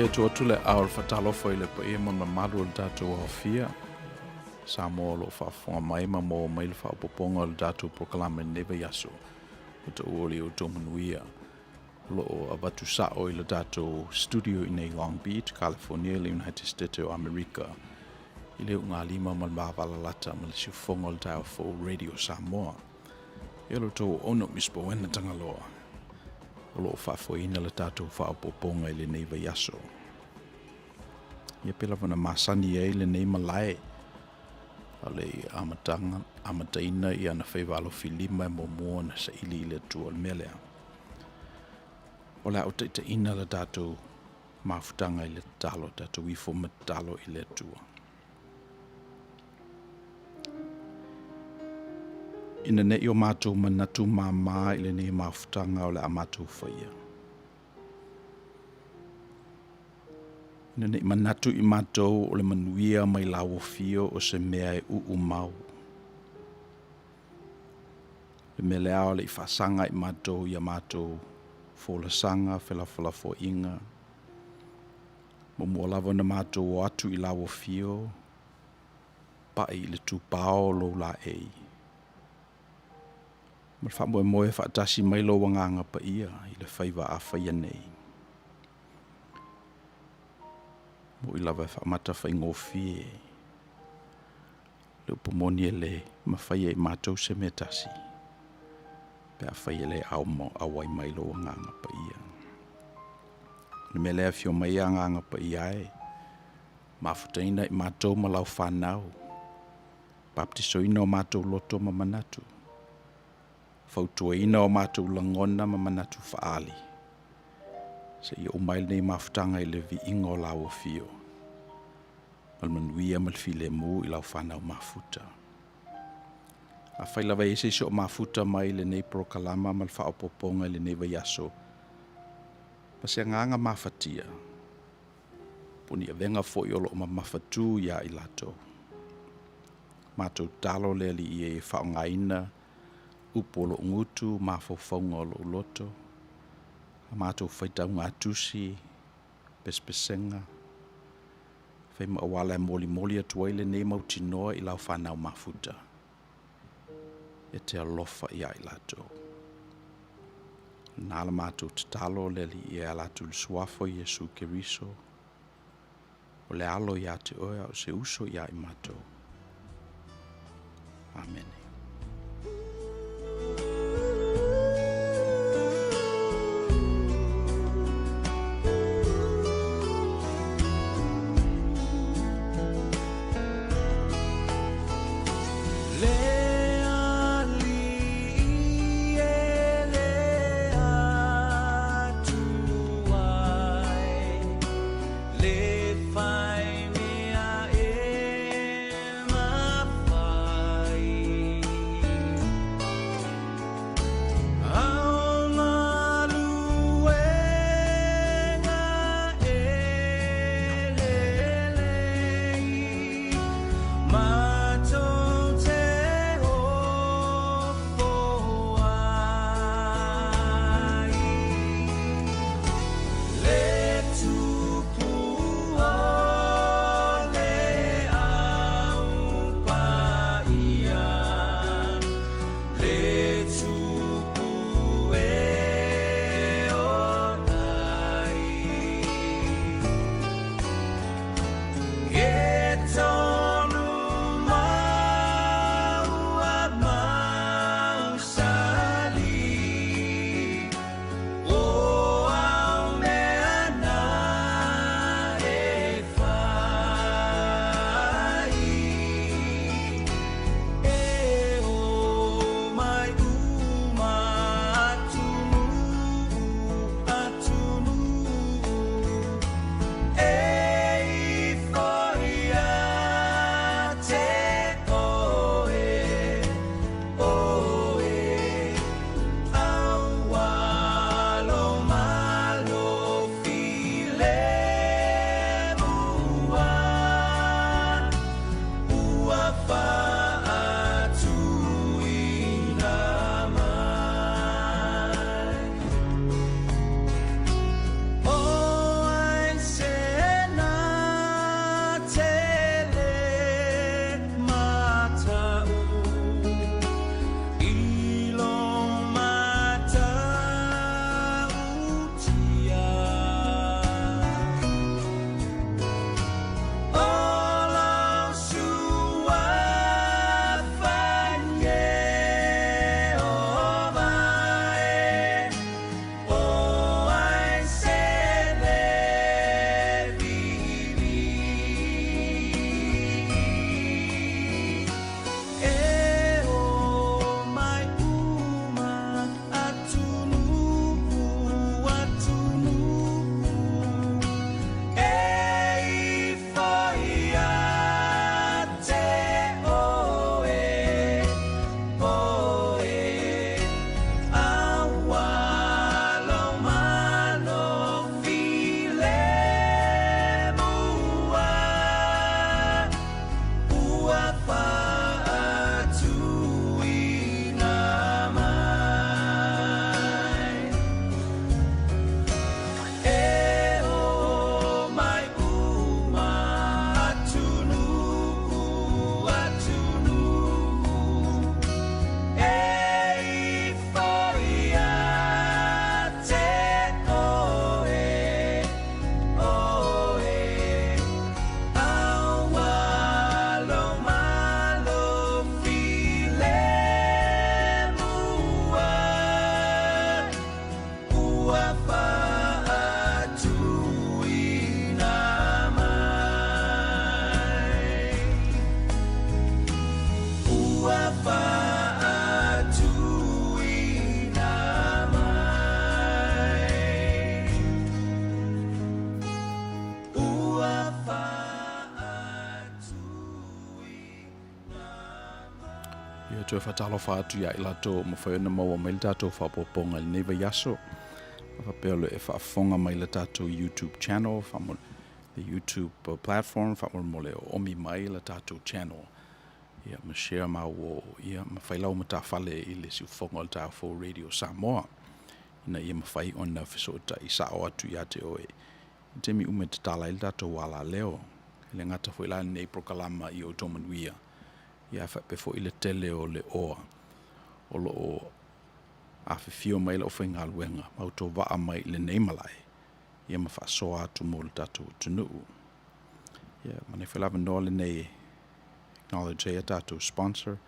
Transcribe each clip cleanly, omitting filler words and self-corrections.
Ia tuu atu le aao o le faatalofa i le paia ma le mamalu o le tatou aofia. Samoa o lo o faafofoga mai ma maua mai le faaopoopoga o le tatou polokalame i lenei vaiaso. Ua taua le outou manuia. O lo o avatu sao i le tatou studio i nei Long Beach, California, le United States o Amerika i le ugalima ma le mavalalata ma le siufofoga o le taeao fou Radio Samoa. Ia lo outou ono Miss Boena Tagaloa o lo o faafoeina le tatou faaopoopoga i lenei vaiaso. Ia pe lava na masani ai lenei malae a le amataga, amataina i ana faiva alofilima e muamua ona saili i le Atua. O le mea lea, o le a ou taitaiina le tatou mafutaga i le tatalo, tatou ifo ma tatalo i le Atua. Ina ne i o matou manatu māmā i lenei mafutaga o le a matou faia. Ina ne i manatu i matou o le manuia mai lauofio o se mea e uu mau. Le mea lea o le i faasaga i matou i a matou folasaga, felafolafoaiga, muamua lava ona matou o atu i lauofio, pai i le tupao o lou laei. Ma le faamoemoe faatasi mai lou Agaga Paia i le faiva a faia nei. Mo'i lava e faamata faigofie le upu moni e le mafai e i matou se mea tasi pe afai e le auai mai lou Agaga Paia. O le mea lea afio mai Agaga Paia e, mafutaina i matou ma lau fanau, baptisoina o matou loto ma manatu, fautuaina o matou lagona ma manatu faaali, seia uma ai lenei mafutaga i le viiga o lau afio, ma le manuia ma le filemu i lau fanau mafuta. Afai lava e i ai se isi o mafuta mai lenei polokalama ma le faaopoopoga i lenei vaiaso, ma se agaga mafatia, po o ni avega foi o lo o mamafatu iā i latou. Matou tatalo le Alii e faaaogaina upu o lou gutu, mafaufauga o lou loto, a matou faitauga tusi, pesepesega, fai ma auala e molimoli atu ai lenei mautinoa i lau fanau mafuta, e te alofa iā i latou. Na la matou tatalo le Alii e ala atu i le suafa o Iesu Keriso, o le alo ia te oe a o se uso iā i matou. Amene. Le Alii e le Atua e, le fai mea e mafai. Toe faatalofa atu ia i latou ua mafai ona maua mai le tatou faaopoopoga i lenei vaiaso. A faapea o lo o e faafofoga mai i le tatou YouTube channel, faamo, le YouTube uh, platform, faamolemole o omi mai le tatou channel. Ia, ma share ma uō, ia, ma fai lau matafale i le siufofoga o le Taeao Fou Radio Samoa, ina ia mafai ona fesootai sao atu ia te oe i taimi uma e tatala ai le tatou alaleo. E le gata foi la lenei polokalama i outou manuia, ia ae faapea foi le tele o le oa o lo o afifio mai le aufaigaluega ma outou vaa mai i lenei malae, ia ma faasoa atu mo le tatou atunuu. Ia, manaia foi le avanoa lenei e acknowledge ai a tatou sponsor.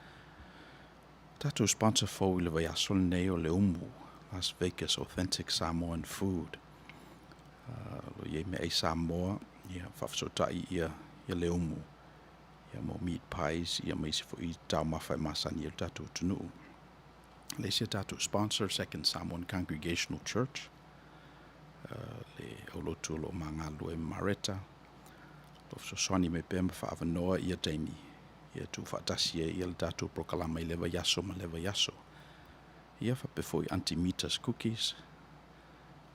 Tatou sponsor fou i le vaiaso lenei o le Umu, Las Vegas Authentic Samoan Food. Uh, lo iai meaai Samoa, ia faafesootai ia, ia le Umu. Ia mo meat pies, ia ma isi foi taumafa e masani ai le tatou atunuu. Le isi a tatou sponsor, Second Samoan Congregational Church, uh, le aulotu o lo o magalulue ma Mareta, lo fesoasoani mai pea ma faaavanoa ia taimi ia tuufaatasi ai ia le tatou polokalama i lea vaiaso ma lea vaiaso. Ia faapea foi Aunty Mita's Cookies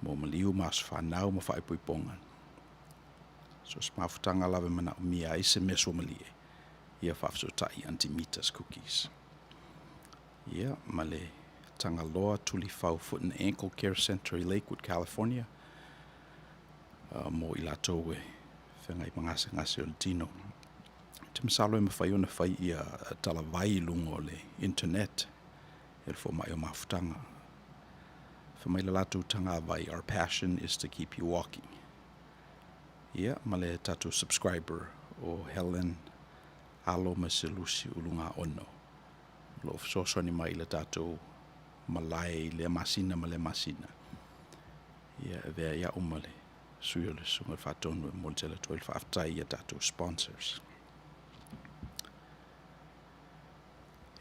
mo maliu ma aso fanau ma faaipoipoga. So se mafutaga lava e manaomia ai se mea suamalie, ia faafesootai Aunty Mita's Cookies. Ia ma le Tagaloa Tulifau Foot and Ankle Care Center i Lakewood, California, uh, mo i latou e feagai ma gasegase o le tino. Ou te masalo e mafai ona fai ia talavai i luga o le internet e le fomai o mafutaga. Fai mai le latou tagavai, our passion is to keep you walking. Ia, ma le tatou subscriber o Helen Alo ma Selusi Ulugaono. O lo o fesoasoani mai i le tatou malae i lea masina ma lea masina. Ia, e avea ai au ma le sui o le Susuga i le Faatonu e momoli tele atu ai le faafetai i a tatou sponsors.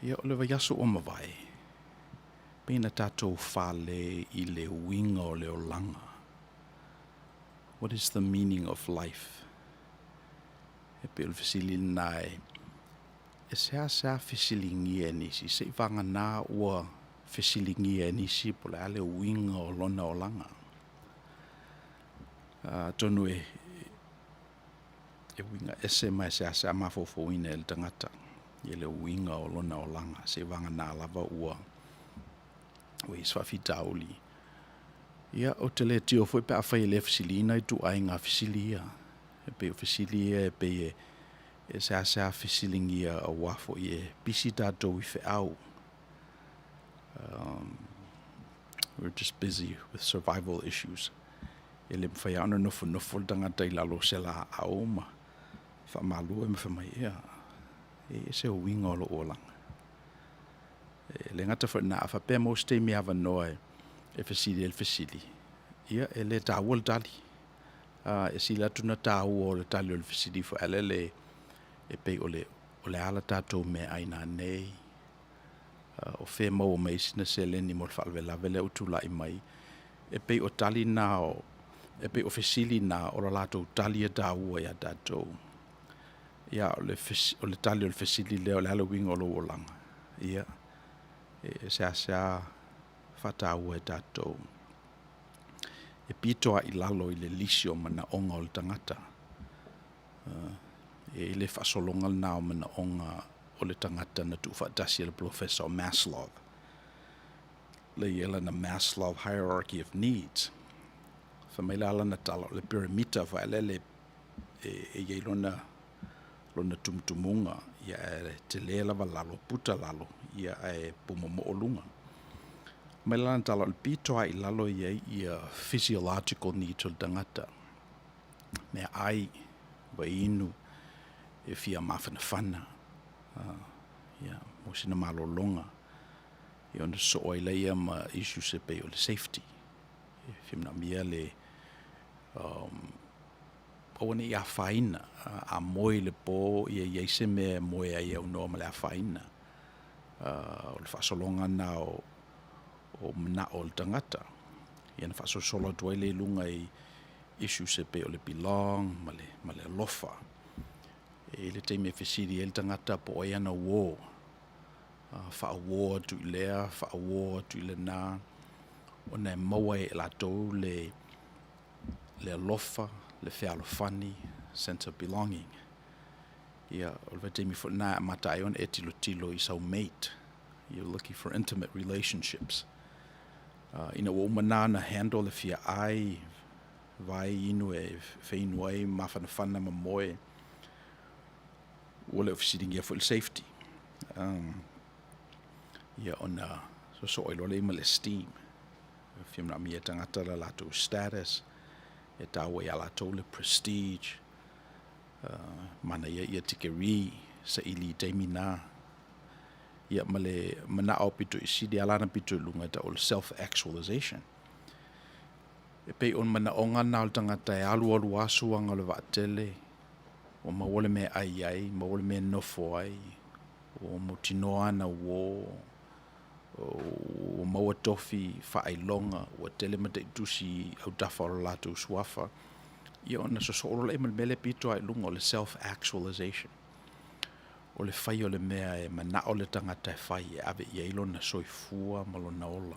Ia, o le vaiaso ua mavae, pei na tatou fale i le uiga o le olaga. What is the meaning of life? E pei o le fesili lena e e seasea fesiligia e nisi, se i vagana ua fesiligia e nisi po o le a le uiga o lona olaga. Atonu e e uiga ese ma e seasea mafaufauina e le tagata ia le uiga o lona olaga, se i vagana lava ua ua i ai se faafitauli. Ia, ou te le tio foi pe afai e le fesiliina ituaiga fesili ia. E pei o fesili ia e pei e e seasea fesiligia aua foi e pisi tatou i feau. Um, we're just busy with survival issues. E le mafai lava ona nofonofo le tagata i lalo o se laau ma faamalua ma fai mai, ia, e ese uiga o lou olaga. E le gata foi i lena, a faapea maua se taimi avanoa e fesili ai le fesili, ia, e le taua le tali. E sili atu na taua o le tali o le fesili foi a lele e pei o le, o le a la tatou meaai nanei, o fea e maua mai ai sina seleni mo le faalavelave lea ua tulai mai. E pei o tali na o, e pei o fesili na o la latou tali e taua iā tatou. Ia, o le, o le tali o le fesili lea o le a le uiga o lou olaga, ia, e seasea faataua e tatou. E pito lava i lalo i le lisi o manaoga o le tagata. E i ai le faasologa lena o manaoga o le tagata na tuufaatasi e le Polofesa o Maslow. Lea e i ai lana Maslow Hierarchy of Needs. Fai mai la lana tala, o le piramita faelele e, e i ai lona, lona tumutumuga, ia ae tele lava lalo, puta lalo, ia ae pumomoo luga. Mai lana tala, o le pito lava i lalo e i ai ia physiological needs o le tagata. Meaai, vaiinu, e fia mafanafana, ia, mo sina malologa, ia ona sosoo ai lea ma issues e pei o le safety. E fia manaomia le aua ne i afaina, a moe i le po, ia i ai se mea e moe ai e aunoa ma le afaina. O le faasologa lena o o manao o le tagata. Ia ona faasolosolo atu ai lea i luga i issues e pei o le belong ma le, ma le alofa. E i ai le taimi e fesili ai le tagata po o ai ana uō. Faauō atu i lea, faauō atu i lenā, ona e maua ai e latou le le alofa, le fealofani, sense of belonging. Ia, o le vaitaimi foi lena e amata ai ona e tilotilo i sau mate, you're looking for intimate relationships. Ina ua uma na ona handle le fia ai, vai, inu e feinu ai, mafanafana ma moe, ua le o fesiligia foi le safety. Ia ona sosoo ai loa lea ma le esteem. E fia manaomia e tagata le latou status, e taua ia latou le prestige, manaia ia tikeri saili i taimi na. Ia ma le manao pito i sili a lana pito i luga e tau o le self-actualization. E pei o le manaoga lena o le tagata e alualu lava suaga o le vaatele, ua maua le mea e ai ai, maua le mea e nofo ai, ua mautinoa ana uō, ua maua tofi faailoga, ua tele mataitusi i autafa o le latou suafa, ia ona sosoo loa lea ma le mea lea e pito lava i luga, o le self-actualization. O le fai o le mea e manao le tagata e fai e ave i ai lona soifua ma lona ola.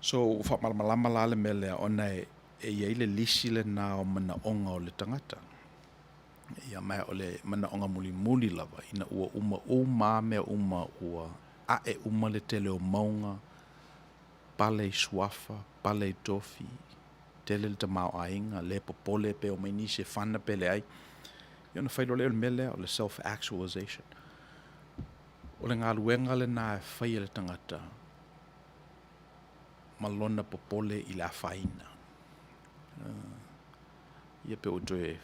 So, ua faamalamalama la le mea lea ona e i ai le lisi lena o manaoga o le tagata. Ia, ma o le manaoga mulimuli lava ina ua uma uma a mea uma, ua ae uma le tele o mauga, pale i suafa, pale i tofi, tele le tamaoaiga, le popole pe omai nisi e fana pe leai, ia ona fai loa lea o le mea lea o le self-actualization. O le galuega lena e fai e le tagata ma lona popole i le afaina. Ia pe ua toe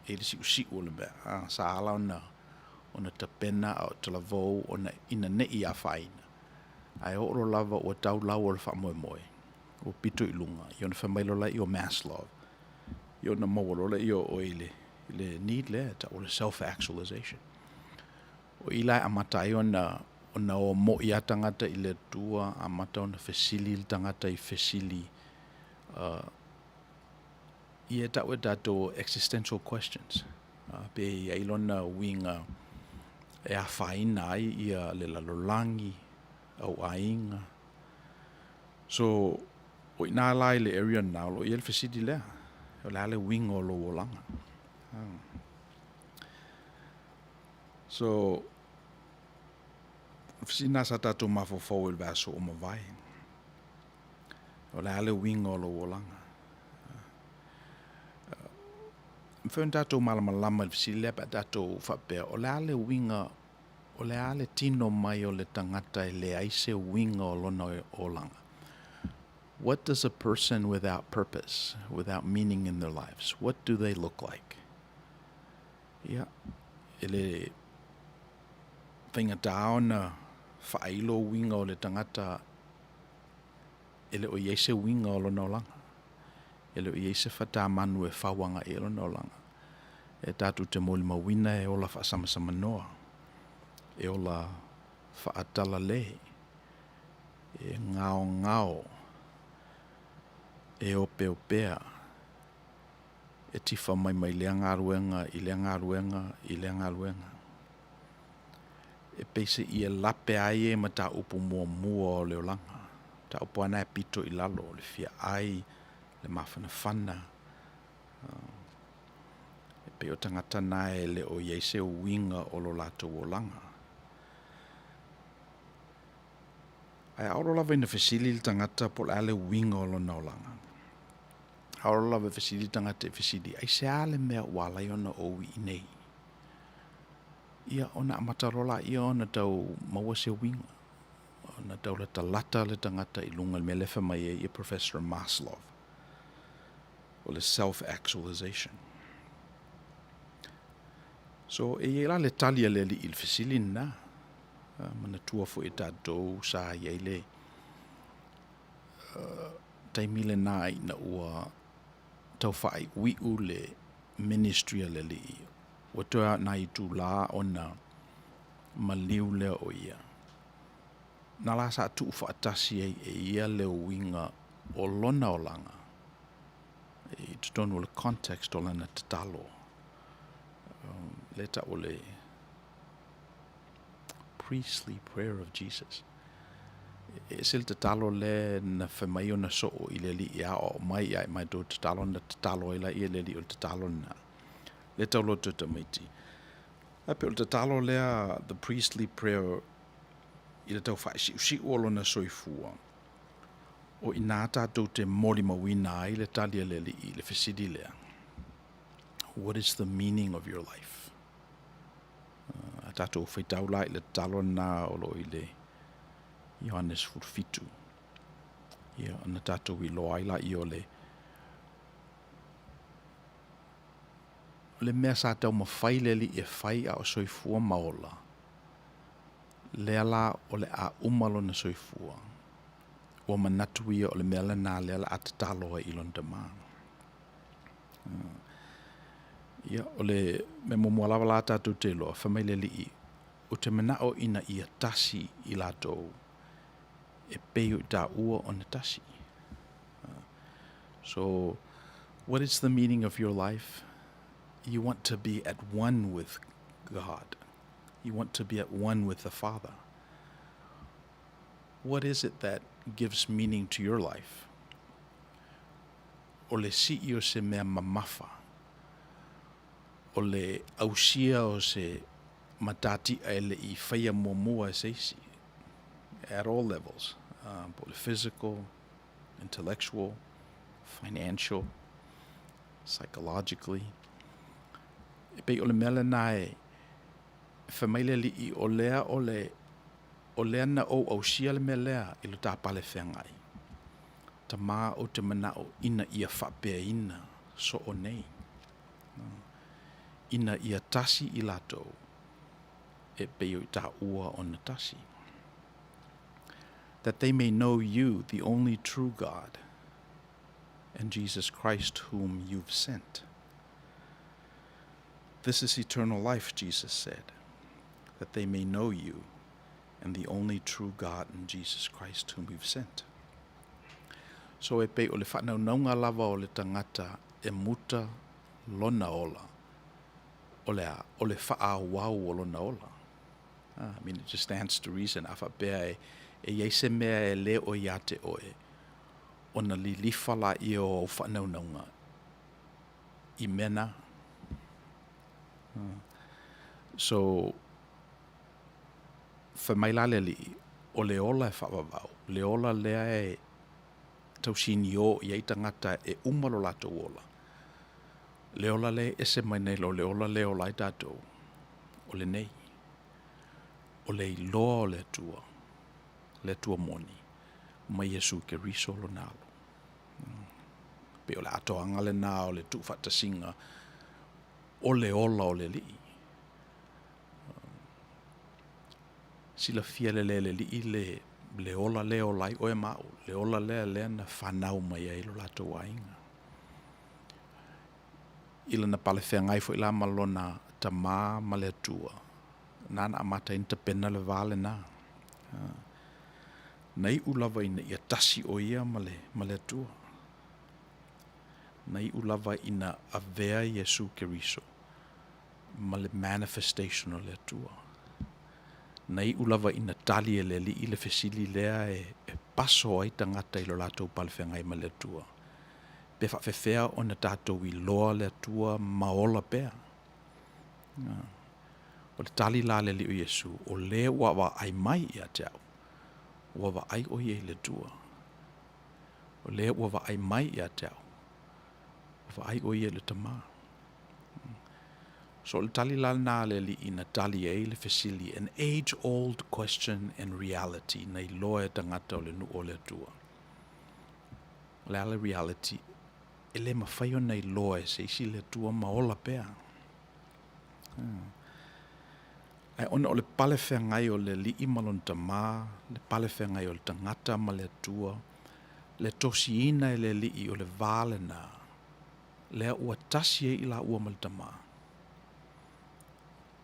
i ai le siusiu o le mea, a, sa ala ona ona tapena a o talavou ona ina ne i afaina, ae oo loa lava ua tau lau o le faamoemoe, ua pito i luga, ia ona fai mai loa lea o Maslow, ia ona maua loa lea o oe i le, i le need lea e tau o le self-actualization. O i la e amata ai ona ona o moi lava tagata i le Atua, amata ona fesili le tagata i fesili ia e tau e tatou existential questions, pe i ai lona uiga e afaina ai ia le lalolagi, ou aiga. So, o i ina la i le area lena o lo o i ai le fesili lea, o le a le uiga o lou olaga? So, o le fesili lena sa tatou mafaufau ai i le vaiaso ua mavae. O le a le uiga o lou olaga? E mafai ona tatou malamalama i le fesili lea pe a tatou faapea, o le a le uiga, o le a le tino mai o le tagata e leai se uiga o lona olaga? What does a person without purpose, without meaning in their lives, what do they look like? Ia, e le faigata ona faailo uiga o le tagata e le o i ai se uiga o lona olaga. E le o i ai se fatamanu e fau agai i ai lona olaga. E tatou te molimauina e ola faasamasamanoa, e ola faatalale, e gaogao, e opeopea, e tifa mai mai lea galuega i lea galuega i lea galuega. E peiseai e lape lava ia i mataupu muamua o le olaga, mataupu lava na e pito i lalo, o le fia ai, le mafanafana. E pei o tagata na e le o i ai se uiga o lo latou olaga. Ae a oo loa lava ina fesili le tagata po o le a le uiga o lona olaga, a oo loa lava ina fesili le tagata i fesili, aisea le mea ua ala ai ona ou i inei? Ia, ona amata loa lea ona tau maua se uiga, ona tau latalata le tagata i luga i le mea lea e fai mai ai Professor Maslow, o le self-actualization. So, e i ai la le tali a le Alii i le fesili lena. Manatua foi e tatou sa i ai le taimi lena ina ua tau faaiuiu le ministry a le Alii, ua toe lava o nai itula ona maliu lea o ia. Na la sa tuufaatasi ai e ia le uiga o lona olaga i totonu o le context o lana tatalo, lea e tau o le. priestly prayer of Jesus. E ese le tatalo lea na fai mai ona soo i le Alii e aoao mai ia i matou tatalo na tatalo ai laia i le Alii o le tatalo lena. Lea tau loto e tamaiti. Ae pei o le tatalo lea, the priestly prayer, i le tau faasiusiu o lona soifua, o i ina tatou te molimauina ai le tali a le Alii i le fesili lea, What is the meaning of your life? A tatou faitau la i le tatalo lena o lo o i le Ioane 17, ia, ona tatou iloa ai laia o le le mea sa taumafai le Alii e fai a o soifua ma ola, lea la o le a uma lona soifua, ua manatu ia o le mea lena lea o le a tatalo ai i lona Tama. Ia, o le mea muamua lava la tatou te iloa, fai mai le Alii, Ou te manao ina ia tasi i latou e pei o i tāua ona tasi. So, what is the meaning of your life? You want to be at one with God. You want to be at one with the Father. What is it that gives meaning to your life? O le sii o se mea mamafa, o le ausia o se matatia e le i faia muamua e se isi, at all levels, po o le physical, intellectual, financial, psychologically. E pei o le mea lena e fai mai le Alii, o lea o le, o lea na ou ausia le mea lea i lo ta pale feagai. Tama ou te manao ina ia faapeaina soo nei, ina ia tasi i latou e pei o i taua ona tasi. That they may know you, the only true God, and Jesus Christ whom you've sent. This is eternal life, Jesus said, that they may know you and the only true God and Jesus Christ whom you've sent. So e pei o le faanaunauga lava o le tagata e muta lona ola, o le a? O le faaauau o lona ola. I mean, it just stands to reason, a faapea e, e i ai se mea e le o ia te oe, ona lilifa laia o au faanaunauga i mea na. So, fai mai la le Alii, o le ola e faavavau, le ola lea e tausinio i ai tagata e uma lo latou ola. Le ola lea e ese mai nei lo le ola lea e ola ai tatou, o lenei, o le iloa o le Atua, le Atua moni, ma Iesu Keriso lona Alo. Pei o le atoaga lena o le tuufaatasiga o le ola o le Alii. Silafia lelei e le Alii le, le ola lea e ola ai oe ma au, le ola lea lea na fanau mai ai lo latou aiga. I lana pale feagai foi la ma lona Tama ma le Atua, nāna amata ai ona tapena le va lena. Na iu lava ina ia tasi ʻo ia ma le, ma le Atua. Na iu lava ina avea Iesū Keriso ma le manifestation o le Atua. Na iu lava ina tali e le Alii le fesili lea e, e paso ai tagata i lo latou palefeagai ma le Atua. Pe faafefea ona tatou iloa le Atua ma ola pea? O le tali la a le Alii o Iesu, o le ua vaai mai ia te au, ua vaai ʻo ia i le Atua. O le ua vaai mai ia te au, ua vaai ʻo ia i le Tama. So o le tali la lena a le Alii na tali ai le fesili, an age old question and reality, na iloa e tagata o le nuu o le Atua. O le a le reality? E le mafai ona iloa e se isi le Atua ma ola pea. Ae ona o le pale feagai o le Alii ma lona Tama, le pale feagai o le tagata ma le Atua, le tosiina e le Alii o le va lena, lea ua tasi ai i laua ma le Tama.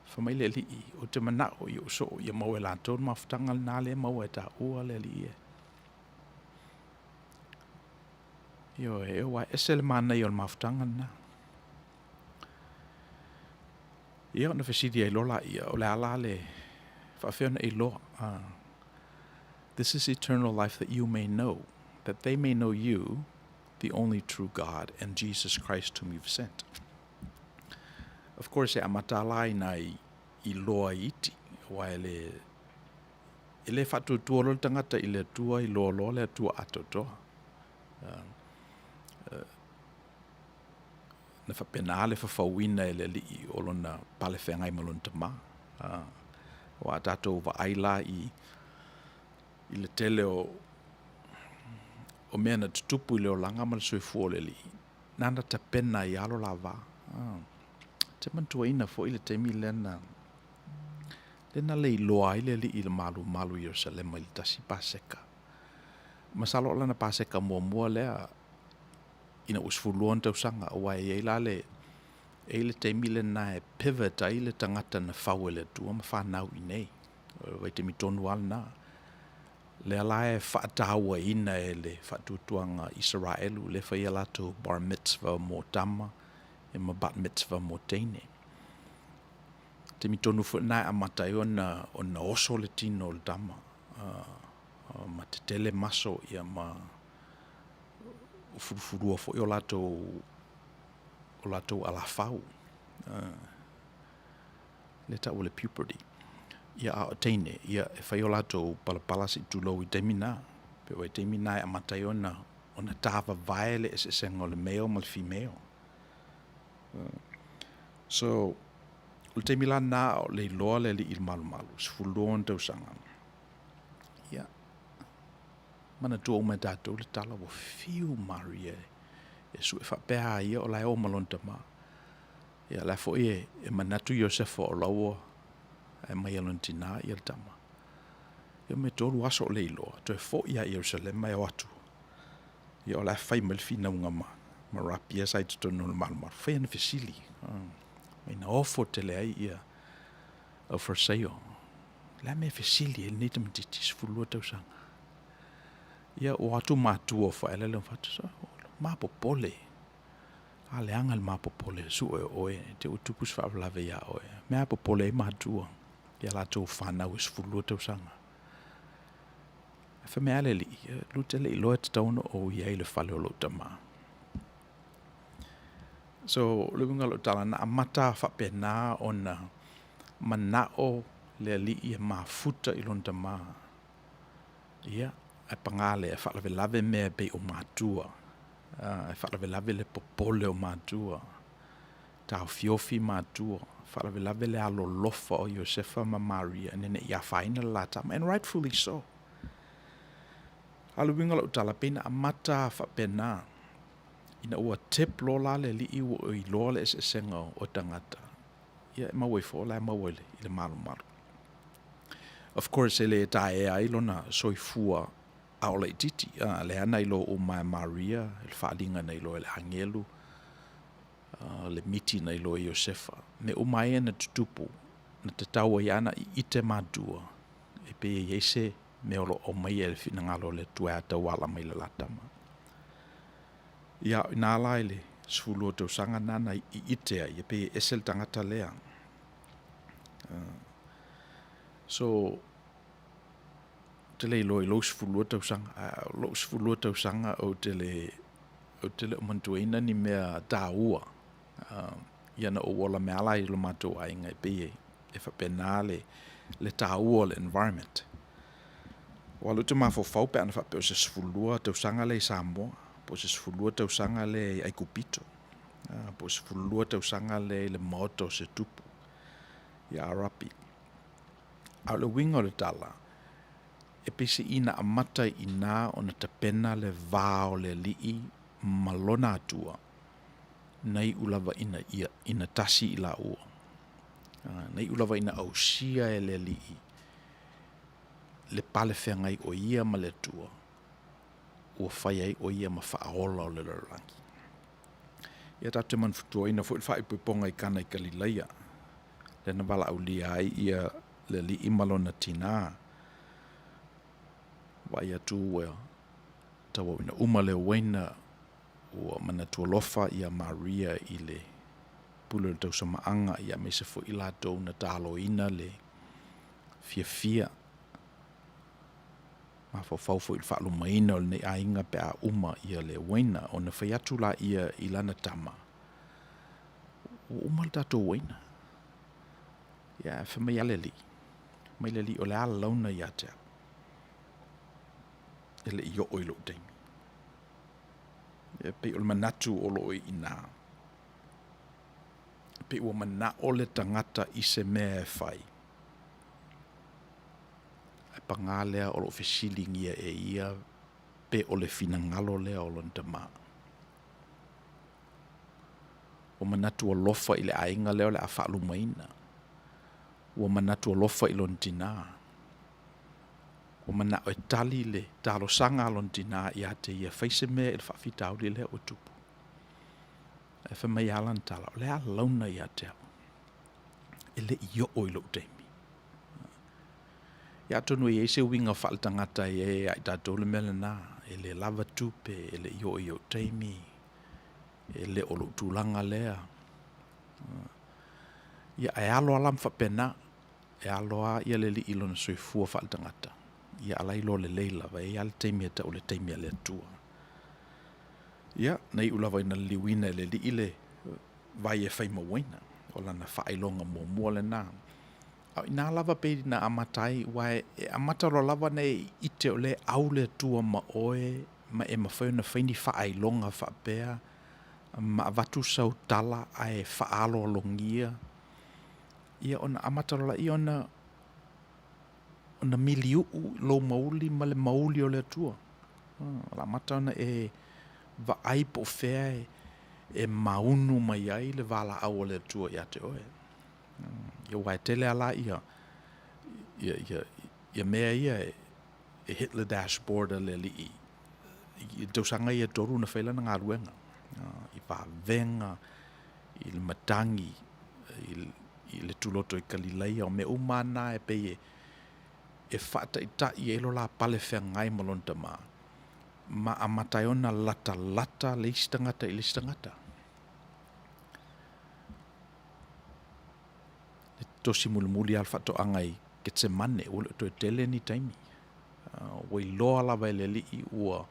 Fai mai le Alii, Ou te manao i ou soo ia maua e latou le mafutaga lena lea e maua e taua le Alii e. Ioe, aua e ese le manaia o le mafutaga lena. Ia ona fesili ai loa laia, o le a la le Faafefea ona e iloa? This is eternal life that you may know, that they may know you, the only true God, and Jesus Christ whom you've sent. Of course, e amata la i nā iloa iti, aua e le, e le faatuatua loa le tagata i le Atua, iloa loa le Atua atoatoa. Na faapena le fafauina e le Alii o lona pale feagai ma lona tama. Aua a tatou vaai la i i le tele o o mea na tutupu i le olaga ma le soifua o le Alii, nana tapena ai lava lo la va. Ou te manatuaina foi le taimi lea na lea na leiloa ai le Alii i le malumalu i Ierusalema i le tasi Paseka. Masalo o lana Paseka muamua lea ina ua 12 ona tausaga, aua e i ai la le, e i ai le taimi lena e pivot ai le tagata na fau e le Atua ma fanau i inei. O le vaitaimi tonu lava lena. Lea la e faatauaina e le faatuatuaga Isaraelu lea e fai a latou bar mitzvah mo tama ma bat mitzvah mo teine. Taimi tonu foi lena e amata ai ona, ona oso le tino o le tama ma tetele maso ia ma fulufulua foi o latou o latou alafau lea tau o le puberty. Ia a o teine, ia e fai o latou palapala se i tulou i taimi na. Pe vaitaimi na e amata ai ona ona tāvavae le eseesega o le male ma le female. So, o le taimi la na o le iloa le alii i le malumalu, 12 ona tausaga. Ia, manatua uma e tatou le tala ua fiu Maria e sue faapea a ia o la e o ma lona tama. Ia, la foi e, e manatu Iosefa o la ua aumai e lona tinā ia le tama. Ia me tolu aso o le iloa, toe foi ia Ierusalema e o atu. Ia o la e fai mai le finauga ma, ma rapia sa i totonu o le malumalu. Fai ana fesili. Mai na ofo tele ai ia au Fariseio. Le a mea e fesili ai lenei tamaitiiti 12 tausaga. Ia ua atu matua o Faele le fatu sa ma popole. A leaga le ma popole sue o oe te ua tupu se faalavelave ia oe. Mea popole ai matua ia latou fanau e 12 tausaga. E fai mai a le alii, lua te le iloa e tatau ona ou i ai i le fale o lou tama. So, le uiga o lau tala, na amata faapena ona manao le alii e mafuta i lona tama. Ia, ae paga lea, e faalavelave mea e pei o matua, e faalavelave le popole o matua, taofiofi matua, faalavelave le alolofa o Iosefa ma Maria ina ne i afaina le la tama, and rightfully so. A o le uiga o lau tala, pei na amata faapena, ina ua tip loa la le alii ua iloa le eseesega o tagata, ia e maua ifo o la e maua i le malumalu. Of course, e le taea ai lona soifua a o laitiiti, a, lea na iloa uma e Maria, le faaaliga na iloa e le agelu, le miti na iloa e Iosefa. Mea uma ia na tutupu, na tatau ai lava ona iite matua, e pei e i ai se mea o lo o aumaia e le finagalo o le Atua e a tauala mai i le la tama. Ia, o ina la i le 12 tausaga na na iite ai, e pei e ese le tagata lea. So, ou te le iloa i lou 12 tausaga, a o lou 12 tausaga ou te le, ou te le o manatuaina ni mea taua. Ia na ou ola mea la i lo matou aiga e pei e faapena le, le taua o le environment. Aua o lea ou te mafaufau pe ana faapea o se 12 tausaga lea i Samoa, po o se 12 tausaga lea i Aikupito, po o se 12 tausaga lea i le maota o se tupu i Arapi. A o le uiga o le tala, e peiseai na amata i ina ona tapena le va o le alii ma lona Atua, na iu lava ina ia, ina tasi i laua. Na iu lava ina ausia e le alii le pale feagai o ia ma le Atua, ua fai ai o ia ma faaola o le lalolagi. Ia tatou te manafutuaina foi le faaipoipoga i Kana i Kalilaia, lea na valaaulia ai ia le alii ma lona tinā. Vaai atu ua tauauina uma le uaina, ua manatu alofa ia Maria i le pule o le tausamaaga, ia aemaise foi i latou na taloina le. Fiafia mafaufau foi i le faalumaina o lenei aiga pe a uma ia le uaina, ona fai atu laia i lana tama, Ua uma le tatou uaina. Ia, ae fai mai le alii, fai mai le alii, o le a le launa ia te au, e le i oo i lou taimi. E pei o le manatu o lo o i ina, e pei ua manao le tagata i se mea e fai, ae paga lea o lo o fesiligia e ia pe o le finagalo lea o lona tama. Ua manatu alofa i le aiga lea o le a faalumaina. Ua manatu alofa i lona tina. Ua manao e tali le talosaga a lona tina ia te ia, fai se mea i le faafitauli lea ua tupu. Ae fai mai lava lana tala, o le a le launa ia te au, e le i oo i lou taimi. Ia atonu e i ai se uiga faaletagata e i ai ia i tatou le mea lena, e le lava tupe, e le i oo i ou taimi, e le o lou tulaga lea. Ia ae alo lava la ma faapena, e alo lava le Alii i lona soifua faaletagata, ia a la e iloa lelei lava, e i ai lava le taimi e tau o le taimi a le Atua. Ia, na iu lava ina liliuina e le Alii le vai e fai ma uaina, o lana faailoga muamua lena. A o i ina lava pei na amata ai, aua e amata loa lava ona e ite o lea e au le Atua ma oe ma e mafai ona fai ni faailoga faapea ma avatu sau tala ae faaaloalogia, ia ona amata loa lea ona miliuu lou mauli ma le mauli o le Atua. O le a amata ona e vaai po o fea e maunu mai ai le valaau a le Atua ia te oe. Aua e tele lava la mea ia e hit le dashboard a le Alii i tausaga ia e 3 na fai ai lana galuega, i vavega, i le matagi, i le tuloto i Kalilaia, o mea uma lava na e pei e faataitai ai lo la palefeagai ma lona Tama, ma amata ai ona latalata le isi tagata i le isi tagata. E tosi mulimuli lava le faatoaga i Ketsemane ua le o toe tele ni taimi. Ua iloa lava e le Alii ua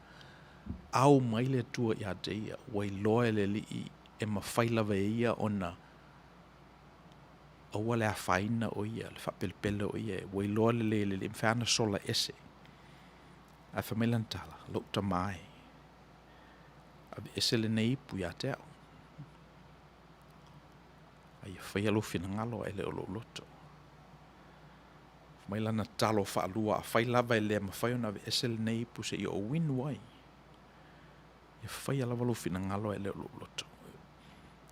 au mai le Atua ia te ia, ua iloa e le Alii e mafai lava e ia ona aua le afaina o ia, le faapelepele o ia, ua iloa lelei e le Alii e mafai lava ona sola ese. Ae fai mai lana tala, Lou Tama e, aveese lenei ipu ia te au, a ia faia lou finagalo ae le o lou loto. Fai mai lana talo faalua, Afai lava e le mafai ona aveese lenei ipu seia ou inu ai, ia faia lava lou finagalo ae le o lou loto.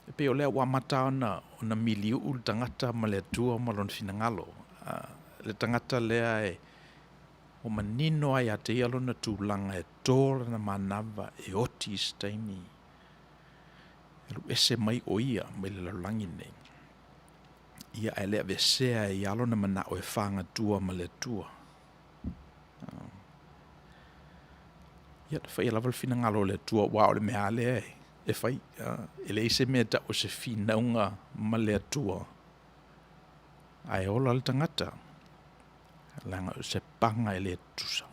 E pei o lea ua amata ona miliuu le tagata ma le Atua ma lona finagalo. Le tagata lea e ua manino lava ia te ia lona tulaga e to lana manava e oti i se taimi, e alu ese mai o ia mai le lalolagi lenei, ia ae le aveesea ai lava lona manao e fagatua ma le Atua. Ia, faia lava le finagalo o le Atua, aua o le mea lava lea e fai. E leai se mea e tau o se finauga ma le Atua, ae ola le tagata, leaga o se paga e le tutusa.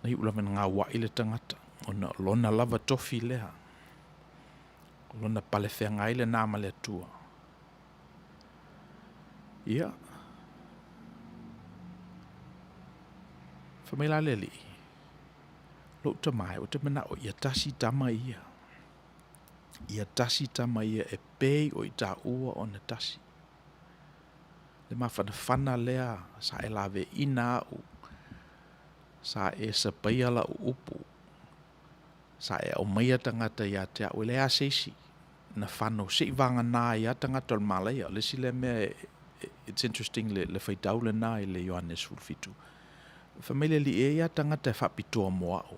Na iu lava ina gauai le tagata, ona o lona lava tofi lea, o lona palefeagai lena ma le Atua. Ia, fai mai la le Alii, Lou tama e, ou te manao ia tasi tama ia, ia tasi tama ia e pei o i taua ona tasi. Le mafanafana lea sa e laveaiina au, sa e sapaia lau upu, sa e aumaia tagata ia te au, e leai lava se isi na fano seivagana ai lava tagata o le malaia. O le isi lea mea it's interesting le faitau lena i le Ioane 17. Fai mai le Alii, e i ai lava tagata e faapitoa mo au.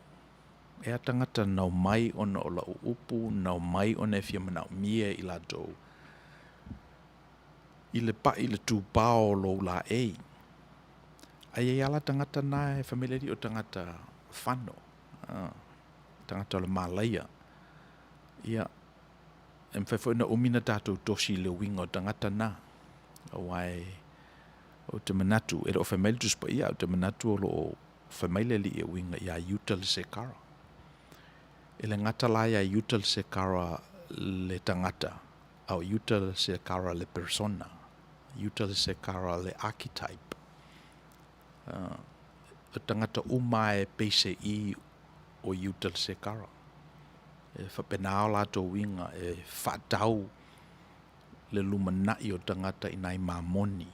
E i ai lava tagata na omai ona o lau upu, na omai ona e fia manaomia i latou i le pai i le tupao o lou laei. Ae i ai lava la tagata na e fai mai le Alii o tagata fano, tagata o le malaia. Ia, e mafai foi ona umi ona tatou tosi i le uiga o tagata na. Aua e, ou te manatu, e le o fai mai le Tusi Paia, ae ou te manatu o lo o fai mai le Alii e uiga ia Iuta le Sekara. E le gata la ia Iuta le Sekara le tagata, a o Iuta le Sekara le persona, Iuta le Sekara le archetype. O tagata uma e pei se i o Iuta le Sekara. E faapena o latou uiga e faatau le lumanai o tagata i nai mamoni,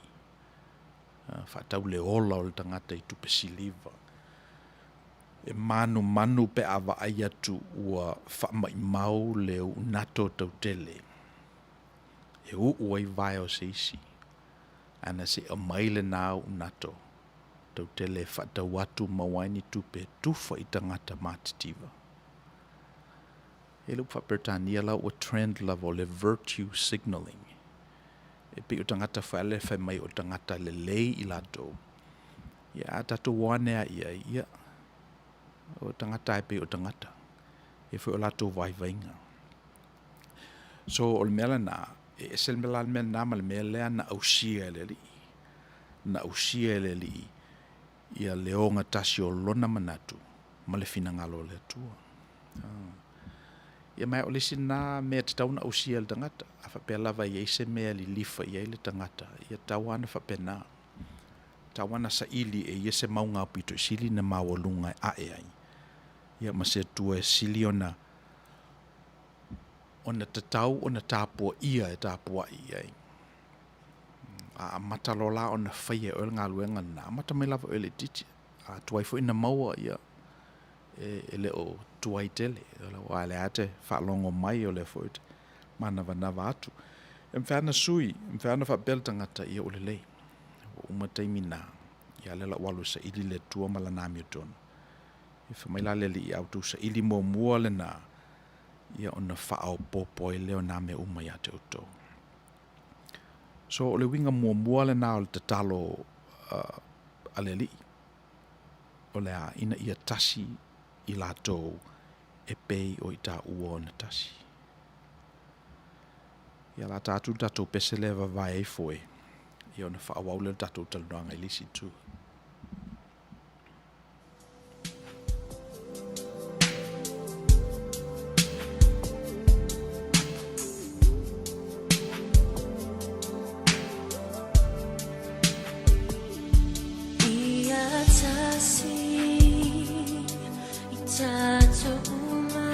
faatau le ola o le tagata i tupe siliva. E manumanu pe a vaai atu ua faamaimau le uunato tautele e uu ai vae o se isi, ae na se i aumai lena uunato tautele e faatau atu maua ai ni tupe e tufa i tagata matitiva. E le upu faa-Peretania la ua trend lava o le virtue signalling. E pei o tagata foi lea e fai mai o tagata lelei i latou. Ia a tatou o ane lava i ai, ia, o tagata lava e pei o tagata. E i ai foi o latou vaivaiga. So o le mea lena, e ese la le mea lena ma le mea lea na ausia e le Alii. Na ausia e le Alii ia le ogatasi o lona manatu ma le finagalo o le Atua. Ia ma o le isi lena mea e tatau ona ausia e le tagata, a faapea lava e i ai se mea e lilifa i ai le tagata, ia tatau lava ona faapena. Tatau lava ona saili e ia se mauga aupito i sili ona maualuga e ae ai, ia ma se Atua e sili ona ona tatau ona tapuaia e tapuai i ai. A amata loa la ona faia e oe le galuega lena, amata mai lava i oe laitiiti. A tuai foi ona maua, ia, e le o tuai tele, aua o lea lava e te faalogo mai o lea foi ou te manavanava atu. E mafai lava ona sui, e mafai lava ona faapea le tagata, ia ua lelei, ua uma taimi na, ia a o lea o le a ou alu e saili le Atua ma Lana amiotonu. Ia fai mai la le Alii, a outou saili muamua lena, ia ona faaopoopo ai lea o nā mea uma ia te outou. So, o le uiga muamua lena o le tatalo a le Alii, o le a? Ina ia tasi i latou e pei o i taua ona tasi. Ia la ta atu le tatou pese lea e vavae ai foe, ia ona faaauau lea o le tatou talanoaga i le isi itu. Ia tasi i tatou uma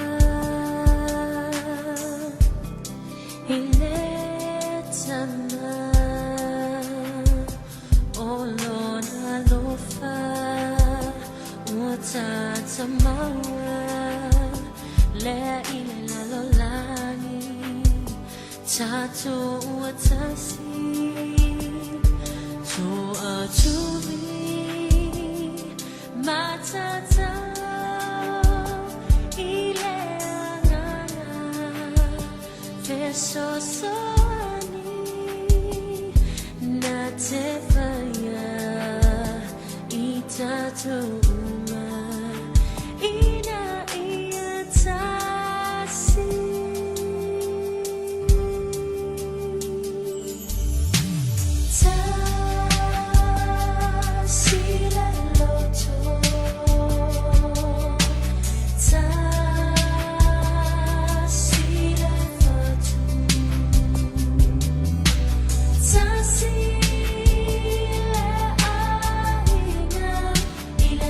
i le tama o lona alofa ua tata maua lea i le lalolagi tatou ua tasi toatuvi matatau i le agaga fesoasoani na te whaia i tatou uma ina ia tasi. Tasi le loto, tasi le fatu, tasi le aiga i le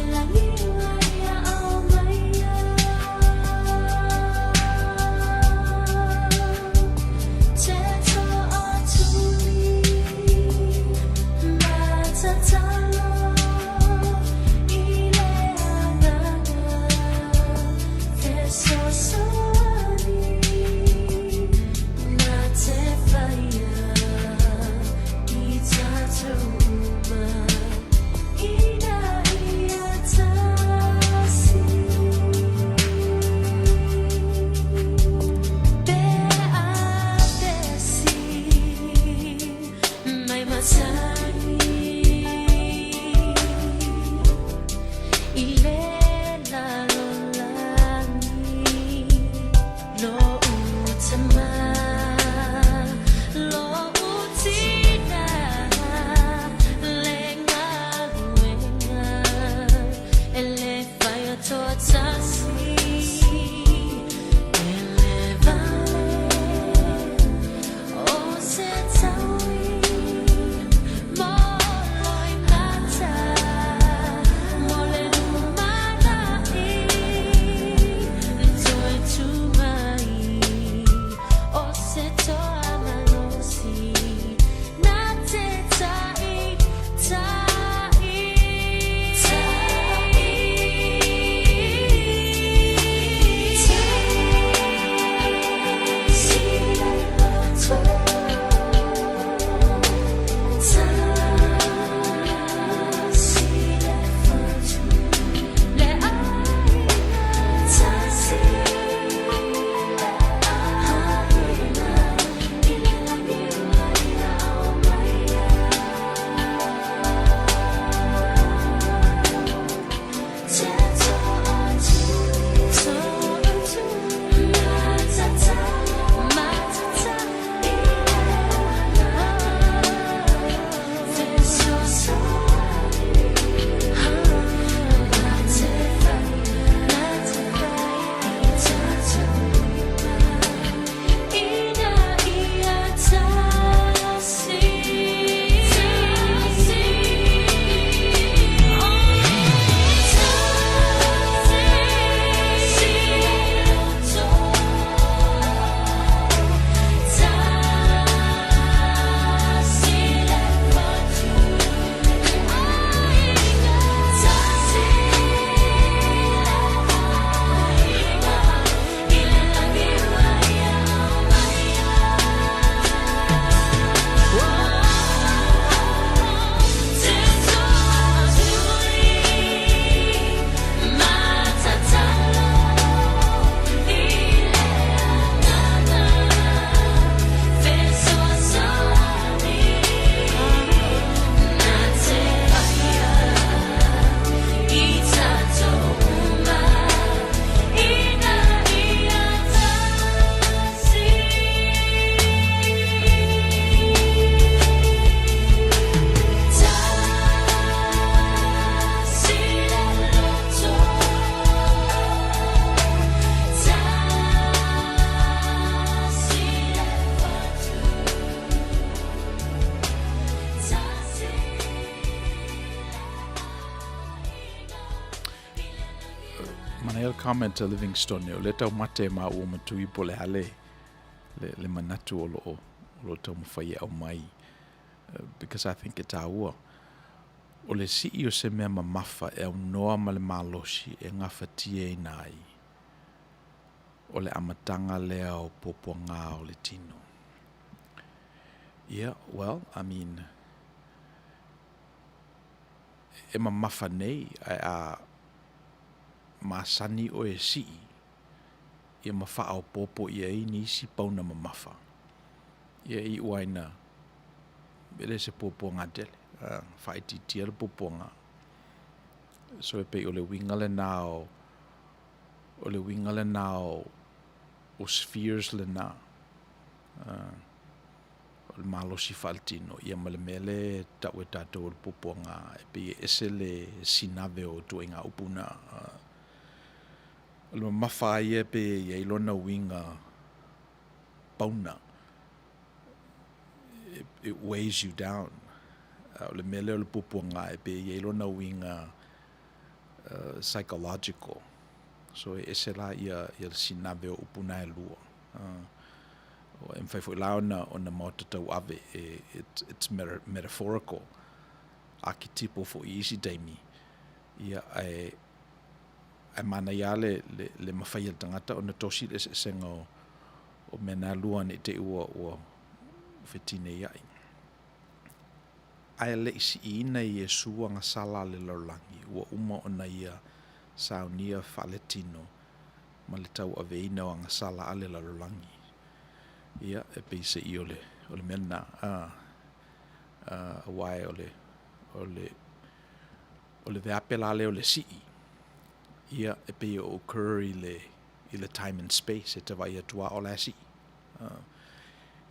Manaia le comment a Livingstone, o lea taumate maua ma Tui po o le a le, le, le manatu o lo o, o lo o taumafai e aumai. Because I think e taua. O le sii o se mea mamafa e aunoa ma le malosi e gafatiaina ai, o le amataga lea o puapuaga o le tino. Ia, well, I mean, e mamafa nei, ae a masani oe e sii, ia ma faaopoopo i ai nisi pauna mamafa. Ia e iu ai na, e le se puapuaga tele, faaitiitia le puapuaga. So e pei o le uiga lena o, o le uiga lena o, o spheres lena. O le malosi faaletino, ia ma le mea lea e tau e tatou o le puapuaga, e pei e ese le sinave o ituaiga upu na. O le mamafa lava ia e pei e i ai lona uiga pauna, it weighs you down. A o le mea lea o le puapuaga e pei e i ai lona uiga psychological. So e ese la ia le sinave o upu na e lua. E mafai foi la ona ona maota tauave e it's metaphorical akitipo foi i isi taimi ia ae ae manaia lava le le le mafai e le tagata ona tosi le eseesega o o mea na e lua ne i te i ua ua fetineiai. Ae le i si'iina Iesu agasala a le lalolagi, ua uma ona ia saunia faaletino ma le tauaveina o agasala a le lalolagi. Ia, e pei se i o le, o le mea lena, a, a, aua e o le, o le, o le veape la lea o le si'i, ia, e pei e occur i le, i le time and space, e te vaai atu lava o la e si'i.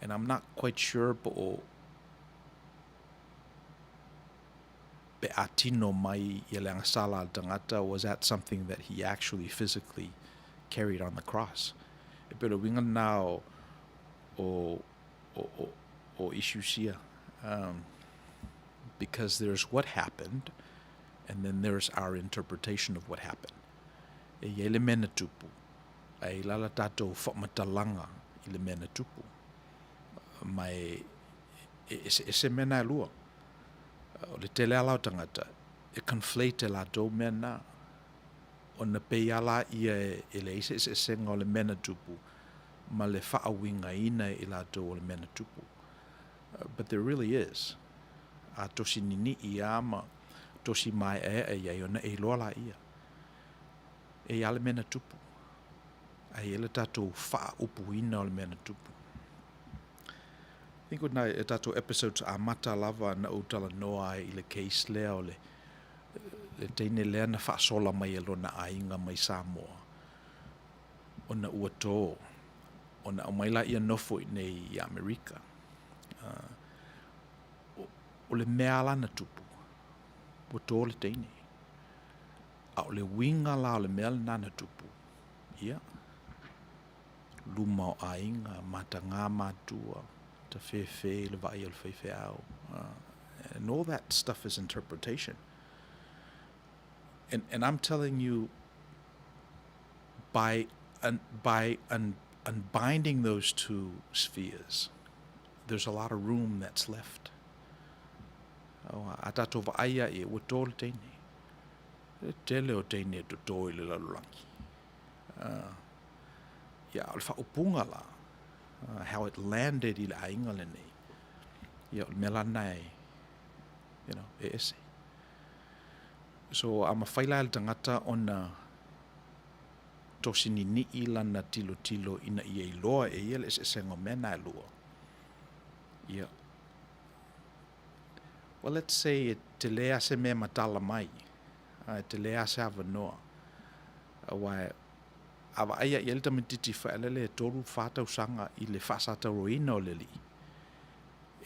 And I'm not quite sure po o. Pe a tino mai ia le agasala a le tagata, was that something that he actually physically carried on the cross? E pei o le uiga lena o, o, o, o, o issues ia. Um, because there's what happened and then there's our interpretation of what happened. E i ai le mea na tupu, ae i la la tatou faamatalaga i le mea na tupu. Ma e, e eseese mea na e lua. O le tele lava la o tagata, e conflate e latou mea na, ona pei lava laia e leai se eseesega o le mea na tupu ma le faauigaina e i latou o le mea na tupu. But there really is. A tosi ninii lava ma tosi maeaea i ai ona e iloa laia. E i ai le mea na tupu, ae i ai le tatou faaupuina o le mea na tupu. I think o nai a tatou episodes amata lava na ou talanoa ai i le case lea o le le teine lea na faasola mai e lona aiga mai Samoa ona ua tō, ona aumai laia nofo i nei i Amerika. Uh, o le mea la na tupu, ua tō le teine. A o le uiga la o le mea lena na tupu, ia, luma o aiga, matagā matua, tafefe i le vaai a le faifeau, and all that stuff is interpretation. And, and I'm telling you, by, un, by un, unbinding those two spheres, there's a lot of room that's left. Oh, a tātou vaai ia e, ua tō le teine. E tele o teine e totō i le lalolagi. Uh, ia, o le faaupuga la, uh, how it landed i le aiga lenei, ia, o le mea la lena e, you know, e ese. So, a mafai la e le tagata ona tosi ninii lana tilotilo ina ia iloa e ia le eseesega o mea na e lua, ia, well, let's say e tele lava se mea matala mai, a e tele lava se avanoa, aua a vaai lava i ai le tamaitiiti faelele e tolu, fa tausaga i le faasatauroina o le alii,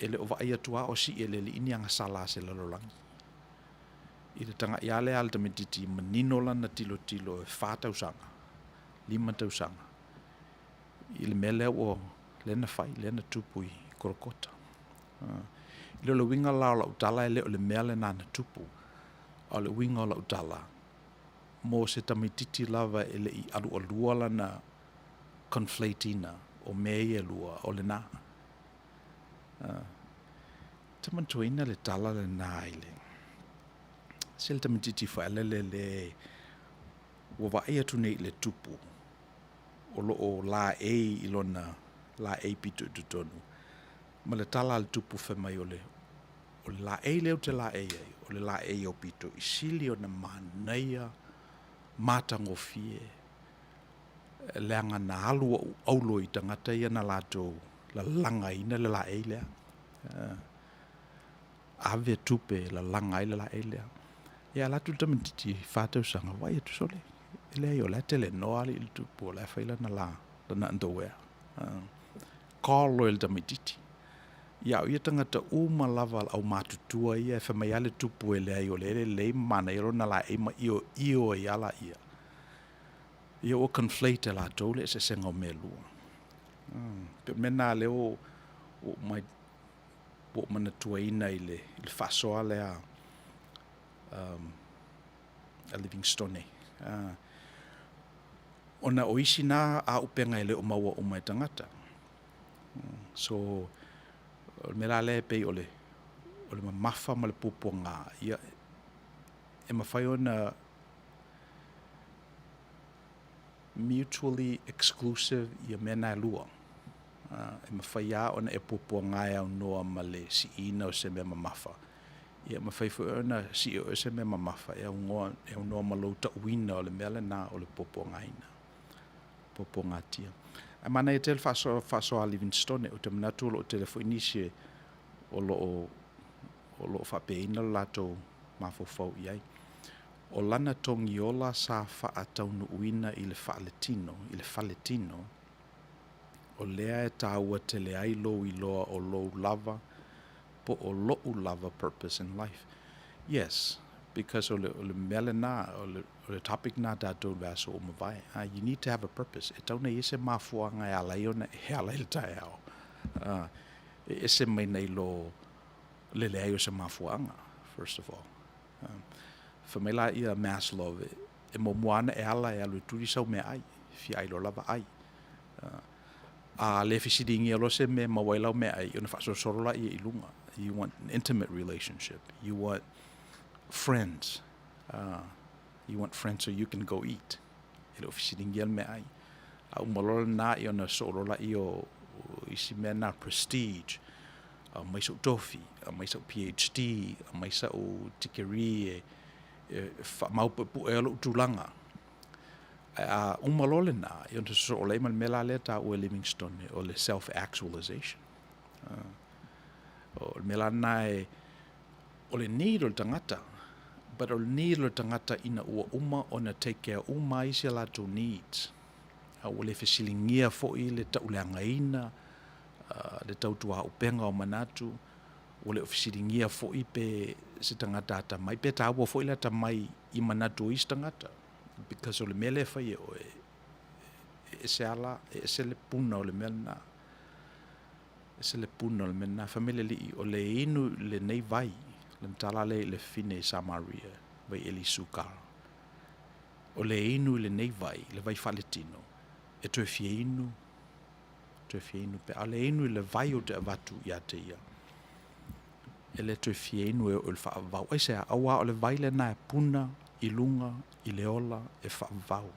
e le o vaai atu lava o sii e le alii ni agasala a se lalolagi. I le tagai lava lea a le tamaitiiti, manino lana tilotilo e fa tausaga, lima tausaga, i le mea lea ua lea na fai, lea na tupu i Korokota. E le o le uiga la o lau tala e le o le mea lena na tupu, a o le uiga o lau tala, mo se tamaitiiti lava e le i alualua lana conflate-ina o mea ia e lua, o lena. Te manatuaina le tala lena i le se le tamaitiiti faelele le ua vaai atu nei i le tupu o lo o laei i lona laei pito i totonu, ma le tala a le tupu fai mai o le o le laei lea ou te laei ai, o le laei aupito i sili ona manaia matagofie leaga na alu a'u aulo i tagata ia na latou lalagaina le laei lea. Ave tupe e lalaga ai le laei lea. Ia ala atu le tamaitiiti fa tausaga, vaai atu sole, e leai o la e telenoa alii le tupu, o la e fai lana la, lana underwear. Call loa i le tamaitiiti. Ia a o ia tagata uma lava le aumatutua ia e fai mai lava le tupu e leai o lea e lelei ma manaia lona laei ma ioio ai lava laia. Ia ua conflate e latou le eseesega o mea e lua. Pei o le mea lena lea ua ou mai ua ou manatuaina i le i le faasoa lea a Livingstone. Ona o isi na auupega e le o maua uma e tagata. So, o le mea la lea e pei o le o le mamafa ma le puapuaga, ia e mafai ona mutually exclusive ia mea na e lua. E mafai lava ona e puapuaga e aunoa ma le siiina o se mea mamafa, ia e mafai foi ona sii e oe se mea mamafa e aunoa ma lou tauina o le mea lena o le puapuagaina, puapuagatia. Ae manaia tele le faasoa a Livingstone, ou te manatu o lo o tele foi nisi o lo o o lo o faapeaina lo latou mafaufau i ai. O lana togiola sa faataunuuina i le faaletino, i le faletino, o lea e taua tele ai lou iloa o lou lava po o lo'u lava purpose in life. Yes, because o le, o le mea lena, o le, o le topic na tatou i le vaiaso ua mavae. You need to have a purpose. E tatau ona i ai se mafuaaga e ala ai ona e ala i le taeao. E ese mai nai lo le leai o se mafuaaga, first of all. Fai mai la ia Maslow, e muamua ana e ala e alu e tuli sau meaai, e fia ai loa lava ai. A le fesiligia loa se mea e maua ai lau meaai, ona faasolosolo laia i luga. You want an intimate relationship, you want friends, you want friends so you can go eat. E le o fesiligia le meaai. A uma loa lena, ia ona soo loa laia o isi mea na, prestige, aumai sou tofi, aumai sau PHD, aumai sau tikeri e faamaupuepue ai lou tulaga. Ae a uma loa lena, ia ona sosoo lea ma le mea la lea e taua e Livingstone, o le self-actualization. O le mea la lena e, o le need o le tagata, but o le need o le tagata ina ua uma ona take care uma ai isi a latou needs. A ua le fesiligia foi le tauleagaina, le tautuaupega o manatu, ua le o fesiligia foi pe se tagata atamai, pe taua foi le atamai i manatu o isi tagata. Because o le mea lea e fai e oe, e ese lava la, e ese le puna o le mea lena. E ese le puna o le mea lena. Fai mai le Alii, o le inu i lenei vai, lana tala lea i le fafine i Samaria, vai eli Sukara. O le inu i lenei vai, le vai faaletino, e toe fia inu, toe fia inu pea. A o le inu i le vai ou te avatu ia te ia, e le toe fia inu e oo i le faavavau. Aisea? Aua o le vai lena e puna i luga i le ola e faavavau.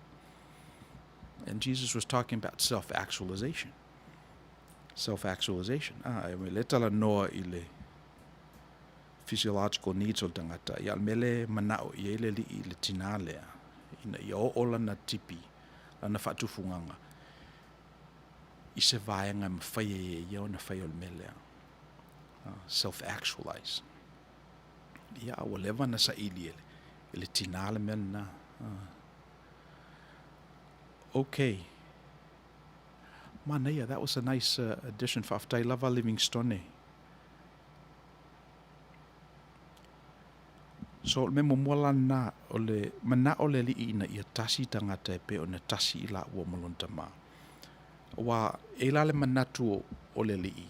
And Jesus was talking about self-actualization. Self-actualization. Ah, e le talanoa i le physiological needs o le tagata. Ia, o le mea lea e manao i ai le alii i le tinā lea, ina ia oo lana tipi, lana faatufugaga, i se vaega e mafai ai e ia ona fai o le mea lea. Self-actualize. Ia, a ua leva ona saili e le, e le tinā le mea lena. Okay. Manaia, that was a nice addition. Faafetai lava Livingstone. So, o le mea muamua la lena, o le manao o le Alii ina ia tasi tagata e pei ona tasi i laua ma lona Tama. Aua e i la le manatu o le Alii,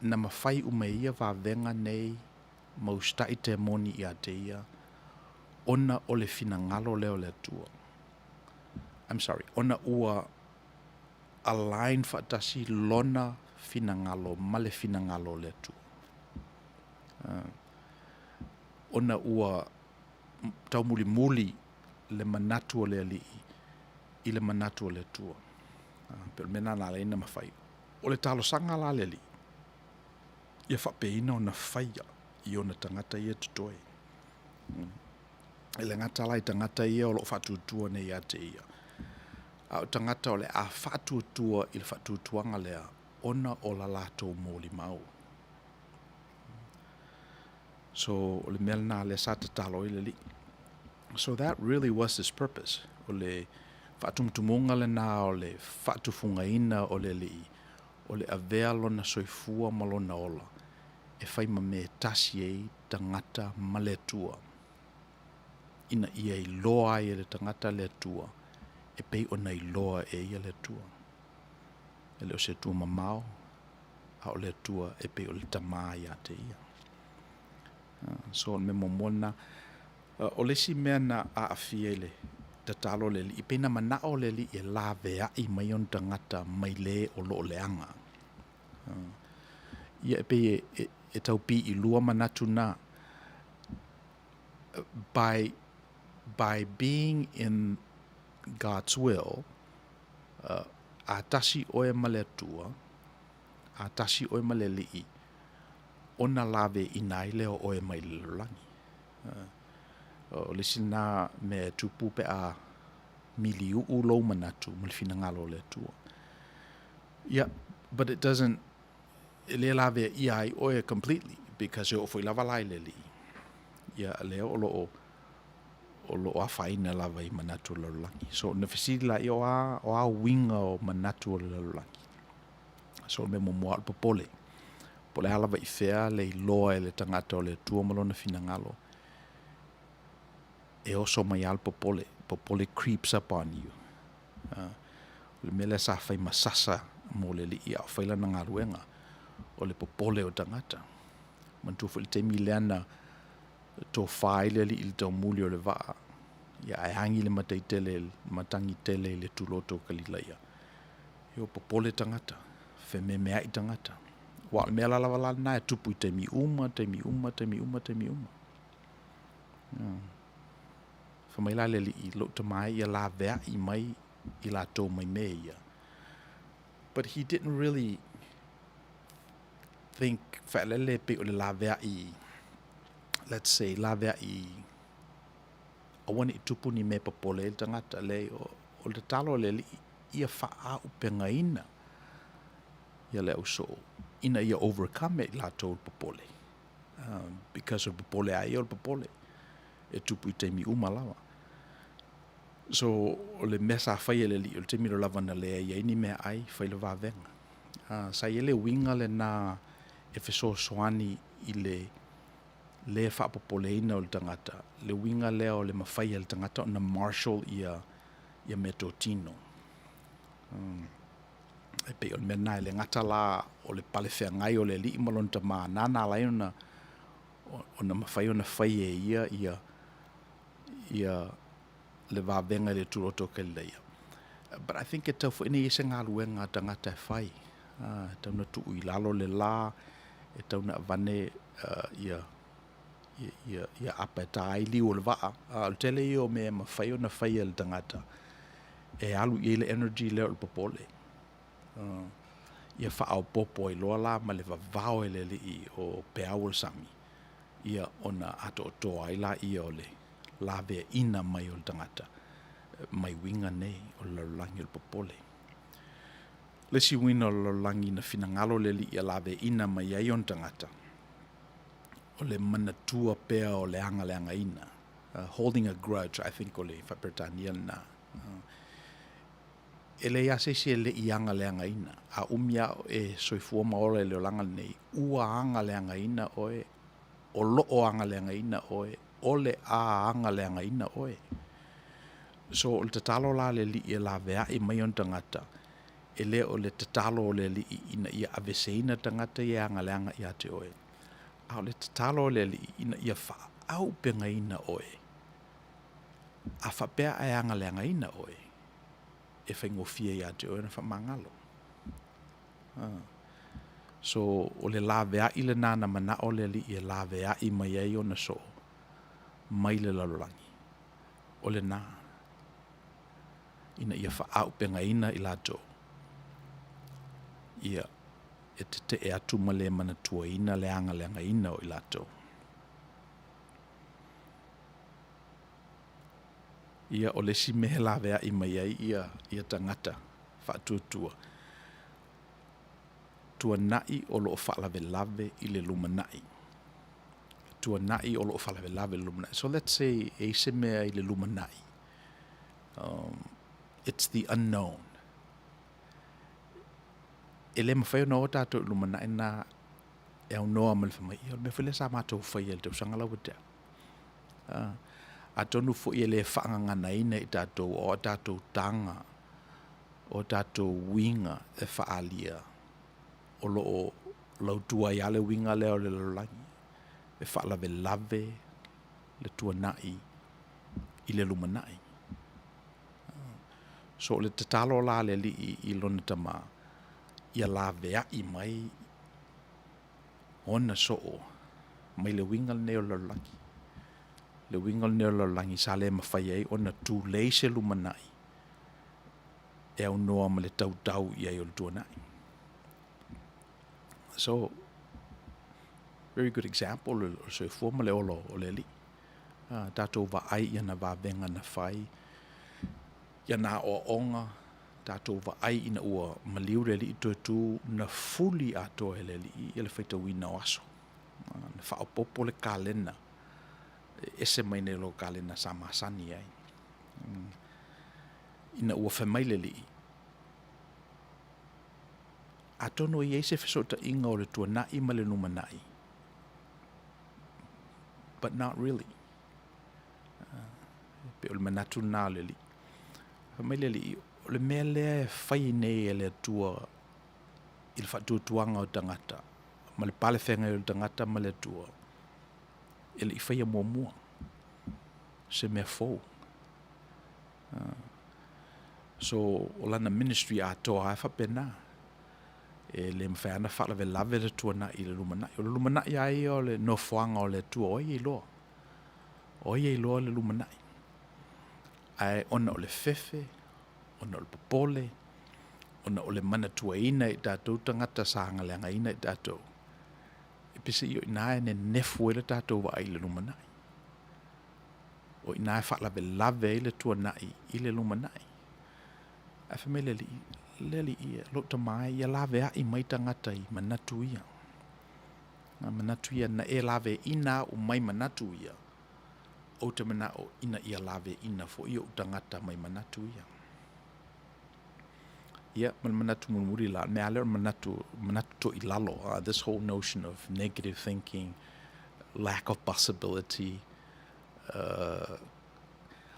na mafai uma e ia vavega nei ma usitai temoni ia te ia, ona o le finagalo lea o le Atua. I'm sorry, ona ua align faatasi lona finagalo ma le finagalo o le Atua. Ona ua taumulimuli le manatu o le Alii i le manatu o le Atua. Pei o le mea lena na ala ai ona mafai. O le talosaga la a le Alii, ia faapeina ona faia i ona tagata ia totoe. E le gata la i tagata ia o lo o faatuatua nei ia te ia, a o tagata o le a faatuatua i le faatuatuaga lea ona o la latou molimau. So, o le mea lena lea sa tatalo ai le Alii. So that really was his purpose. O le faatumutumuga lena o le faatufugaina o le Alii, o le avea lona soifua ma lona ola e fai ma mea e tasi ai tagata ma le Atua, ina ia iloa ai e le tagata le Atua e pei ona iloa e ia le Atua. E le o se Atua mamao, a o le Atua e pei o le Tama ia te ia. So, o le mea muamua lena. O le isi mea na aafia i le tatalo a le Alii, pei na manao le Alii e laveai mai ona tagata mai le o lo o leaga. Ia e pei e tau piilua manatu na, by, by being in God's will, a tasi oe ma le Atua, a tasi oe ma le Alii, ona laveina ai lea o oe mai le lalolagi. O le isi lena mea e tupu pe a miliuu lou manatu ma le finagalo o le Atua. Ia, but it doesn't, e le laveaia ai oe completely, because e oo foi lava la i le Alii. Ia, lea o lo o, o lo o afaina lava i manatu o le lalolagi. So, na fesili laia, o a, o a uiga o manatu o le lalolagi? So, o le mea muamua o le popole. Po o le a lava i fea le iloa e le tagata o le Atua ma lona finagalo. E oso mai lava le popole, popole creeps up on you. O le mea lea sa fai ma sasa mo le alii a o fai lana galuega, o le popole o tagata. Manatua foi le taimi lea na tofa ai le alii i le taumuli o le vaa, ia ae agi le matai tele, le matagi tele i le tuloto o Kalilaia. Ia ua popole tagata, fememeai tagata. Aua o le mea lava la lena e tupu i taimi uma, taimi uma, taimi uma, taimi uma. Fai mai la le Alii, Lou tama e, ia laveai mai i latou mai mea ia. But he didn't really think, faelele e pei o le laveai, let's say, laveai aua ne i tupu ni mea e popole ai le tagata. Leai, o le tatalo a le Alii, ia faaaupegaina ia le ausoo ina ia overcome e i latou le popole. Because o le popole a ia o le popole e tupu i taimi uma lava. So, o le mea sa fai e le alii, o le taimi loa lava na leai ai ni meaai, fai le vavega. Sa i ai le uiga lena e fesoasoani i le le faapopoleina o le tagata, le uiga lea o le mafai e le tagata ona marshal ia ia meatotino. E pei o le mea lena, e le gata la o le pale feagai o le alii ma lona tama, na na ala ai ona ona mafai ona fai e ia ia ia le vavega i le tuloto o Kalilaia. But I think e tatau foi ona i ai se galuega a tagata e fai. E tatau ona tuu i lalo le la, e tatau ona avane ia ia ia apa e ta ai liu o le vaa. O le tele ia o mea e mafai ona fai e le tagata e alu i ai le energy lea o le popole. Ia faaopoopo ai loa la ma le vavao e le alii o peau o le sami, ia ona atoatoa ai laia o le laveaiina mai o le tagata mai uiga nei o le lalolagi o le popole. O le isi uiga o le lalolagi na finagalo le alii ia laveaiina mai ai ona tagata, o le manatua pea o le agaleagaina, holding a grudge, I think o le Faa-Peretania lena. E leai lava se isi e le i agaleagaina. A umi lava oe e soifua ma ola i le olaga lenei, ua agaleagaina oe, o lo o agaleagaina oe, o le a agaleagaina oe. So o le tatalo la a le Alii e laveai mai ona tagata, e le o le tatalo o le Alii ina ia aveseina tagata ia e agaleaga ia te oe, a o le tatalo a le Alii ina ia faaaupegaina oe, a faapea ae agaleagaina oe, e faigofie ia te oe ona faamagalo. So, o le laveai lena na manao le Alii e laveai mai ai ona soo mai le lalolagi, o lena, ina ia faaaupegaina i latou, ia e tetee atu ma le manatuaina le agaleagaina o i latou. Ia, o le isi mea e laveai mai ai ia, ia tagata faatuatua, tuanai o lo o faalavelave i le lumanai. Tuanai o lo o faalavelave i le lumanai. So let's say e i ai se mea i le lumanai, um, it's the unknown. E le mafai ona o tatou i le lumanai na e aunoa ma le fai mai, ia o le mea foi lea sa matou faia i le tausaga la ua tea. Atonu foi e le faagaganaina i tatou o a tatou taga, o a tatou uiga e faaalia o lo o lautua ai lava le uiga lea o le lalolagi, e faalavelave le tuanai i le lumanai. So o le tatalo la a le Alii i lona Tama, ia laveai mai ona soo mai le uiga lenei o le lalolagi. Le uiga lenei o le lalolagi sa le mafai ai ona tulei se lumanai e aunoa ma le tautau i ai o le tuanai. So, very good example o le soifua ma le ola o le Alii. Tatou vaai i ana vavega na fai, i ana aoaoga, tatou vaai ina ua maliu le Alii toe tu, na fuli atoa e le Alii ia le faitauina o aso. Na faaopoopo le kalena e ese mai nei lo kalena sa masani ai. Ina ua fai mai le Alii, atonu e i ai se fesootaiga o le tuanai ma le lumanai, but not really. Pei o le manatu lena o le Alii. Fai mai le Alii, o le mea lea e fai nei e le Atua i le faatuatuaga o tagata ma le palefeagai o le tagata ma le Atua, e le i faia muamua, se mea fou. So, o lana ministry atoa lava e faapena. E le mafai lava ona faalavelave le tuanai i le lumanai. O le lumanai lava ia o le nofoaga o le Atua, o ai e iloa? O ai e iloa le lumanai? Ae ona o le fefe, ona o le popole, ona o le manatuaina e i tatou tagata sa agaleagaina i tatou, e peiseai o i ina e nenefu ai le tatou vaai i le lumanai. O i ina e faalavelave ai le tuanai i le lumanai. Ae fai mai le Alii, Le Alii e, lou tama e, ia laveai mai tagata i manatu ia. Nā manatu ia, na e laveina au mai manatu ia, ou te manao ina ia laveina foi ou tagata mai manatu ia. Ia, ma le manatu mulimuli la, o le mea lava lea o le manatu, manatu toilalo, this whole notion of negative thinking, lack of possibility,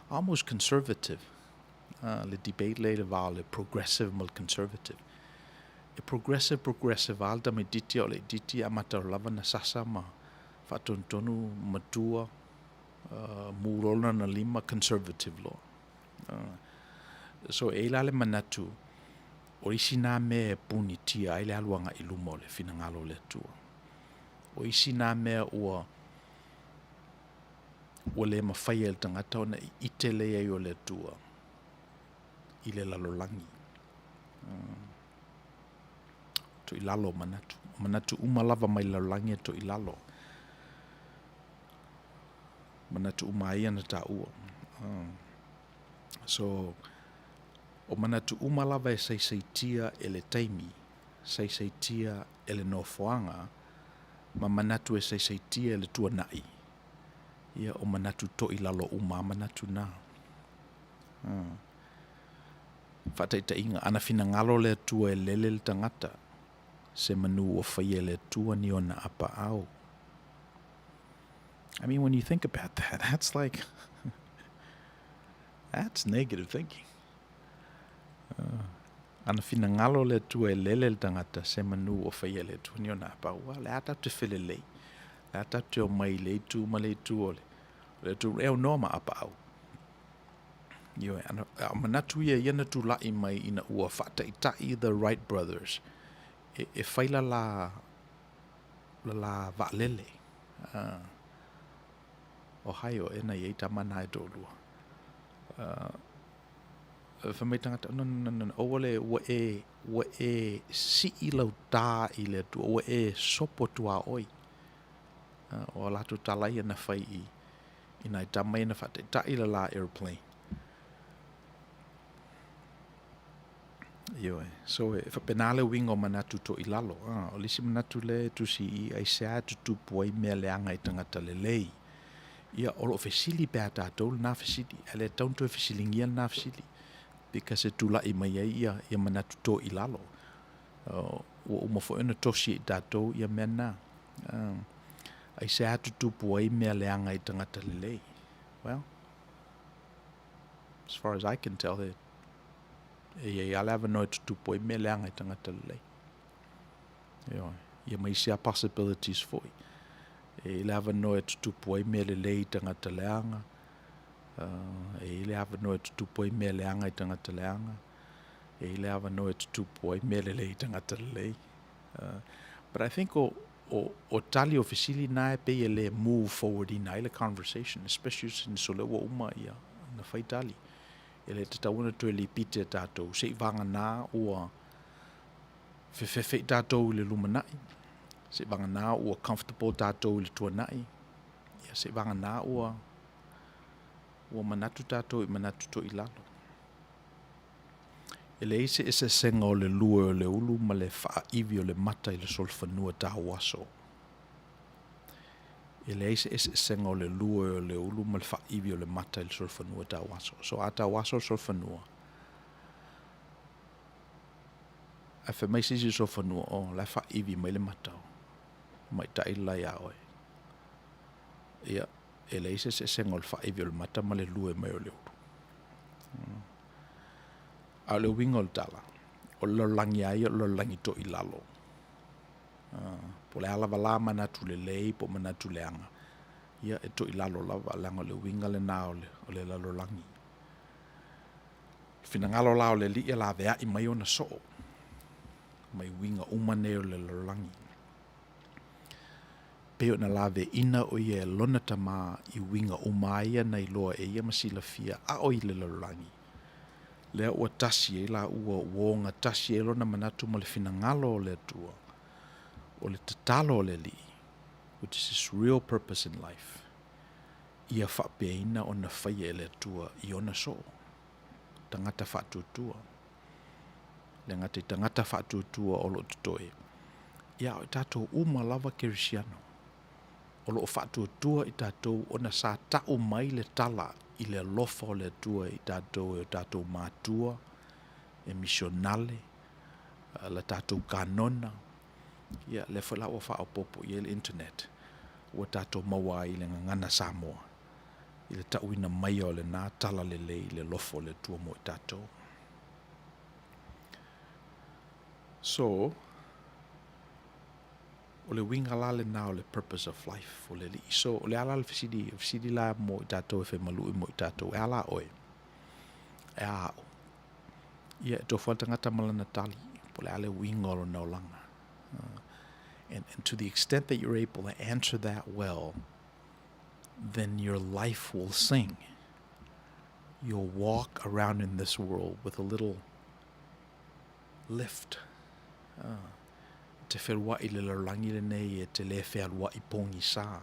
almost conservative, le debate lea i le va o le progressive ma le conservative. E progressive, progressive lava le tamaitiiti a o le itiiti e amata loa lava ona sasa ma faatonutonu matua, mu loa lona lima, conservative loa. So e i ai la le manatu, o isi na mea e punitia ai le alu agai i luma o le finagalo o le Atua. O isi na mea ua ua le mafai e le tagata ona ite le i ai o le Atua i le lalolagi. Toilalo manatu. O manatu uma lava mai le lalolagi e toilalo. Manatu uma lava ia na taua. So, o manatu uma lava e saisaitia e le taimi, saisaitia e le nofoaga, ma manatu e saisaitia e le tuanai, ia o manatu toilalo uma lava manatu na. Faataitaiga, ana finagalo le Atua e lele le tagata, se manu ua faia e le Atua ni ona apaau. I mean, when you think about that, that's like, that's negative thinking. Ana finagalo le Atua e lele le tagata, se manu ua faia e le Atua ni ona apaau. Ua, o le a tatou te felelei? O le a tatou te omai i le itu ma le itu o le atunuu e aunoa ma apaau? Ioe, ana, a o manatu ia ia na tulai mai ina ua faataitai the Wright Brothers e, e fai la la, la la vaalele. Ohio ea na i ai tama na e toalua. Fai mai tagata, no, no, no, no, aua le, ua e, ua e sii lau tā i le Atua, ua e sopo tuaoi. O a latou tala ia na fai i, i nai tama ia na faataitai le la airplane. Ioe. So e faapena le uiga o manatu toilalo. O le isi manatu lea e tusi i i, aisea e tutupu ai mea leaga i tagata lelei. Ia, o lo o fesili pea tatou lena fesili, ae le tatau ona toe fesiligia lena fesili, because e tulai mai ai ia, ia manatu toilalo. Ua uma foi ona tosi e i tatou ia mea na. Aisea tutupu ai mea leaga i tagata lelei? Well, as far as I can tell, e, e i ai lava le avanoa e tutupu ai mea leaga i tagata lelei. Ioe, ia ma isi lava possibilities foi. E i ai le avanoa e tutupu ai mea lelei i tagata leaga, e i ai le avanoa e tutupu ai mea leaga i tagata leaga, e i ai le avanoa e tutupu ai mea lelei i tagata lelei. But I think o, o, o tali o fesili na e pei e le move forward ina ai le conversation, especially since o lea ua uma ia na fai tali. E le tatau ona toe lipite tatou, se i vagana ua fefefe i tatou i le lumanai, se i vagana ua comfortable tatou i le tuanai, ia se i vagana ua, ua manatu tatou i manatu toilalo. E leai se eseesega o le lue o le ulu ma le faaiwi o le mata i le solofanua tauaso. E leai se eseesega o le lue o le ulu ma le faaiwi o le mata i le solofanua tauaso. So a tauaso le solofanua, ae fai mai se isi solofanua, oh, la e faaiwi mai le mata o maitaʻi le la iā oe. Ia, E leai se eseesega o le faaivī o le mata ma le lue mai o le ulu. A o le uiga o le tala, o le lalolagi lava ia o le lalolagi toilalo. Po o le a lava la manatu lelei po o manatu leaga, ia e toilalo lava, leaga o le uiga lena o le lalolagi. Finagalo la o le Alii e laveai mai ona soo mai uiga uma nei o le lalolagi, pei ona laveaiina o ia e lona Tama i uiga uma lava ia na iloa e ia ma silafia a o i le lalolagi, lea ua tasi ai laua, ua ogatasi ai lona manatu ma le finagalo o le Atua. O le tatalo a le Alii, which is his real purpose in life, ia faapeaina ona faia e le Atua i ona soo, tagata faatuatua. Le gata i tagata faatuatua o lo o totoe, ia a o i tatou uma lava kerisiano, o lo o faatuatua i tatou ona sa tau mai le tala i le alofa o le Atua i tatou e o tatou matua, e misionale, la tatou kanona, ia lea foi la ua faaopoopo i ai le internet, ua tatou maua ai i le gagana Samoa i le tauina maia o lena tala lelei i le alofa o le Atua mo i tatou. So, o le uiga la lena o le purpose of life o le Alii. So, o le a la le fesili, fesili la mo i tatou e fai malu'i mo i tatou, e a la oe? E a a'u? Ia, e tofu lava le tagata ma lana tali, po o le a le uiga o lona olaga. And, and to the extent that you're able to answer that well, then your life will sing. You'll walk around in this world with a little lift. Ah, te feluaʻi le lalolagi lenei e te lē fealuaʻi pogisa.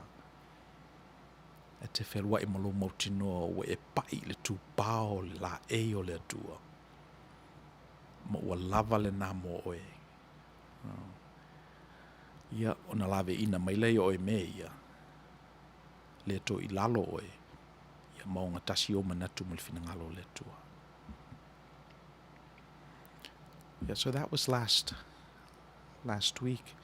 E te fealuaʻi ma lou mautinoa ua e paʻi i le tupao o le laei o le Atua, ma ua lava lena mo oe. Ia, ona laveaiina mai lea o oe i mea ia, le toe i lalo oe, ia ma ogatasi ou manatu ma le finagalo o le Atua. Yeah, so that was last last week.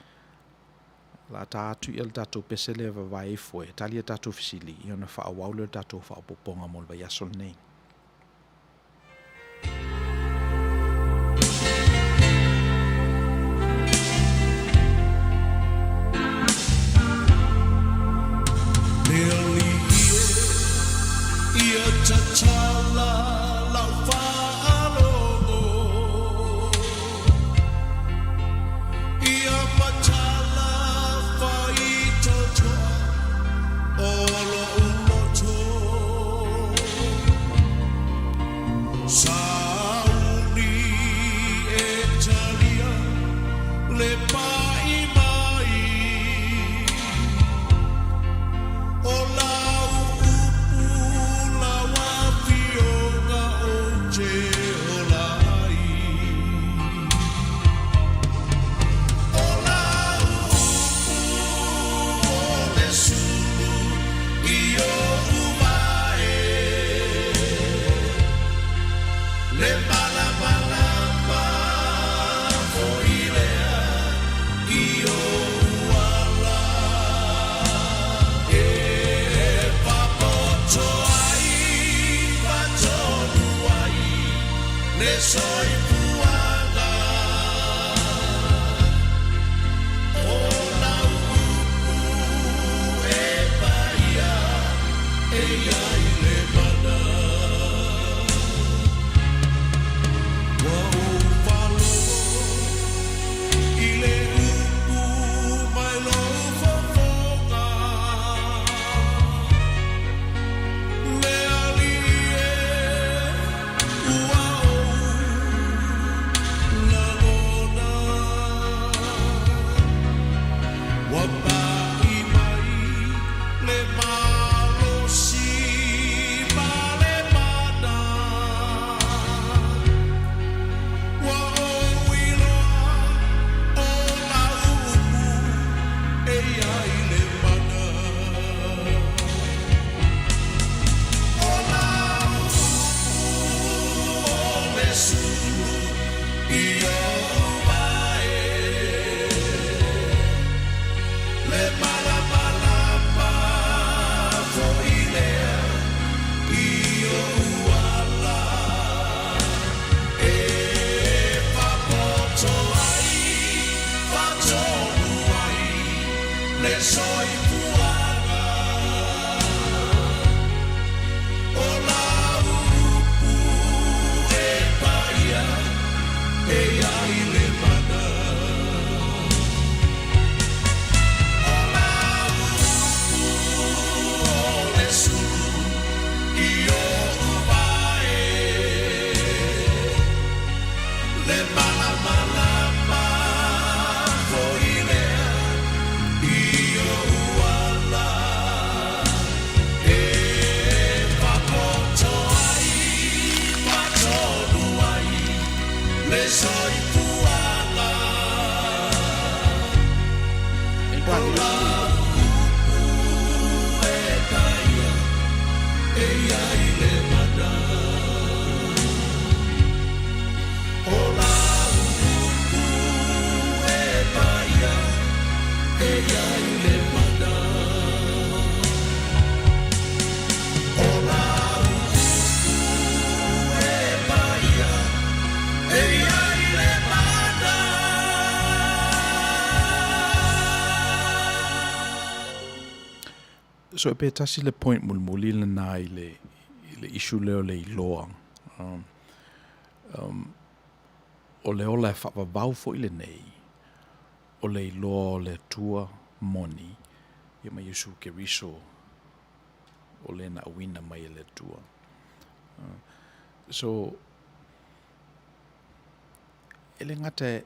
La ta atu ia le tatou pese lea vavae ifo e tali a tatou fesili ia ona faaauau lea o le tatou faaopoopoga mo le vaiaso lenei. Le alii e ia tatala lau faalogo, Ia matala faitotoa o lo'u loto. Sauni e talia le pa'i mai o lau upu lau afioga ou te ola ai. O lau upu o le sulu i oʻu vae, le malamalama foi lea i ou ala e fapoto ai ma tonu ai le soifuaga. O lau upu e paia e i ai le mana. Ua ou faalogo i le upu mai lou fofoga, Le Alii e, ua ou lagona. Ua pa'i mai le malosi ma le mana. Ua ou iloa o lau upu e i ai le mana. O lau upu o le sulu i ou vae, le malamalama foi. So pe tasi le point mulimuli lena i le, i le issue lea o le iloa. Um, um, o le ola e faavavau foi lenei, o le iloa o le Atua moni, ia ma Iesu Keriso o le na auina mai e le Atua. So, e le gata e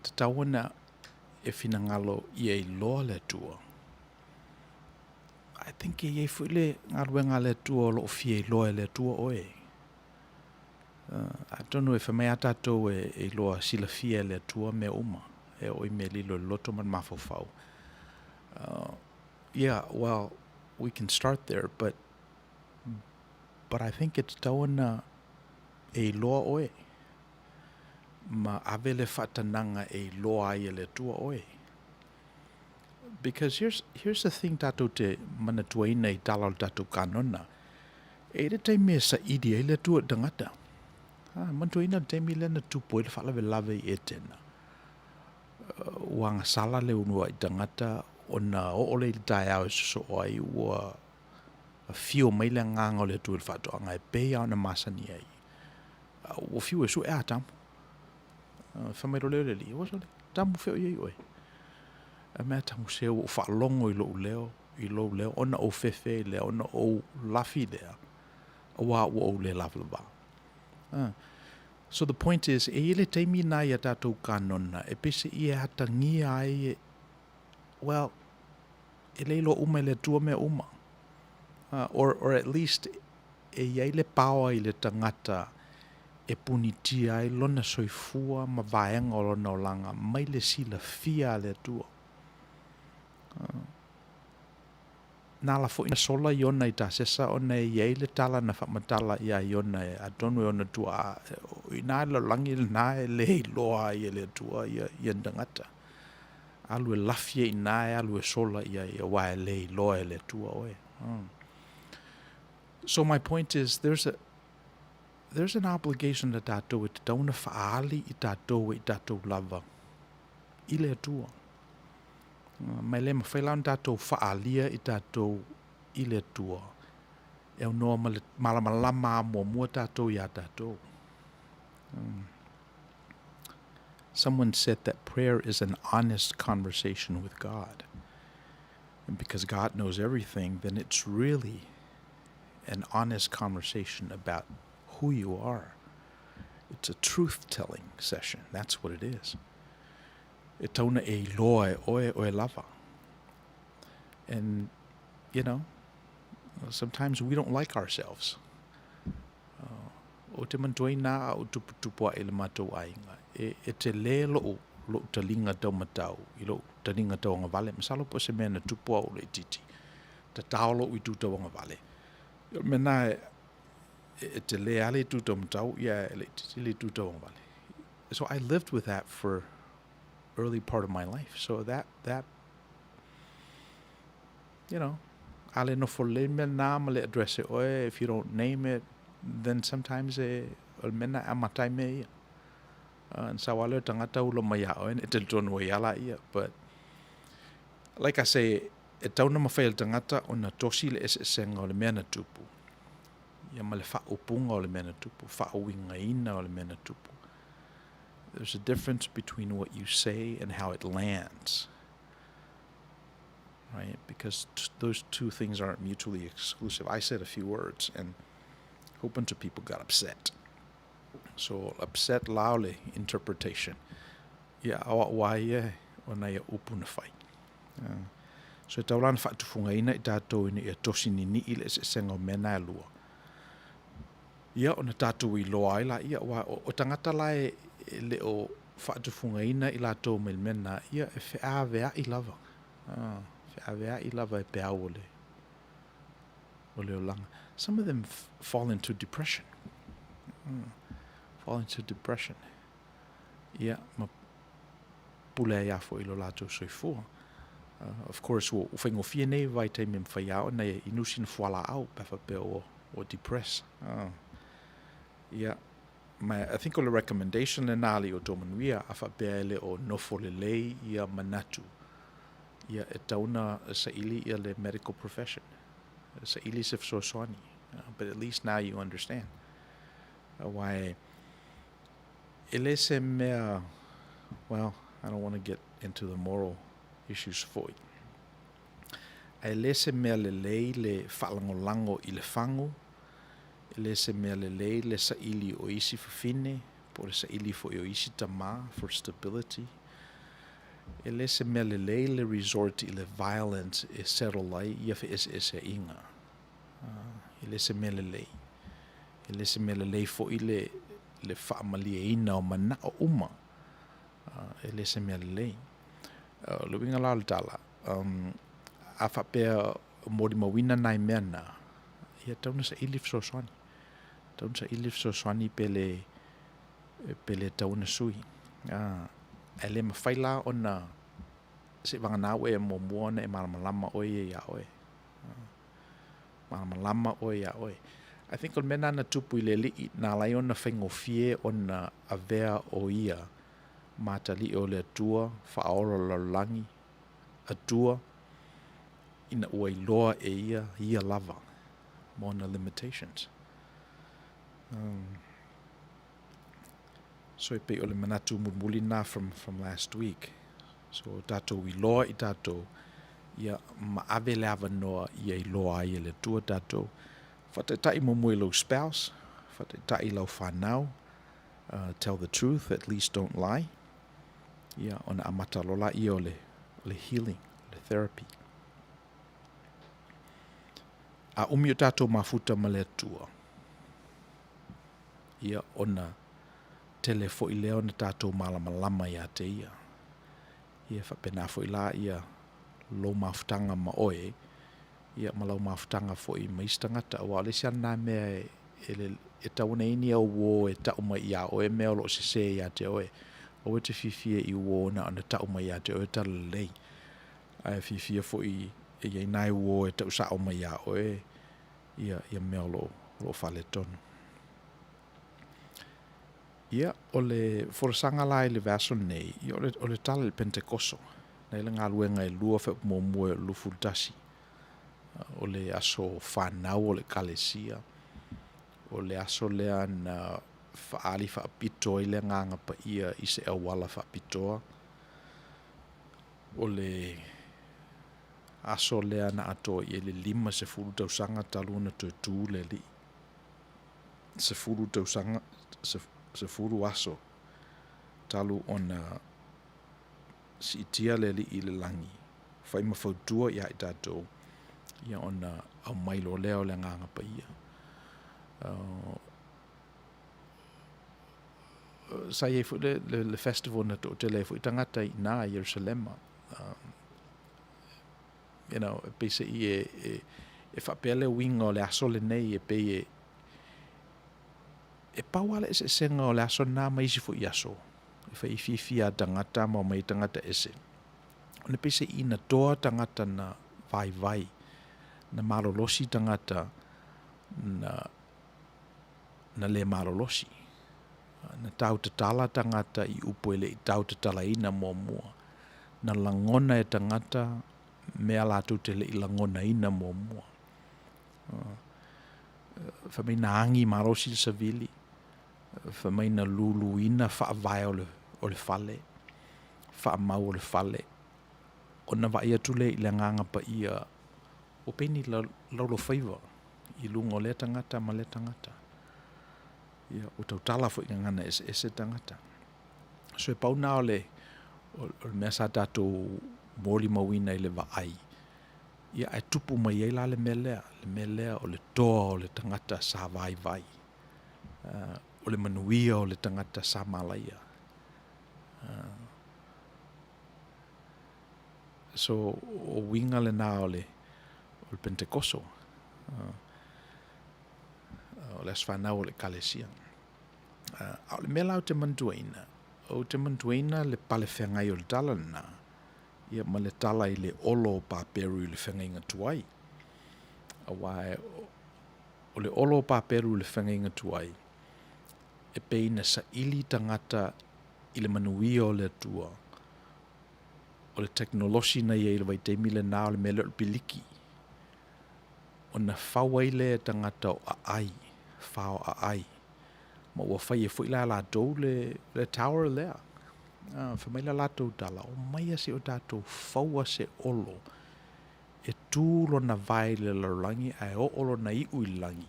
tatau ona e finagalo ia iloa le Atua. I think e i ai foi le galuega a le Atua o lo o fia iloa e le Atua oe. Atonu e fai mai a tatou e iloa silafia e le Atua mea uma, e oo i mea lilo i le loto ma le mafaufau. Yeah, well, we can start there, but but I think e tatau ona e iloa oe ma ave le faatanaga e iloa ai e le Atua oe. Because here's, here's the thing tatou te manatuaina i tala o le tatou kanona, e i le taimi e saili ai le Atua i le tagata. Ha, manatuaina le taimi lea na tupu ai le faalavelave i Etena. Ua agasala le uluai tagata ona oo lea i le taeao e sosoo ai ua afio mai le agaga o le Atua i le faatoaga e pei lava ona masani ai. Ua fiu e sue Atamu. Fai mai loa lea o le Alii, Ua sole, Atamu fea o i ai oe? Fai mai Atamu, Se ua ou faalogo i lou leo, i lou leo, ona ou fefe ai lea, ona ou lafi lea, auā ua ou le lavalava. So the point is, e i ai le taimi lena i a tatou kanona e peiseai e atagia ai e, well, e le iloa uma e le Atua mea uma. Or, or at least e i ai le paoa i le tagata e punitia ai lona soifua ma vaega o lona olaga mai le silafia a le Atua. Na ala foi na sola Iona i Tasesa ona e i ai le tala na faamatala iā Iona e atonu e ona tuaa, o i ina le lalolagi lena e le iloa ai e le Atua ia ia ni tagata. Alu e lafi ai i ina e alu e sola i ai aua e le iloa e le Atua oe. So my point is there's a there's an obligation na tatou e tatau ona faaali i tatou e i tatou lava i le Atua. Ma e le mafai la ona tatou faaalia i tatou i le Atua e aunoa ma le malamalama a muamua tatou iā tatou. Someone said that prayer is an honest conversation with God. And because God knows everything, then it's really an honest conversation about who you are. It's a truth-telling session. That's what it is. E tatau ona e iloa e oe, oe lava. And, you know, sometimes we don't like ourselves. Ou te manatuaina a ou tuputupu aʻe i le matou aiga, e, e telē loʻu, loʻu taliga taumatau i loʻu taliga tauagavale. Masalo po o se mea na tupu a ou laitiiti, tatao loʻu itu tauagavale. O le mea lena e, e telē lava le itu taumatau, ia e laitiiti le itu tauagavale. So I lived with that for early part of my life. So that, that, you know, a le nofo lelei le mea lena ma le address e oe, if you don't name it, then sometimes e, o le mea lena e amata ai mea ia. Na sau lava lea o le tagata ulo mai ia oe, e talitonu ai lava laia. But, like I say, e tatau ona mafai e le tagata ona tosi le eseesega o le mea na tupu, ia ma le faaupuga o le mea na tupu, faauigaina o le mea na tupu. There's a difference between what you say and how it lands. Right? Because those two things aren't mutually exclusive. I said a few words and a whole bunch of people got upset. So upset la o le interpretation. Ia, o a'u a ia ona ia upu na fai. So e tatau la ona faatufugaina i tatou ina ia tosi nini'i le eseesega o mea na e lua. Ia ona tatou iloa ai laia, aua o tagata la e le o faatufugaina i latou mai le mea lena, ia e feavea'i lava, feavea'i lava e peau o le o le olaga. Some of them fall into depression, fall into depression, ia, ma pule ai lava foi i lo latou soifua. Of course, ua faigofie nei vaitaimi e mafai lava ona e inu sina fualaau pe a faapea ua ua depress. Ia, ma I think o le recommendation lena a le i o tō manuia, a faapea e le o nofo lelei ia manatu. Ia, e tatau ona saili ia le medical profession, saili se fesoasoani, but at least now you understand. Aua e, e le se mea, well, I don't want to get into the moral issues foi. Ae le se mea lelei le faalagolago i le fagu, e le se mea lelei le saili o isi fafine, po o le saili foi o isi tama for stability. E le se mea lelei le resort i le violence e settle ai ia feeseeseaiga. E le se mea lelei. E le se mea lelei foi le, le faamalieina o manao uma. E le se mea lelei. O le uiga la o le tala, a faapea molimauina nai mea na, ia tatau ona saili fesoasoani. Tatau ona saili fesoasoani pe le, pe le tatau ona sui. Ae le mafai la ona seivagana ua e muamua ona e malamalama oe ia ia oe. Malamalama oe ia oe. I think o le mea lena na tupu i le Alii, na ala ai ona faigofie ona avea o Ia ma atalii o le Atua, Faaola o le lalolagi, Atua, ina ua iloa e Ia, Ia lava, ma ona limitations. Um, so e pei o le manatu mulimuli lena from, from last week. So tatou iloa i tatou, ia ma ave le avanoa ia iloa ai e le Atua tatou. Faataitai muamua i lou spouse, faataitai i lau fanau, uh, tell the truth, at least don't lie. Ia, ona amata loa laia o le, o le healing, o le therapy. A umi o tatou mafuta ma le Atua, ia, ona tele foi lea ona tatou malamalama ia te Ia. Ia, faapena foi la ia lou mafutaga ma oe, ia, ma lau mafutaga foi ma isi tagata, aua o le isi lava lena mea e, e, e tatau ona i ai ni au uō e tau mai iā oe mea o lo o sesē ia te oe. Aua e te fiafia i uō na ona tau mai ia te oe tala lelei. Ae fiafia foi e i ai nai uō e tau sao mai iā oe ia, ia mea o lo o, o lo o faaletonu. Ia, o le folasaga la i le vaiaso lenei, ia o le, o le tala i le Pentekoso. Na i le galuega e lua fepu muamua e o le 21. O le aso fanau o le Ekalesia. O le aso lea na faaali faapito ai le Agaga Paia i se auala faapitoa. O le aso lea na atoa i ai le 50 tausaga talu ona toe tu le Alii. 10 tausaga, 10 aso talu ona siitia le Alii i le lagi, fai ma fautua ia i tatou, ia ona aumai loa lea o le Agaga Paia. Uh, sa i ai foi le, le, le festival na toatele ai foi tagata i ina i Ierusalema. Um, you know, e pei se i e, e, e faapea le uiga o le aso lenei e pei e, e pau lava le eseesega o le aso lena ma isi foi aso e fai fiafia a tagata ma omai tagata ese. Ona pei se i na toa tagata na vaivai, na malolosi tagata na, na le malolosi. Na tau tatala tagata i upu e le i tau tatalaina muamua. Na lagona e tagata mea latou te le i lagonaina muamua. Fai mai na agi malosi le savili, fai mai na luluina faavae o le, o le fale, faamau o le fale, ona vaai atu lea i le Agaga Paia ua pei ni laulofaiva i luga o lea tagata ma lea tagata. Ia, ua tautala foi i gagana eseese tagata. So e pau na o le, o le mea sa tatou molimauina i le vaai, ia ae tupu mai ai la le mea lea, le mea lea o le toa o le tagata sa vaivai, uh, o le manuia o le tagata sa malaia. Uh, so o uiga lena o le, o le Pentekoso. Uh, o le aso fanau o le Ekalesia. A o le mea la ou te manatuaina, ou te manatuaina le pale feagai o le tala lena, ia ma le tala i le olo o Paperu i le feagaiga tuai. Aua o le olo o Paperu i le feagaiga tuai, e pei na saili tagata i le manuia o le Atua. O le tekonolosi na i ai i le vaitaimi lena o le mea lea o le piliki, ona fau ai lea e tagata o aai, fao aai, ma ua fai ai foi la e latou le, le tower lea. Fai mai le latou tala, omaia se i o tatou faua se olo e tu lona vae i le lalolagi ae oo lona iu i le lagi,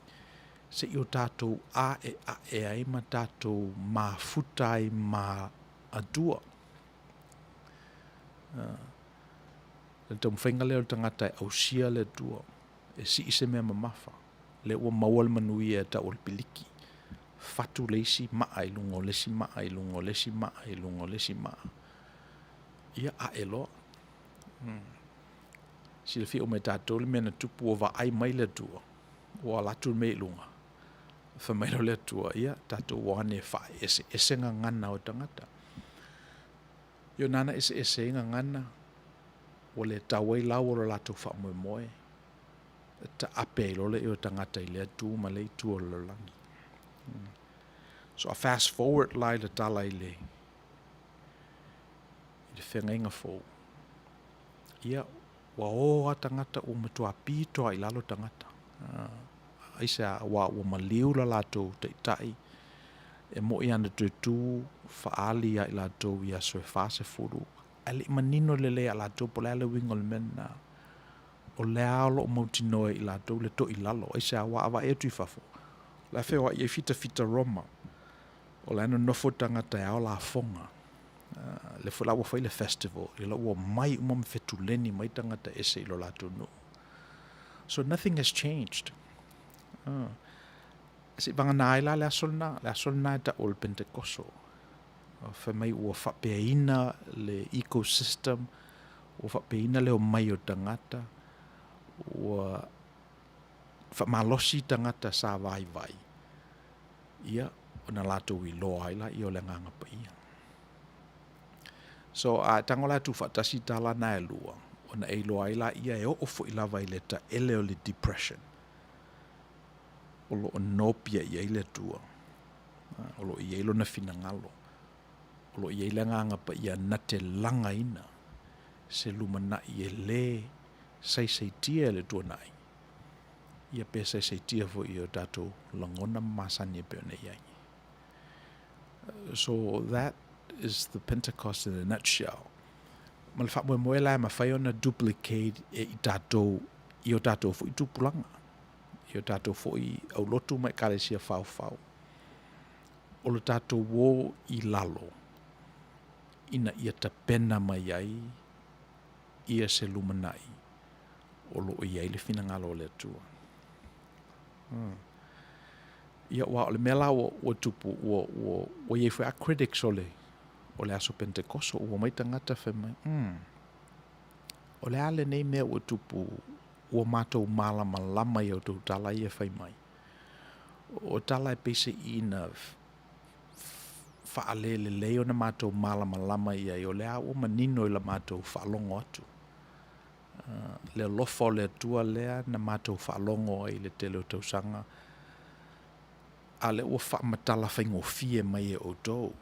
se i o tatou aeae ai ma tatou mafuta ai ma Atua. O le taumafaiga lea o le tagata e ausia le Atua, e sii se mea mamafa, lea ua maua le manuia e tau o le piliki, fatu le isi maa i luga o le isi maa i luga o le isi maa i luga o le isi maa, ia ae loa. Silafia uma e tatou le mea na tupu ua vaai mai le Atua, ua alu atu le mea i luga, fai mai lea o le Atua, ia tatou o ane e faaeseese gagana o tagata. Ia na ala ona eseese ai gagana, ua le tau ai lau o le latou faamoemoe, taape ai loa lea o tagata i lea itu ma lea itu o le lalolagi. So a fast forward la i le tala i le i le feagaiga fou, ia, ua o lava tagata ua matua pito lava i lalo tagata. Aisea? Aua ua maliu le latou taitai, e moni lava na toe tu faaali ia i latou i aso e 40, ae le i manino lelei ia i latou po o le a le uiga o le mea lena. O lea lava o lo o mautinoa e i latou le toilalo. Aisea? Aua a vaai atu i fafo, o la e feoai ai fitafita Roma, o la e nonofo tagata e ao lafoga. Lea foi la ua fai le festival, ia la ua omai uma ma fetuleni mai tagata ese i lo latou nuu. So nothing has changed. Seivagana ai la le aso lena, le aso lena e tau o le Pentekoso. Fai mai ua faapeaina le ecosystem, ua faapeaina le omai o tagata, ua faamalosi tagata sa vaivai, ia, ona latou iloa ai laia o le Agaga Paia. So, a e tago la e tuufaatasi tala na e lua, ona e iloa ai laia e oo foi lava i le taele o le depression, o lo o nopiai ai le Atua, o lo o i ai Lona finagalo, o lo o i ai le Agaga Paia na te lagaina se lumanai e lē saisaitia e le tuanai, ia pe saisaitia foi i o tatou lagona ma masani e pei ona i ai. So that is the Pentecost in a nutshell. Ma le faamoemoe la e mafai ona duplicate e i tatou i o tatou foi tupulaga, i o tatou foi aulotu ma ekalesia faofao. O le tatou o i lalo ina ia tapena mai ai ia se lumanai o lo o i ai le finagalo o le Atua. Ia, aua o le mea la ua, ua tupu, ua, ua, ua i ai foi a critics o le, o le aso Pentekoso, ua omai tagata fai mai, umm, o le a lenei mea ua tupu, ua matou malamalama i a outou tala ia e fai mai. O tala e peiseai na faalelelei ona matou malamalama i ai, o lea ua manino i la matou faalogo atu. Le alofa o le Atua lea na matou faalogo ai i le tele o tausaga, a o lea ua faamatala faigofie mai e outou.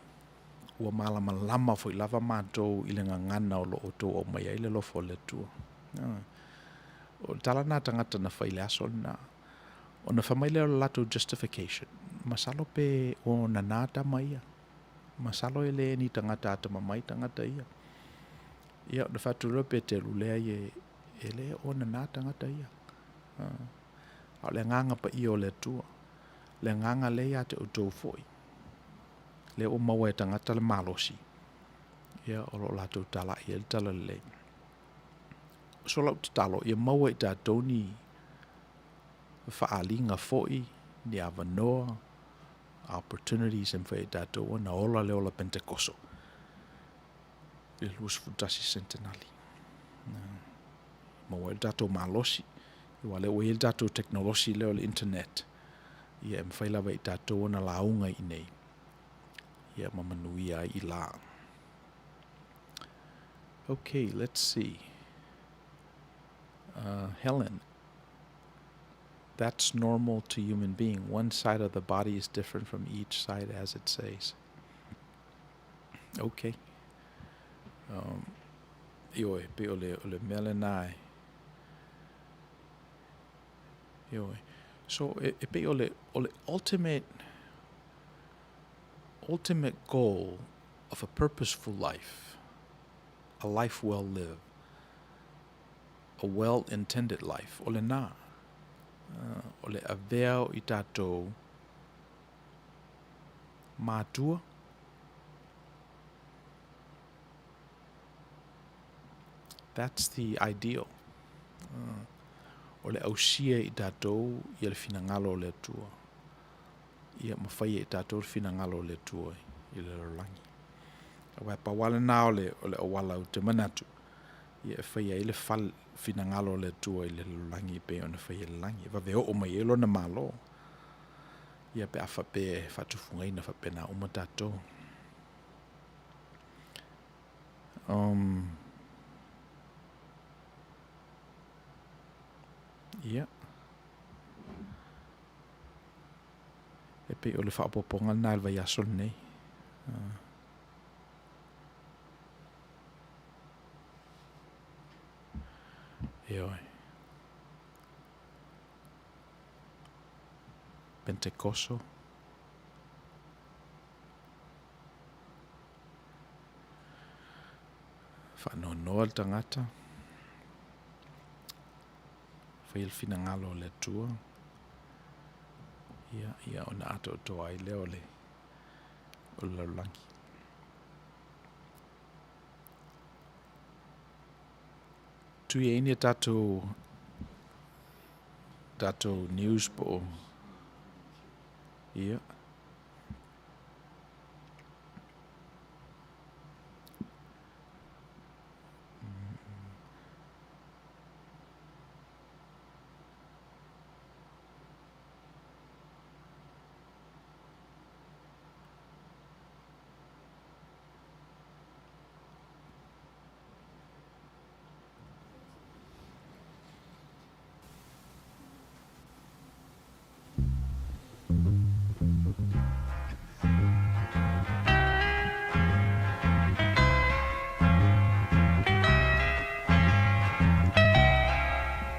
Ua malamalama foi lava matou i le gagana o lo o outou aumaia ai le alofa o le Atua. O le tala lena a tagata na fai i le aso lena. Ona fai mai lea o le latou justification, masalo pe ua nana tama ia. Masalo e le ni tagata atamamai tagata ia. Ia, ona fai atu loa Peteru, Leai, e, e le o nana tagata ia. A o le Agaga Paia o le Atua, le Agaga lea ia te outou foi, lea ua maua e tagata le malosi, ia, o lo o latou talai ai le talalelei. So lau tatalo, ia maua e i tatou ni faaaliga foi, ni avanoa, opportunities e mafai ai e tatou ona ola le ola Pentekoso i le 21 sentenali. Maua ai le tatou malosi, aua o lea ua i ai le tatou tekonolosi lea o le internet, ia e mafai lava e i tatou ona lauga i inei, ia ma manuia ai i la. Okay, let's see. Helen, that's normal to human being. One side of the body is different from each side as it says. Okay. Ioe, pei o le, o le mea lena e. Ioe. So, e, e pei o le, o le ultimate, ultimate goal of a purposeful life, a life well lived, a well-intended life, o lena. O le avea o i tatou matua, That's the ideal. O le ausia i tatou ia le finagalo o le Atua. Ia ma faia i tatou le finagalo o le Atua i le lalolagi. Aua e pau lava lena o le, o le auala ou te manatu, ia e faia ai le fal, finagalo o le Atua i le lalolagi e pei ona faia i le lagi. E vave oo mai ai lona Malo. Ia pe a faapea e faatufugaina faapena uma tatou. Um, ia. E pei o le faaopoopoga lena i le vaiaso lenei. Uh. Ioe. Pentekoso. Faanoanoa le tagata. Faia le finagalo o le Atua. Ia, ia ona atoatoa ai lea o le, o le lalolagi. Tui ai ni a tatou, tatou news po o, ia.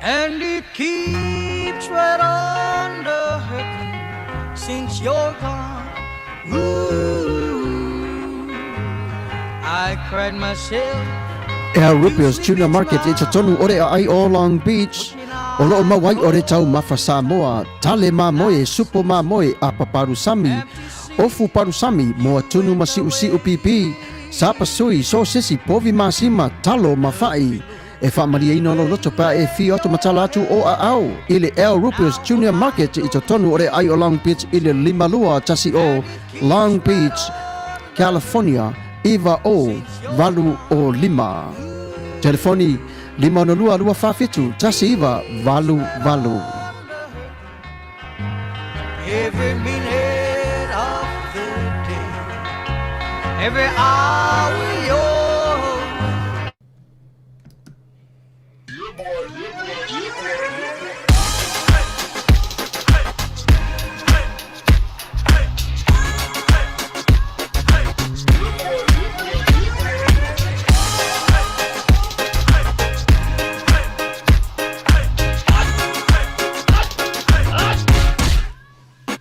And it keeps right on the hurting since you're gone. Ooh, I cried myself. Al Rupio's Tuna Market i totonu o le aai o Long Beach, o loo mau ai o le taumafa Samoa, tale mamoe, supo mamoe, apa palusami, ofu palusami, moa tunu ma siusiu pipi, sapasui, sosesi, povi masima, talo ma fa'i. E faamalieina lou loto pe a e fio atu ma tala atu o aao i le Al Rupio's Junior Market i totonu o le aai o Long Beach i le 5210 Long Beach, California 90805. Telefoni 562 247 1988. Every minute of the day, every hour you're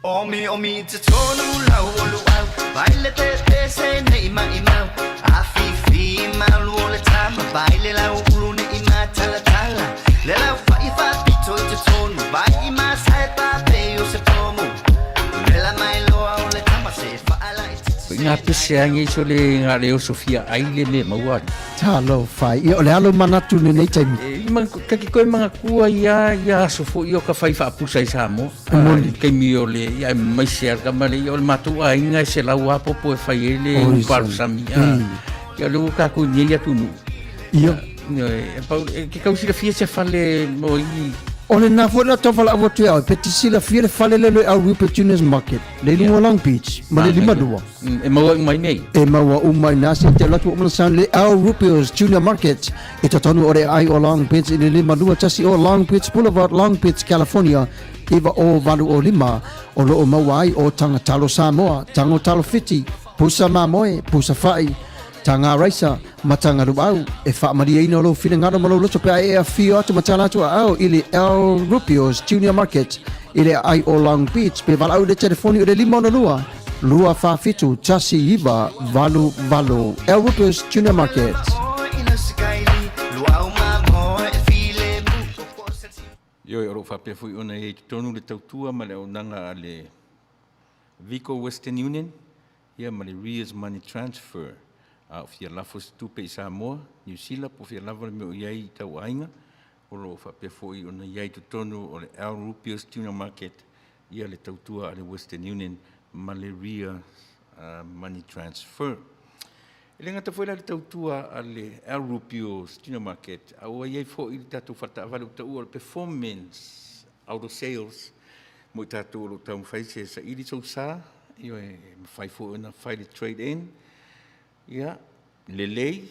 Omi omi te tonu lau o luau Vai le te te se nei mai mau A fi fi malu o le tama Vai le lau ulu ne i ma tala tala Le lau fa i fa pito i te tonu Vai i ma sae pa pe o se pomu Le la mai loa o le tama se fa ala i te Ngā pese angi so le ngā leo Sofia ai le me maua. Talofa. Ia, o le a lou manatu i lenei taimi? E, ma, kaki koe mangatua ia, ia aso foi o ka whai whaapusa i Samoa. Moni. I taimi o le, ia, mai se ara ma le, ia, o le matou aiga e selau apopo e fai ai le Oi, uparusami. Ah, ia, o le ua kākou i nei atunuu. Ia. Ia, e, pau, e, ke kau silafia se fale mo i O lena foi la tau valaau atu ia oe, pe te silafia le fale lea le Al Rupert Juniors Market, le i luga o Long Beach, ma le 52. E maua uma i nei. E maua uma i nā se te alu atu o mana sound le Al Rupio's Junior Market i totonu o le aai o Long Beach i le 52 o Long Beach Boulevard, Long Beach, California 90805 o loo maua ai o Taga Talo Samoa, Tago Talo Fiti, Pusa Mamoe, Pusa Fa'i, Taga raisa ma taga luau e faamalieina lou finagalo ma lou loto pe a e afio atu ma tala atu aao i le El Rupio's Junior Market i le aai o Long Beach pe valaau i le telefoni o le 562 247 1988. El Rupio's Junior Market. Ioe, o lo o faapea foi ona i ai i totonu le tautua ma le auaunaga a le Vico Western Union ia ma le Rears Money Transfer. A o fia lafo se tupe i Samoa, Niu Sila po o fea lava le mea o i ai i tau aiga, o lo o faapea foi ona i ai i totonu o le Al Rupios Tuna Market ia le tautua a le Western Union ma le Rears Money Transfer. E le gata foi la i le tautua a le Al Rupios Tuna Market, a ua i ai foi le tatou faletaavale ua taua o le Performance Auto Sales mo i tatou o lo o taumafai se saili sou sa, ioe, e mafai foi ona fai le trade in, ia, lelei,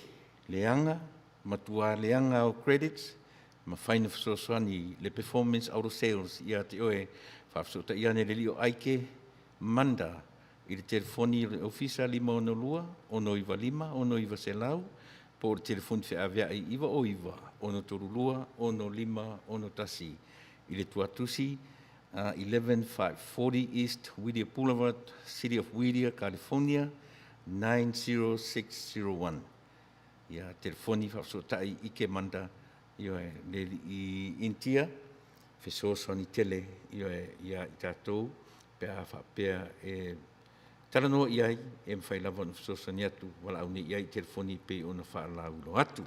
leaga, matua leaga au credits, mafai ona fesoasoani le Performance Auto Sales ia te oe, faafesootai ane le alii o Aike Manda i le telefoni o le ofisa 562 695 6900 po o le telefoni feaveai 909 632 6561 i le tuatusi 11540 East Whittier Boulevard, City of Whittier, California 90601. Ia, telefoni faafesootai ike manda, ioe, le alii Initia, fesoasoani tele, ioe, ia i tatou pe a faapea e talanoa i ai, e mafai lava ona fesoasoani atu, valaau nei i ai i telefoni pei ona faalauiloa atu.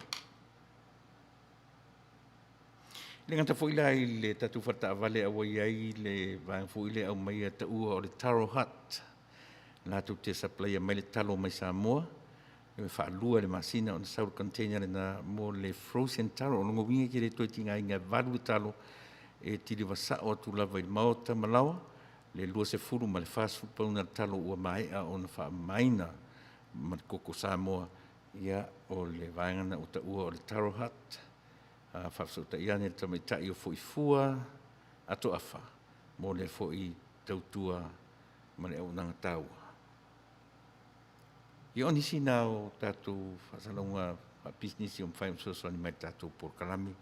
E le gata foi la i le tatou faletaavale a ua i ai le vaega foi lea e aumaia taua o le Taro Hut, latou te supplier mai le talo mai Samoa, e faalua i le masina ona sau le container lena mo le frozen taro. O lona uiga e te le toe tigaina e valu le talo, e deliver sao atu lava i le maota ma laoa le 20 ma le 40 pauna le talo ua maea ona faamamaina ma le koko Samoa. Ia, o le vaega lena ua taua o le Taro Hut. Faafesootai ane le tamaitai o Foifua Atoafa mo lea foi tautua ma le auaunaga taua. Ia o nisi na o tatou faasalalauga faapisinisi o mafai ona fesoasoani mai i le tatou polokalame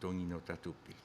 totogiina o tatou pili.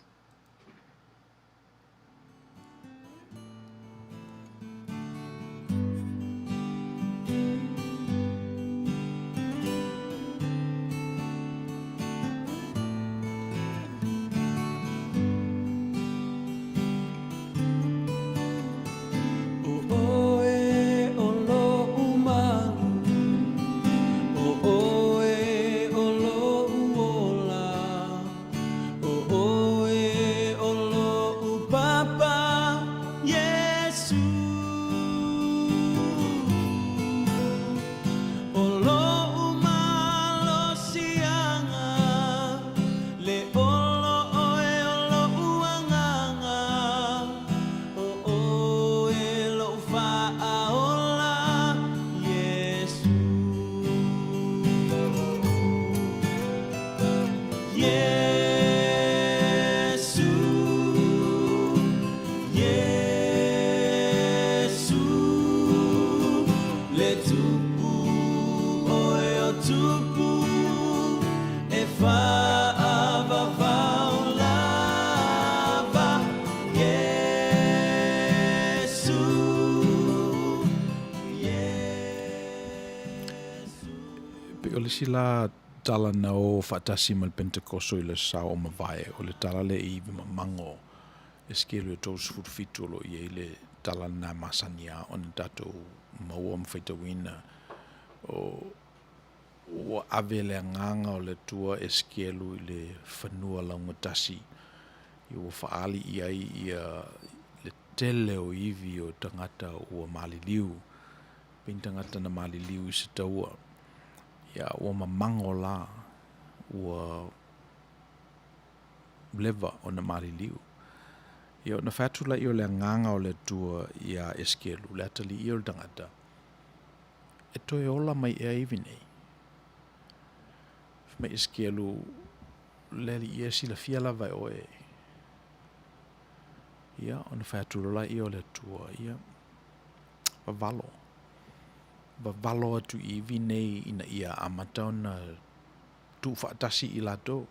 Pei o le isi la tala na o faatasi ma le Pentekoso i le aso ua mavae, o le tala lea i ivi mamago e sikelu e 37 o lo o i ai le tala lena e masani lava ona tatou maua ma faitauina. O, ua ave le agaga o le Atua e sikelu i le fanua laugatasi, ua faaali i ai ia le tele o ivi o tagata ua maliliu, pei ni tagata na maliliu i se taua. Ia, ua mamago la, ua leva ona maliliu. Ia, ona fai atu laia o le agaga o le Atua iā Esekielu, le atalii o le tagata, e toe ola mai ea ivi nei. Fai mai Esekielu, le alii e silafia lava e oe. Ia, ona fai atu loa laia o le Atua, ia, vavalo. Vavalo atu i ivi nei ina ia amata ona tuufaatasi i latou,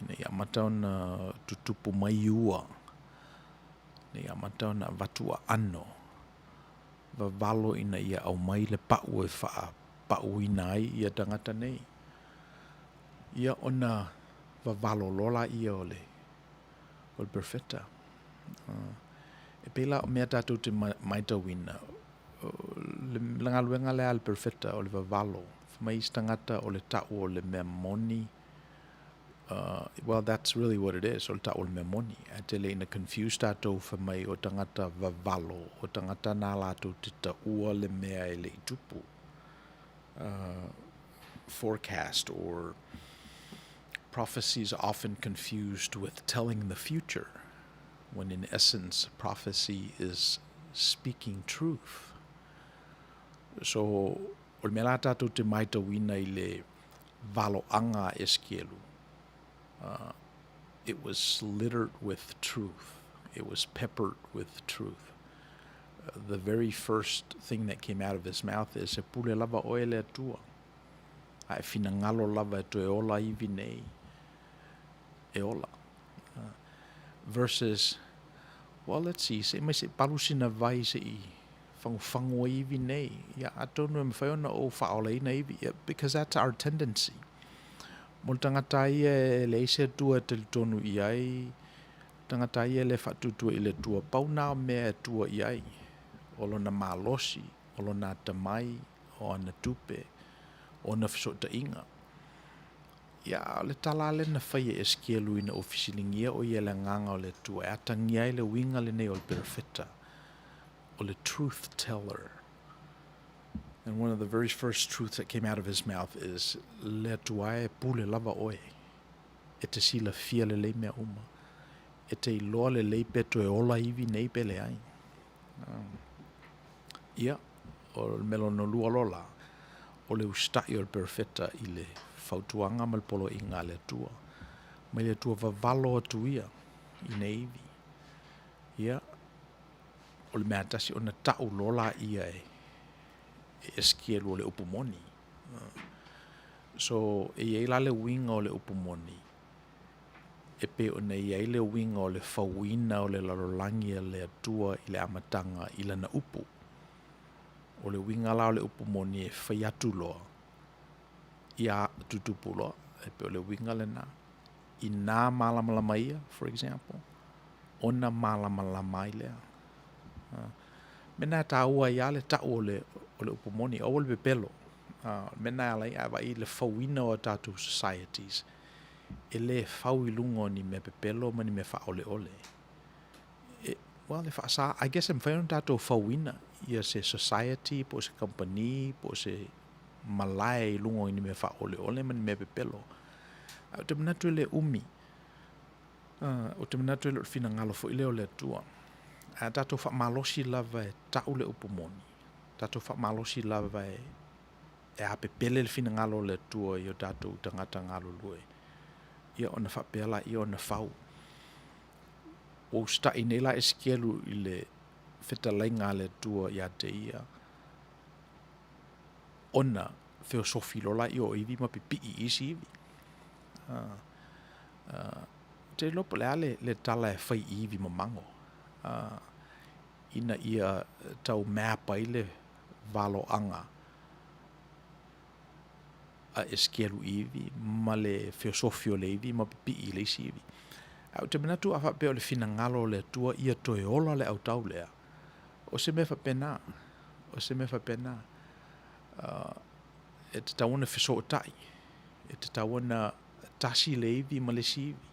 ina ia amata ona tutupu mai ua, ina ia amata ona avatu aano, vavalo ina ia aumai le pau e faapauina ai ia tagata nei. Ia ona vavalo loa laia o le o le perofeta. E pei la o mea tatou te matauina, le galuega lea a le perofeta o le vavalo, fai mai isi tagata o le tau o le mea moni, well that's really what it is, o le tau o le mea moni. Ae tele ina confuse tatou fai mai o tagata vavalo, o tagata na latou te taua le mea e le i tupu. Forecast or prophecy is often confused with telling the future, when in essence prophecy is speaking truth. So, o le mea la tatou te maitauina i le valoaga a Esikielu, it was littered with truth, it was peppered with truth. The very first thing that came out of his mouth is, E pule lava oe e le Atua, a e finagalo lava e toe ola ivi nei, e ola. Versus, well, let's see, se i mai se i palu sina vai se i fagufagu ai ivi nei, ia, atonu e mafai ona ou faaolaina ivi, ia, because that's our tendency. Mo le tagata ia e leai se Atua e talitonu i ai, tagata ia e le faatuatua i le Atua, pau na o mea e tua i ai, o lona malosi, o lona atamai, o ana tupe, o ona fesootaiga. Ia, a o le tala lea na fai e Esikielu ina ua fesiligia o ia e le Agaga o le Atua e atagia ai le uiga lenei o le perofeta, o le truth teller. And one of the very first truths that came out of his mouth is, Le Atua e, pule lava oe, e te silafia lelei mea uma, e te iloa lelei pe toe ola ivi nei pe leai. Ia, o le mea lona lua loa la, o le usitai o le perofeta i le fautuaga ma le poloaiga a le Atua. Mai le Atua vavalo atu ia i nei ivi. Ia, o le mea tasi ona tau loa laia e Esikielu o le upu moni. So, e i ai la le uiga o le upu moni, e pei ona i ai le uiga o le fauina o le lalolagi a le Atua i le amataga i Lana upu. O le uiga la o le upu moni e fai atu loa, ia tutupu loa, e pei o le uiga lena. Inā malamalama ia, for example, ona malamalama ai lea. Mea na e taua ai lava le tau o le, o le upu moni, aua le pepelo. O le mea na e ala ai a vaai i le fauina o a tatou societies, e le fau i luga o ni mea pepelo ma ni mea faaoleole. E, well, e faasa, I guess e mafai ona tatou fauina ia se society po o se kamupani po o se malae i luga o ni mea faaoleole ma ni mea pepelo. Ae ou te manatu e le umi. Ou te manatu e le o le finagalo foi lea o le Atua. Ae a tatou faamalosi lava e tau le upu moni, tatou faamalosi lava e e apepele le finagalo o le Atua i o tatou tagata galulue, ia ona faapea laia ona fau. Ua usitai nei la Esekielu i le fetalaiga a le Atua ia te ia, ona feosofi loa laia o ivi ma pipii i isi ivi. Ou te iloa po o le a le, le tala e fai i ivi mamago, ina ia tau map ai le valoaga a Esekielu i ivi ma le feosofi o le ivi ma pipii i le isi ivi. Ae ou te manatu a faapea o le finagalo o le Atua ia toe ola le autau lea, o se mea faapena, o se mea faapena. E tatau ona fesootai, e tatau ona tasi le ivi ma le isi ivi.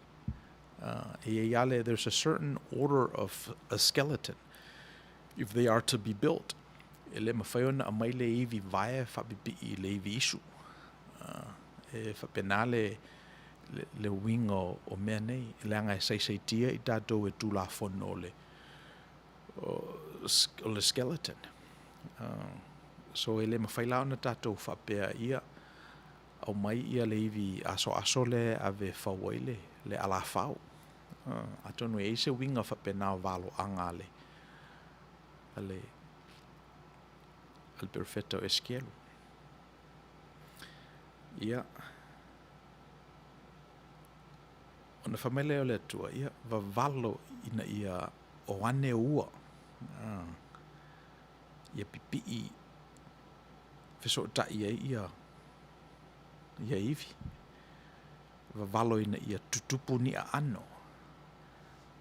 E i ai lava le, there's a certain order of a skeleton if they are to be built. E le mafai ona aumai le ivi vae faapipii i le ivi isu. E faapena le, le, le uiga o, o mea nei, leaga e saisaitia i tatou e Tulafono o le, o le skeleton. So e le mafai la ona tatou faapea ia aumai ia le ivi asoaso lea e ave e fau ai le, le alafao. Atonu e i ai se uiga faapena o valoaga a le, a le, a le perofeta o Esekielu. Ia, ona fai mai lea o le Atua, ia, vavalo ina ia o ane ua, ia pipii fesootai ai ia, ia ivi. Vavalo ina ia tutupu ni aano.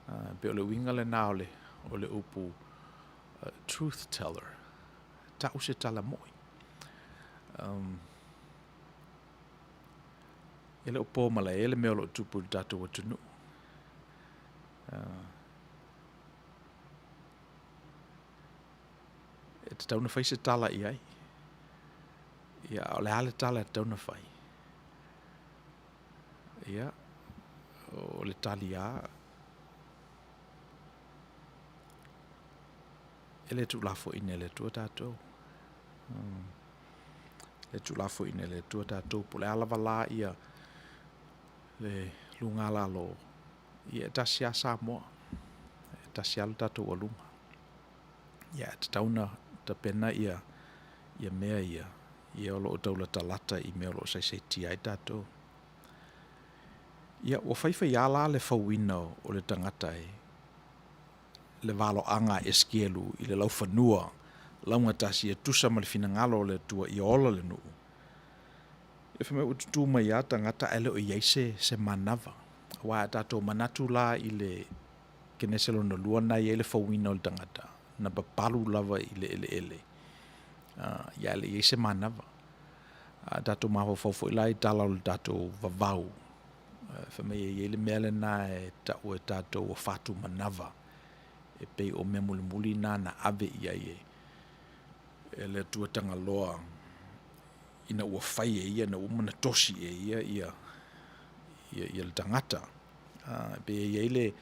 E pei o le uiga lena o le, o le upu truth teller, tau se tala moʻi. Um, e le o pō malae le mea o lo o tupu i le tatou atunuu. E tatau ona fai se tala i ai. Ia, o le a le tala e tatau ona fai? Ia, o le tali lava, e le tuulafoaiina e le Atua tatou. E le tuulafoaiina e le Atua tatou. Po o le a lava la ia le luga lalo, ia e tasi lava Samoa, e tasi lava lo tatou aluga. Ia e tatau ona tapena ia ia mea ia, ia o lo o taulatalata i mea o lo o saisaitia ai tatou. Ia ua faifaiā la le fauina o le tagata e le valoaga a Esekielu i le laufanua laugatasi e tusa ma le finagalo o le Atua ia ola le nuu. Ia fai mai ua tutū mai lava tagata ae le o i ai se se manava. Aua a tatou manatu la i le Kenese lona lua na i ai le fauina o le tagata, na papalu lava i le eleele, ia ae le i ai se manava. A tatou mafaufau foi la i tala o le tatou vavau, fai mai e i ai le mea lena e tau e tatou o fatumanava, e pei o mea mulimuli na na ave i ai e e le Atua Tagaloa ina ua fai e ia, ina ua uma ona tosi e ia ia ia, ia le tagata. E pei e i ai le,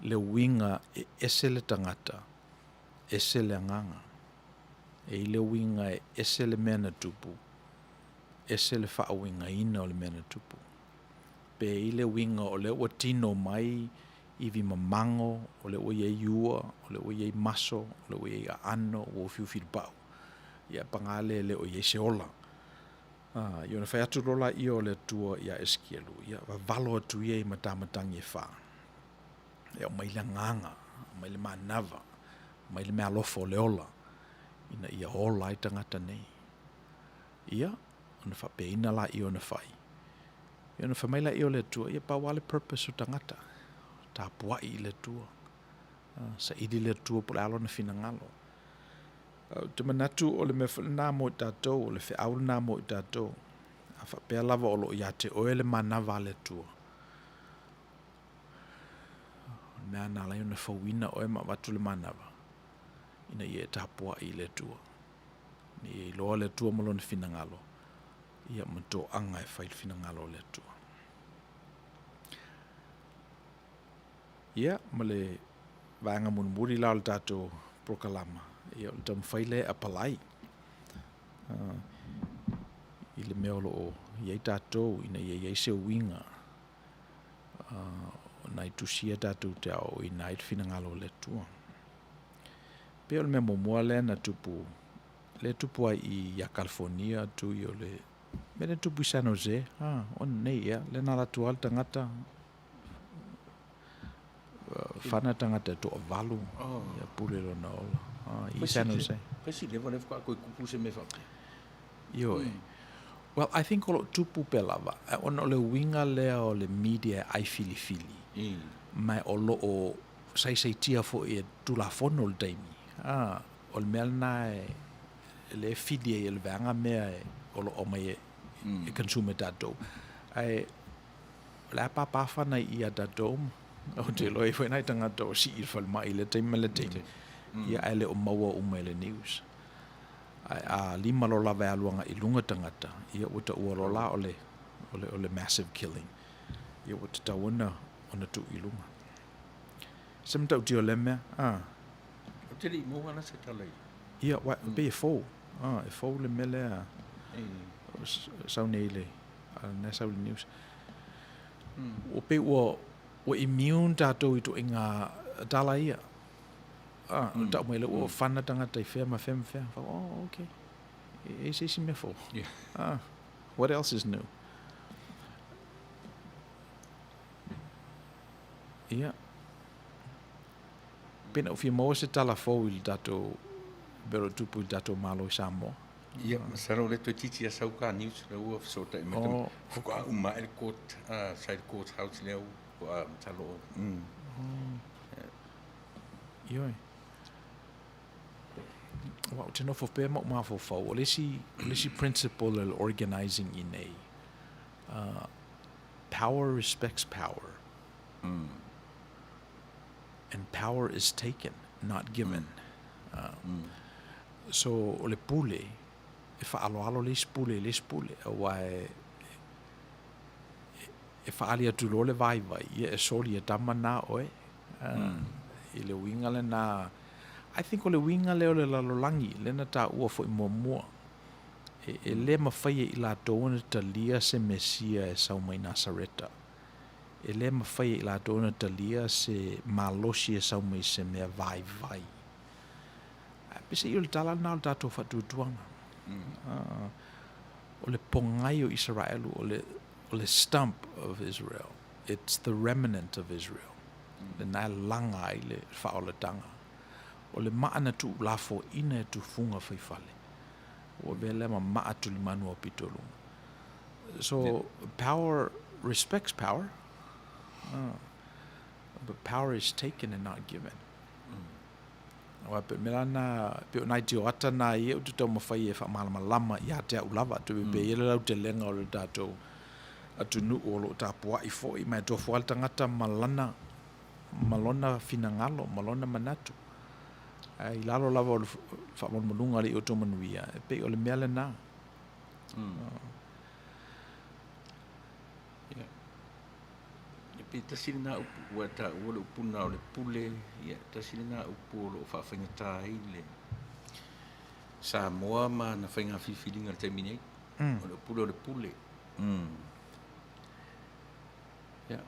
le uiga e ese le tagata, ese le agaga. E i ai le uiga e ese le mea na tupu, ese le faauigaina o le mea na tupu. Pe i ai le uiga o lea ua tino mai ivi mamago, o lea ua i ai ua, o lea ua i ai maso, o lea ua i ai aano, ua ufiufi le pau, ia paga lea e le o i ai se ola. Ia ona fai atu loa laia o le Atua iā Esekielu, ia vavalo atu ia i matamatagi e fā, e aumai le agaga, aumai le manava, aumai le meaalofa o le ola, ina ia ola ai tagata nei. Ia, ona faapeina laia ona fai. Ia ona fai mai laia o le Atua, ia pau lava le purpose o tagata, tapuai i le Atua, saili le Atua po o le a lona finagalo. Ou te manatu o le mea foi lena mo i tatou, o le feau lena mo i tatou. A faapea lava o lo o ia te oe le manava a le Atua, o le mea na ala ai ona fauina oe ma avatu le manava, ina ia e tapuai i le Atua. Ina ia iloa le Atua ma Lona finagalo, ia ma toaga e fai le finagalo o le Atua. Ia, ma le vaega mulimuli la o le tatou polokalama, ia o le taumafai lea e apalai i le mea o lo o i ai tatou ina ia i ai se uiga o nai tusi ia tatou te aoaoina ai le finagalo o le Atua. Pei o le mea muamua lea na tupu, lea e tupu ai i ia California atu i o le mea lea na tupu i San Jose, ha, o nei ea, lea na alu atu lava le tagata, fana tagata e toavalu, ia pule lona ola, ha, i San Jose. Fai si leva lea faatoa toe tupu se mea faapea. Ioe. Well, I think o lo o tupu pea lava, ona o le uiga lea o le media e ai filifili, ma o lo o saisaitia foi e Tulafono le taimi, a, o le mea lena e, lea e fili ai e le vaega mea e, o lo o aumai e, e consume e tatou. Ae, o le a pāpā fana i i a tatou uma. Ou te iloa e i ai foi nai tagata o sii i le falemai i lea taimi ma lea taimi, ia ae le o maua uma e le news. Ae a lima loa lava e alu agai i luga tagata, ia ua taua loa la o le, o le, o le massive killing. Ia ua tatau ona, ona tuu i luga. Se matautia o lea mea, a. Ou te le i maua la se tala i. Ia, wa, pei e fou, a, e fou le mea lea sau nei i le, a lena e sau i le news. Ua pei ua, ua immune tatou i ituaiga tala ia. A, tau mai lea ua fana tagata i fea ma fea ma fea. Fau, oh, okay. E i ai se isi mea fou? Ah, what else is new? Ia. Pe na ou fia maua se tala fou i le tatou mea o lo o tupu i le tatou Malo i Samoa. Ia, masalo o lea toeitiiti lava sau ka news lea ua fesootai mai tama. Oh, Faatoa uma ae le court, sa i le court house lea ua faatoa masalo o, mm. Ioe. Aua ou te nofo pea ma ou mafaufau, o le isi, o le isi principle o le organizing i inei, power respects power. And power is taken, not given. So, o le pule, e faaaloalo le isi pule i le isi pule, aua e, e faaali atu loa le vaivai, ia e soli e tama na oe. I le uiga lena, I think o le uiga lea o le lalolagi, lea na taua foi muamua, e, e le mafai e i latou ona talia se Mesia e sau mai Nasareta. E le mafai e i latou ona talia se malosi e sau mai se mea vaivai. Ae peiseai o le tala lena o le tatou faatuatuaga. O le pogai o Isaraelu, o le, o le stump of Israel. It's the remnant of Israel. Lena e laga ai le faaolataga. O le maa na tuulafoaina e tufuga faifale. Ua avea lea ma maa tulimanu aupito i luga. So power respects power, but power is taken and not given. Aua e pei o le mea la lena, e pei o nai tioata na ia ou te taumafai e faamalamalama ia te au lava, toe pei e i ai le lautelega o le tatou atunuu o lo o tapuai foi, ma e tofu lava le tagata ma lana, ma lona finagalo, ma lona manatu. Ae i lalo lava o le faamalumaluga a le Alii o outou manuia, e pei o le mea lena. Ia, e pei tasi lena upu ua e taua le upu lena o le pule, ia tasi lena upu o lo o faafaigata ai le Samoa ma ana faiga filifiliga i le taimi nei. O le upu lea o le pule. Ia,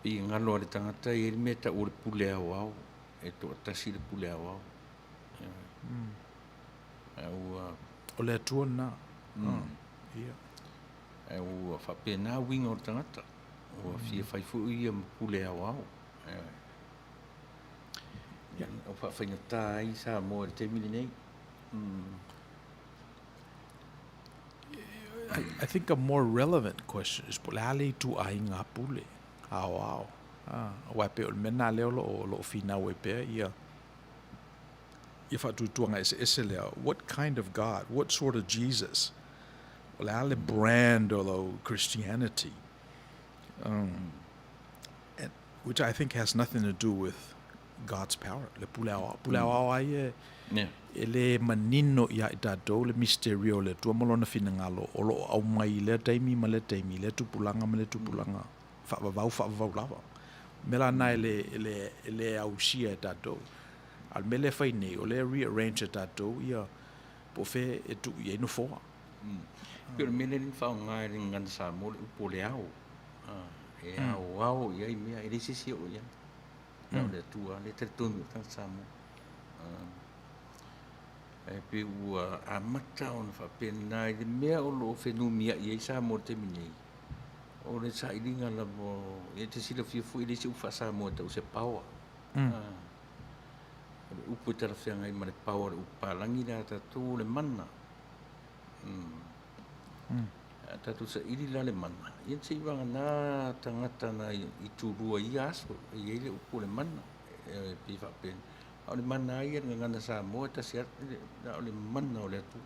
pei e galo lava i le tagata e i ai le mea e tau o le pule aoao, e toatasi le pule aoao. Ae ua. O le Atua lena. Ia. Ae ua faapena uiga o le tagata. Ua fia fai foi ia ma pule aoao. Ia. Ua faafaigata ai Samoa i le taimi lenei. I think a more relevant question is po o le a le ituaiga pule aoao. Aua e pei o le mea lena lea o lo o finau ai pea ia ia faatuatuaga eseese lea, what kind of God, what sort of Jesus, o le a le brand o lau Christianity, and, which I think has nothing to do with God's power, le pule aoao. Pule aoao a ia e le manino iā i tatou le misterio o le Atua ma Lona finagalo o lo o aumai i lea taimi ma lea taimi, i lea tupulaga ma lea tupulaga, faavavau faavavau lava. O le mea la lena e le, e le, e le ausia e tatou. A o le mea lea e fai nei, o lea e rearrange e tatou ia po o fea e tuu i ai nofoa. Pei o le mea lea na faaaoga e le Gagana Samoa le upu o le ao. E aoao i ai mea, e leai se isi e oo i ai. Na o le Atua lea e talitonu i le tagata Samoa. Ae pei ua amata ona faapena i le mea o lo o fenumiai ai Samoa i le taimi nei, o le sailiga lava, e te silafia foi e leai se upu faa-Samoa e tau o se power. O le upu e talafeagai ma le power o le upu palagi lea a tatou o le mana. A tatou saili la le mana, ia se i vagana tagata na i tulua i ia aso, e i ai le upu o le mana, e pei faapena. A o le mana lava ia i le gagana Samoa e tasi lava, na o le mana o le Atua.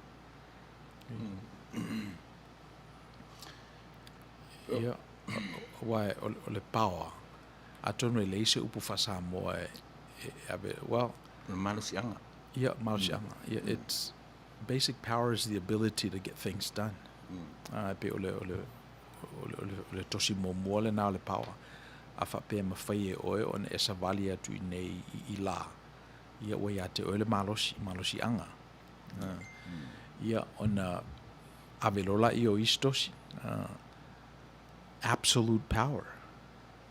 Ia, aua o le power, Atonu e leai se upu faa-Samoa e ave, well. O le malosiaga. Ia, malosiaga. Ia, it's, basic power is the ability to get things done. E pei o le, o le, o le, o le tosi muamua lena o le power. A faapea e mafai e oe ona e savali atu i nei i lā, ia ua ia te oe le malosi, malosiaga. Ia, ona ave loa lea o isi tosi. Absolute power.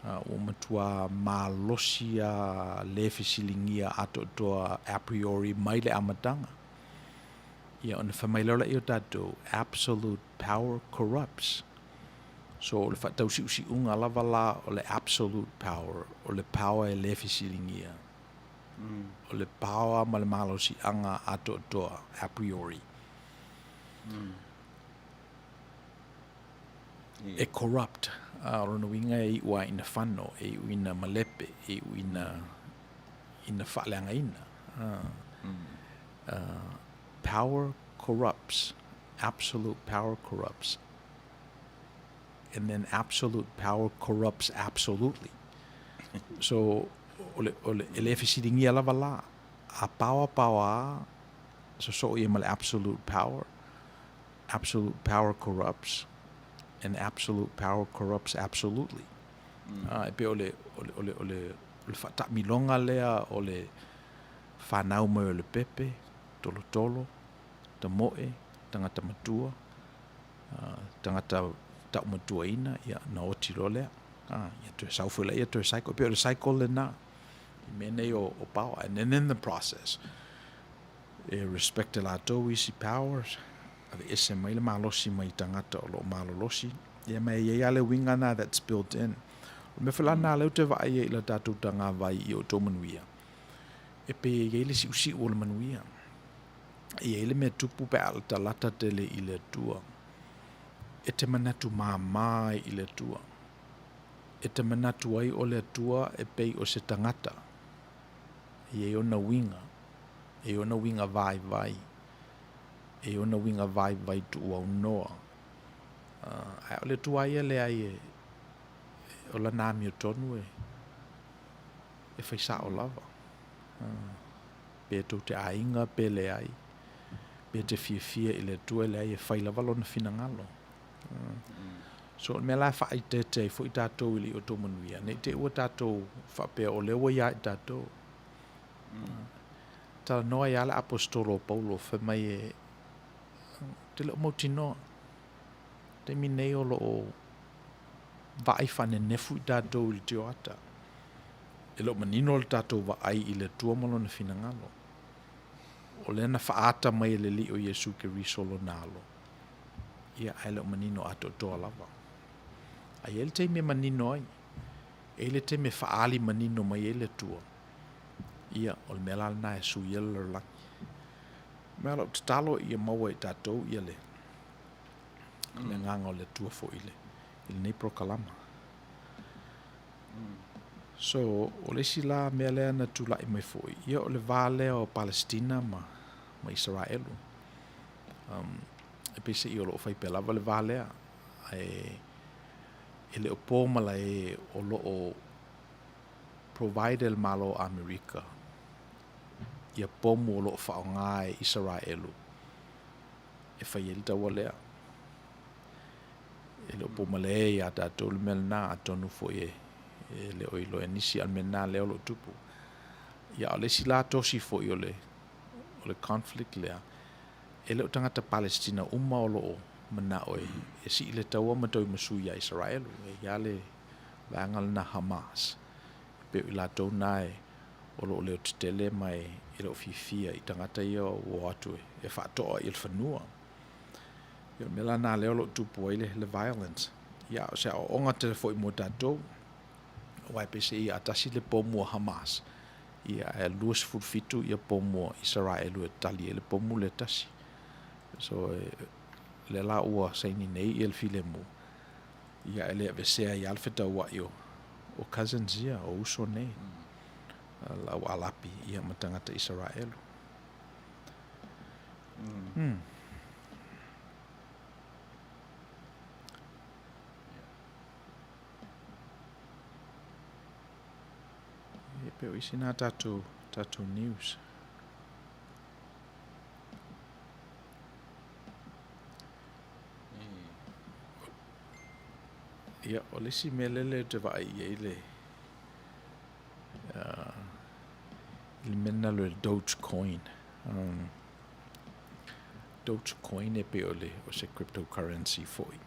Ua matua malosi a le fesiligia atoatoa a priori mai le amataga. Ia, ona fai mai loa lea o tatou, Absolute power corrupts. So, o le faatausiusiuga lava la o le absolute power, o le power e le fesiligia. O le power ma le malosiaga atoatoa, a priori. E corrupt, a o lona uiga e iu lava ina fano, e iu ina malepe, e iu ina, ina faaleagaina. Power corrupts, absolute power corrupts, and then absolute power corrupts absolutely. So, o le, o le, e le fesiligia lava la, a power power a, sosoo ia ma le absolute power, absolute power corrupts, and absolute power corrupts absolutely. Mm. E pei o le, o le, o le, o le, o le faataamiloga lea o le fanau mai o le pepe, tolotolo, tamoe, tagata matua, tagata taumatuaina, ia, ona oti loa lea. Ia toe sau foi laia toe cycle. E pei o le cycle lena i mea nei o, o power. And then in the process, e respect e latou isi powers, aveese mai le malosi mai tagata o lo o malolosi, ia ma e i ai lava le uiga na that's built in. O le mea foi la lena lea ou te vaai ai i la tatou tagavai i o outou manuia, e pei e i ai le siusiu o le manuia. E i ai le mea tupu pe a latalata tele i le Atua. E te manatu māmā ai i le Atua. E te manatu ai o le Atua e pei o se tagata. E i ai ona uiga. E i ai ona uiga vaivai. E i ai ona uiga vaivai tuuaunoa. Ae o le Atua ia leai e, o lana amiotonu e, e fai sao lava. Pe tou te aiga pe leai, pe te fiafia i le Atua e leai e fai lava lona finagalo. So o le mea la e faaeteete ai foi tatou i le i o tou manuia, ne i te i ua tatou faapea o lea ua ia i tatou. Talanoa ai lava le Aposetolo o Paulo fai mai e, ou te le o mautinoa, taimi nei o lo o vaai faanenefu i tatou i le tioata. E le o manino le tatou vaai i le Atua ma Lona finagalo. O lea na faaata mai e le Alii o Iesu Keriso Lona alo, ia, ae le o manino atoatoa lava. A i ai le taimi e manino ai, e i ai le taimi e faaali manino mai ai le Atua, ia, o le mea la lena e sui ai le lalolagi. Mea o lau tatalo ia maua e tatou ia le, le agaga o le Atua foi i le, i lenei polokalama. So, o le isi la mea lea na tulai mai foi, ia o le va lea o Palestina ma, ma Isaraelu. Um, e peiseai o lo o fai pea lava le va lea, ae e le o po malae o lo o provide e le Malo o Amerika ia pomu o lo o faaaoga e Isaraelu e fai ai le taua lea. E le o po malae iā tatou le mea lena, atonu foi e, e le o iloa e nisi, a o le mea lena lea o lo o tupu. Ia, a o le isi la tosi foi o le, o le conflict lea, e le o tagata Palestina uma o lo o manao e, e sii le taua ma tauimasui iā Isaraelu. E i ai le vaega lena Hamas, e pei o i latou na e, o lo o leo tetele ma e, e le o fiafia i tagata ia ua o atu e, e faatoa i le fanua. Ia, o le mea la lena lea o lo o tupu ai le, le violence. Ia, o se aoaoga tele foi mo tatou, aua e peiseai a tasi le pomu a Hamas, ia, ae 27 ia pomu a Isaraelu e tali ai le pomu lea tasi. So, e, lea la ua saini nei ia le filemu, ia, e le aveesea ai lava le fetauai o, o cousins ia, o uso nei, lau Alapi, ia, ma tagata Isaraelu. Mm. E pei o isi nā tatou, tatou news. Ia, o le isi mea lele ou te vaai i ai le, i le mea lena o le Dogecoin. Dogecoin e pei o le, o se cryptocurrency foi.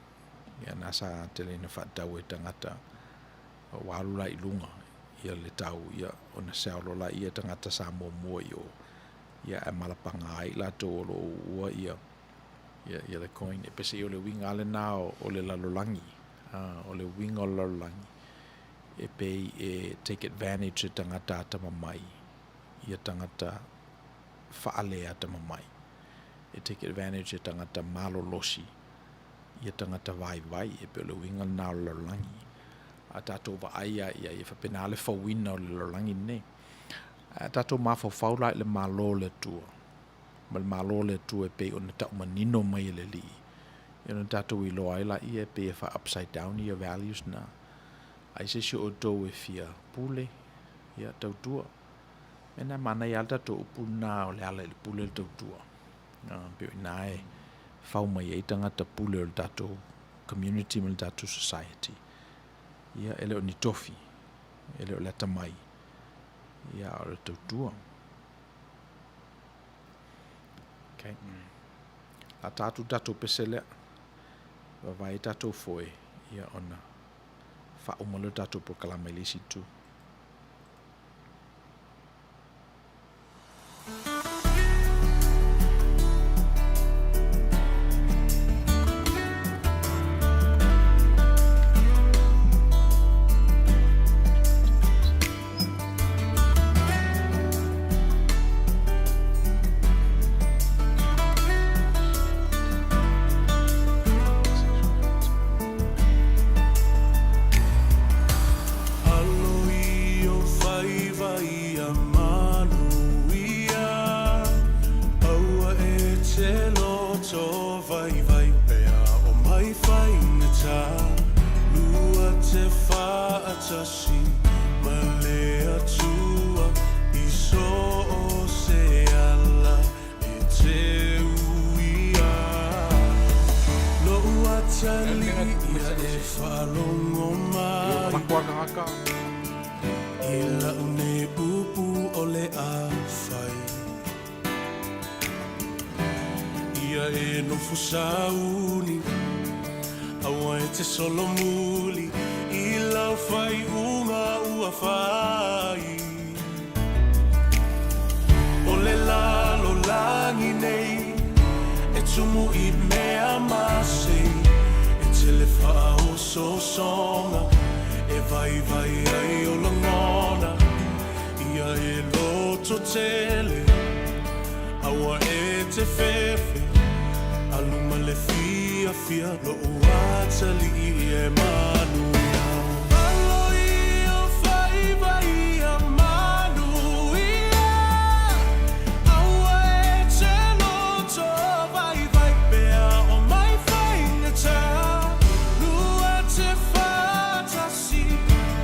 Ia na sa tele ina faatau e tagata ua alu la i luga ia le tau ia ona sell loa laia e tagata sa muamua i o. Ia, ae malapaga ai i latou o lo o uua ia, ia, ia le coin. E pese o le uiga lava lena o, o le lalolagi, o le uiga o le lalolagi, e pei e take advantage e tagata atamamai ia tagata faaleatamamai. E take advantage e tagata malolosi ia tagata vaivai, e pei o le uiga lena o le lalolagi. A tatou vaai lava i ai, e faapena le fauina o le lalolagi lenei. Ae a tatou mafaufau la i le Malo o le Atua, ma le Malo o le Atua e pei ona tau manino mai e le Alii, ia ona tatou iloa ai laia e pei e faa upside down ia values na. Ai se isi o outou e fia pule, ia tautua. Mea na e manaia lava le tatou upu lena o le ala i le pule le tautua. Pei o i ina e fau mai ai tagata pule o le tatou community ma le tatou society. Ia, e le o ni tofi, e le o le atamai, ia, a o le tautua. Okay. A tatou tatou pese lea, vavae ai tatou foe, ia ona faauma lea o le tatou polokalame i le isi itu. Alo i ou faiva ia manuia, Aua e te loto vaivai pea o mai faigata, Lua te faatasi ma le Atua i so o se ala e te uia. Lou atalii ia e faalogo mai I lau nei upu o le a fai. Ia e nofo sauni, aua e te solomuli i lau faaiuga ua fai. O le lalolagi nei e tumu i mea masei, e tele faaosoosoga e vaivai ai o lagona, ia e loto tele, aua e te fefe, alu ma le fiafia, lou atalii e manuia. Alo i ou faiva ia manuia, aua e te loto vaivai pea o mai faigata, lua te faatasi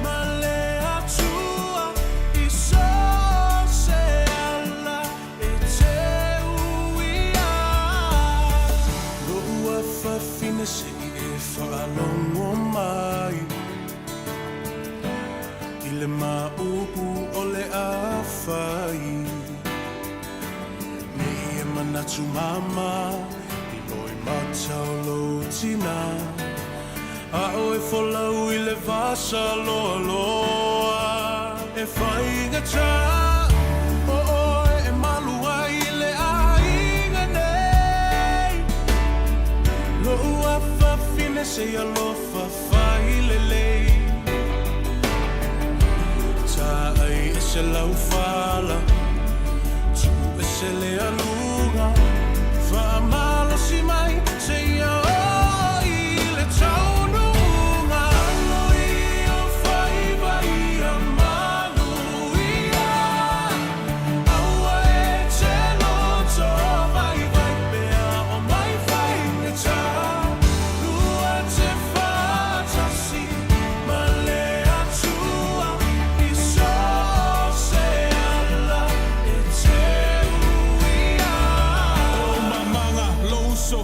ma le Atua i so o se ala e te uia. Lou afafine se i e faalogo mai i le maʻupu o le a fai. Nei e manatu mama i loimata o lou tina, a o e folau i le vasa loaloa e faigata o oe e malu ai i le aiga nei. Lou afafine se i alofa fai lelei, taai ese lau fala, tuu ese le aluga, faamalosi mai seia oo i le taunuuga. Alo i ou faiva ia manuia, aua e te loto vaivai pea o mai faigata, lua te faatasi ma le Atua i so o se ala e te uia. O mamaga, lou uso,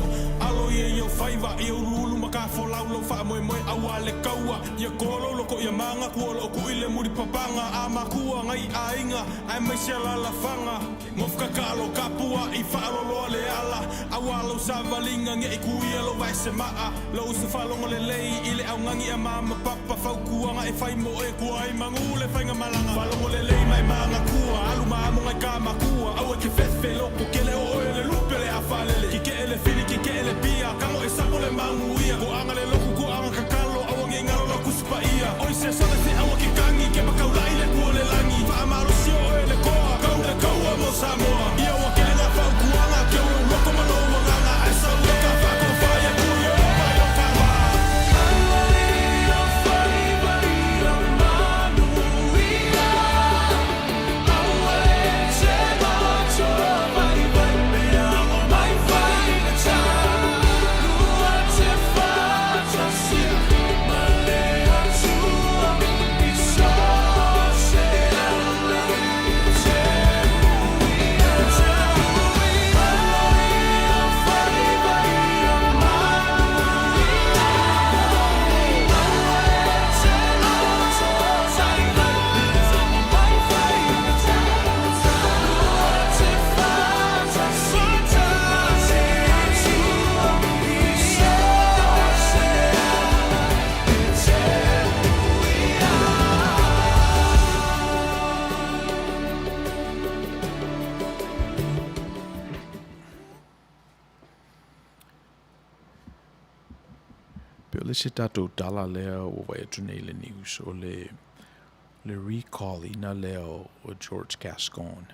alo ia i ou faiva, ia uluulu ma ka folau lou faamoemoe aua le kaua, ia kolou loko ia maga kua loo kui le muli papaga a makua ngai aiga aemaise alalafaga. Gofukakalo ka pua i faaloloa le ala aua lou. lau savaliga ne i kuia lou vae semaʻa Lou uso faalogo lelei i le augani a mama papa Fautuaga e fai mo oe kua ai magu le faigamalaga Faalogo lelei ma e manatua Alu ma amoga i ka makua Aua e te fefe loto kele o oe le lupe o le a faalele Kikee le fili kikee le pia Tago e sapo le manuia Toaga le lotu toaga tatalo Aua nei galo lau Tusi Paia Oi se sole feaua ke kagi Ke pakaulaʻi le Akua o le lagi Faamalosi o oe le koa Kau le kaua mo Samoa Ia ua kele nā fautuaga Keu lou loto ma lou agaga Ae sau e ka faatofa ia kui o mai o ka wā. Alo i o faiva ia manuia Aua e te loto vaivai Mea o mai faigata Lua te faatasi ma le Atua I so se ala te uia Te uia Alo i o faiva ia manuia Aua e te loto vaivai Mea o mai faigata Lua te faatasi ma le Atua I so se ala te uia. Pei o le isi tatou tala lea ua vaai atu nei i le news, o le le recall ina lea o George Gascon,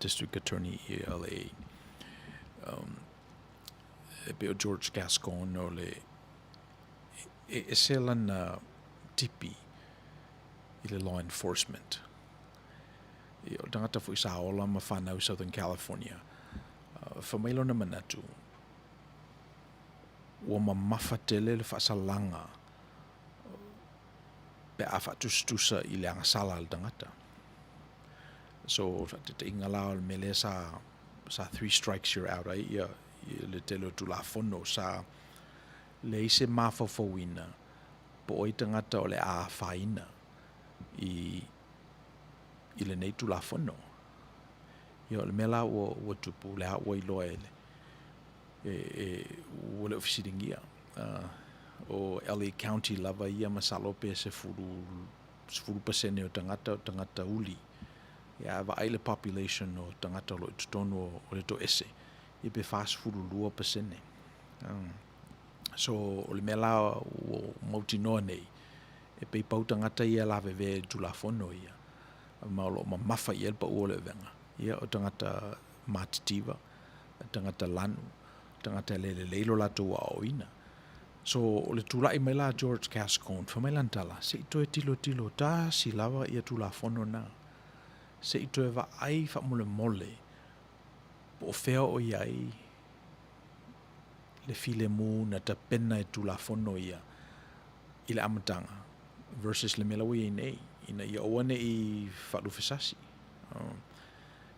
District Attorney i LA. E pei o George Gascon o le e ese lana tipi i le law enforcement. Ia, o le tagata foi sa ola ma fanau i Southern California, fai mai lona manatu, ua mamafa tele le faasalaga pe a faatusatusa i le agasala a le tagata. So, faataitaiga la o le mea lea sa, sa three strikes you're out ai ia, ia le tele o Tulafono sa leai se mafaufauina po o ai tagata o le a afaina i, i lenei Tulafono. Ia, o le mea la ua, ua tupu, o lea ua iloa e le, e, e, ua le o fesiligia. O LA County lava ia masalo pe 10, 10% o tagata o tagata uli. Ia, a vaai le population o tagata o lo o i totonu o, o le toese, ia pe 42%. So, o le mea la ua mautinoa nei, e pei pau tagata ia e lavevea i le Tulafono ia, ma o lo o mamafa i ai le pau o le avega, ia o tagata matitiva, tagata lanu, tagata e le lelei lo latou aoaoina. So, o le tulai mai la a George Gascon, fai mai lana tala, se i toe tilotilo tasi lava ia Tulafono na, se i toe vaai faamolemole po o fea o i ai le filemu na tapena e Tulafono ia i le amataga versus le mea la ua i ai nei, ina ia aua ne i faalufesasi.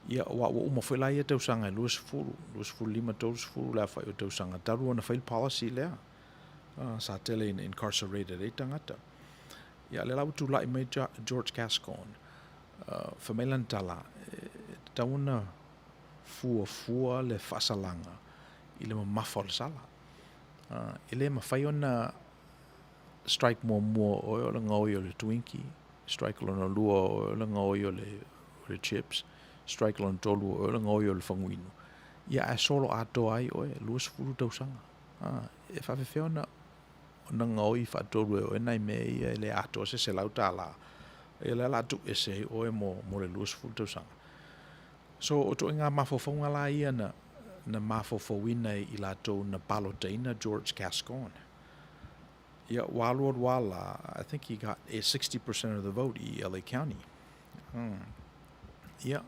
Ia, aua ua uma foi la ia tausaga e 20, 25, 30 le aofai o tausaga talu ona fai le policy lea. Sa tele ina incarcerated ai tagata. Ia, lea la ua tulai mai George Gascon, fai mai lana tala, e tatau ona fuafua le faasalaga i le mamafa o le sala. E le mafai ona strike muamua o oe o le gaoi o le Twinkie, strike lona lua o oe o le gaoi o le, o le chips, strike lona tolu o oe o le gaoi o le faguinu. Ia ae solo atoa ai oe, 20 tausaga. E faafefea ona ona gaoi faatolu e oe nai mea ia e le atoa se $100. Ia lea o le a tuu ese ai oe mo, mo le 20 tausaga. So, o ituaiga mafaufauga la ia na, na mafaufauina e i latou na palotaina George Gascon. Ia, ua alualu lava la, I think he got a 60% of the vote i LA County. Ia,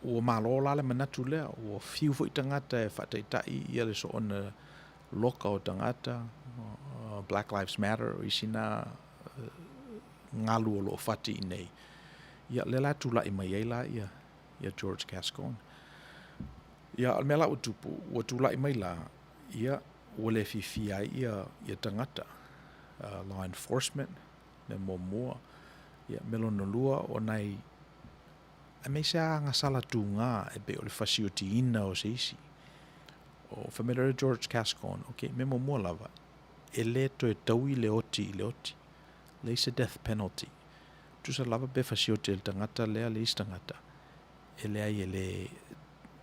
ua malo la le manatu lea, ua fiu foi tagata e faataitai ia le soona loka o tagata, Black Lives Matter, o isi na galu o lo o fati i nei. Ia, lea la e tulai mai ai la ia, ia George Gascon. Ia, o le mea la ua tupu, ua tulai mai la, ia, ua le fiafia ai ia, ia tagata, law enforcement, mea muamua, ia, mea lona lua, o nai, aemaise lava agasala tugā e pei o le fasiotiina o se isi. O familiar George Gascon, ok, mea muamua lava, e le toe taui le oti i le oti. Leai se death penalty. Tusa lava pe fasioti e le tagata lea le isi tagata, e leai e le,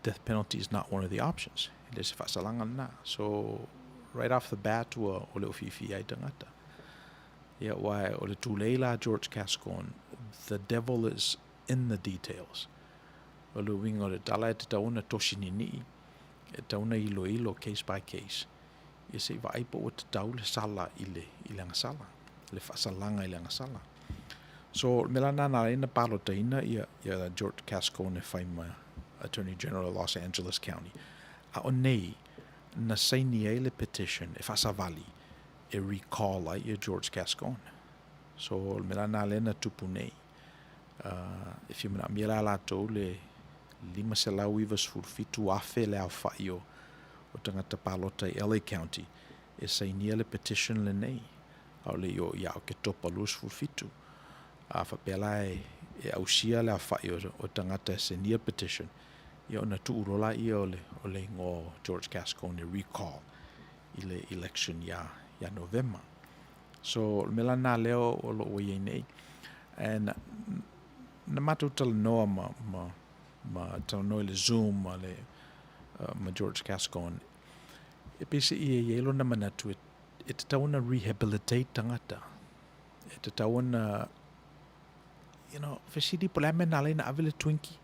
death penalty is not one of the options. E le o se faasalaga lena. So, right off the bat ua o le o fiafia ai tagata. Ia, aua o le tulei la a George Gascon, the devil is in the details. O le uiga o le tala e tatau ona tosi ninii, e tatau ona iloilo case by case, ia se i vaai po ua tatau le sala i le, i le agasala, le faasalaga i le agasala. So, o le mea la lena na ala ai ona palotaina ia, ia George Gascon e fai ma Attorney General o Los Angeles County. A o nei, na saini ai le petition e faasavali e recall ai ia George Gascon. So, o le mea la lena lea na tupu nei. E fia manaomia la latou le 597,000 le aofai o tagata palota i LA County e sainia le petition lenei, a o le i oo ia Oketopa 27. A faapea la e ausia le aofai o tagata e sainia le petition, ia ona tuu loa laia o le igoa o George Gascon e recall i le election ia Novema. So, o le mea la lena lea o lo o ua i ai nei. And na matou talanoa ma, ma, ma talanoa i le Zoom ma le, uh, ma George Gascon, e pei se i e i ai lona manatu e, e tatau ona rehabilitate tagata. E tatau ona, you know, fesili po o le a mea na ala ai na ave le Twinkie.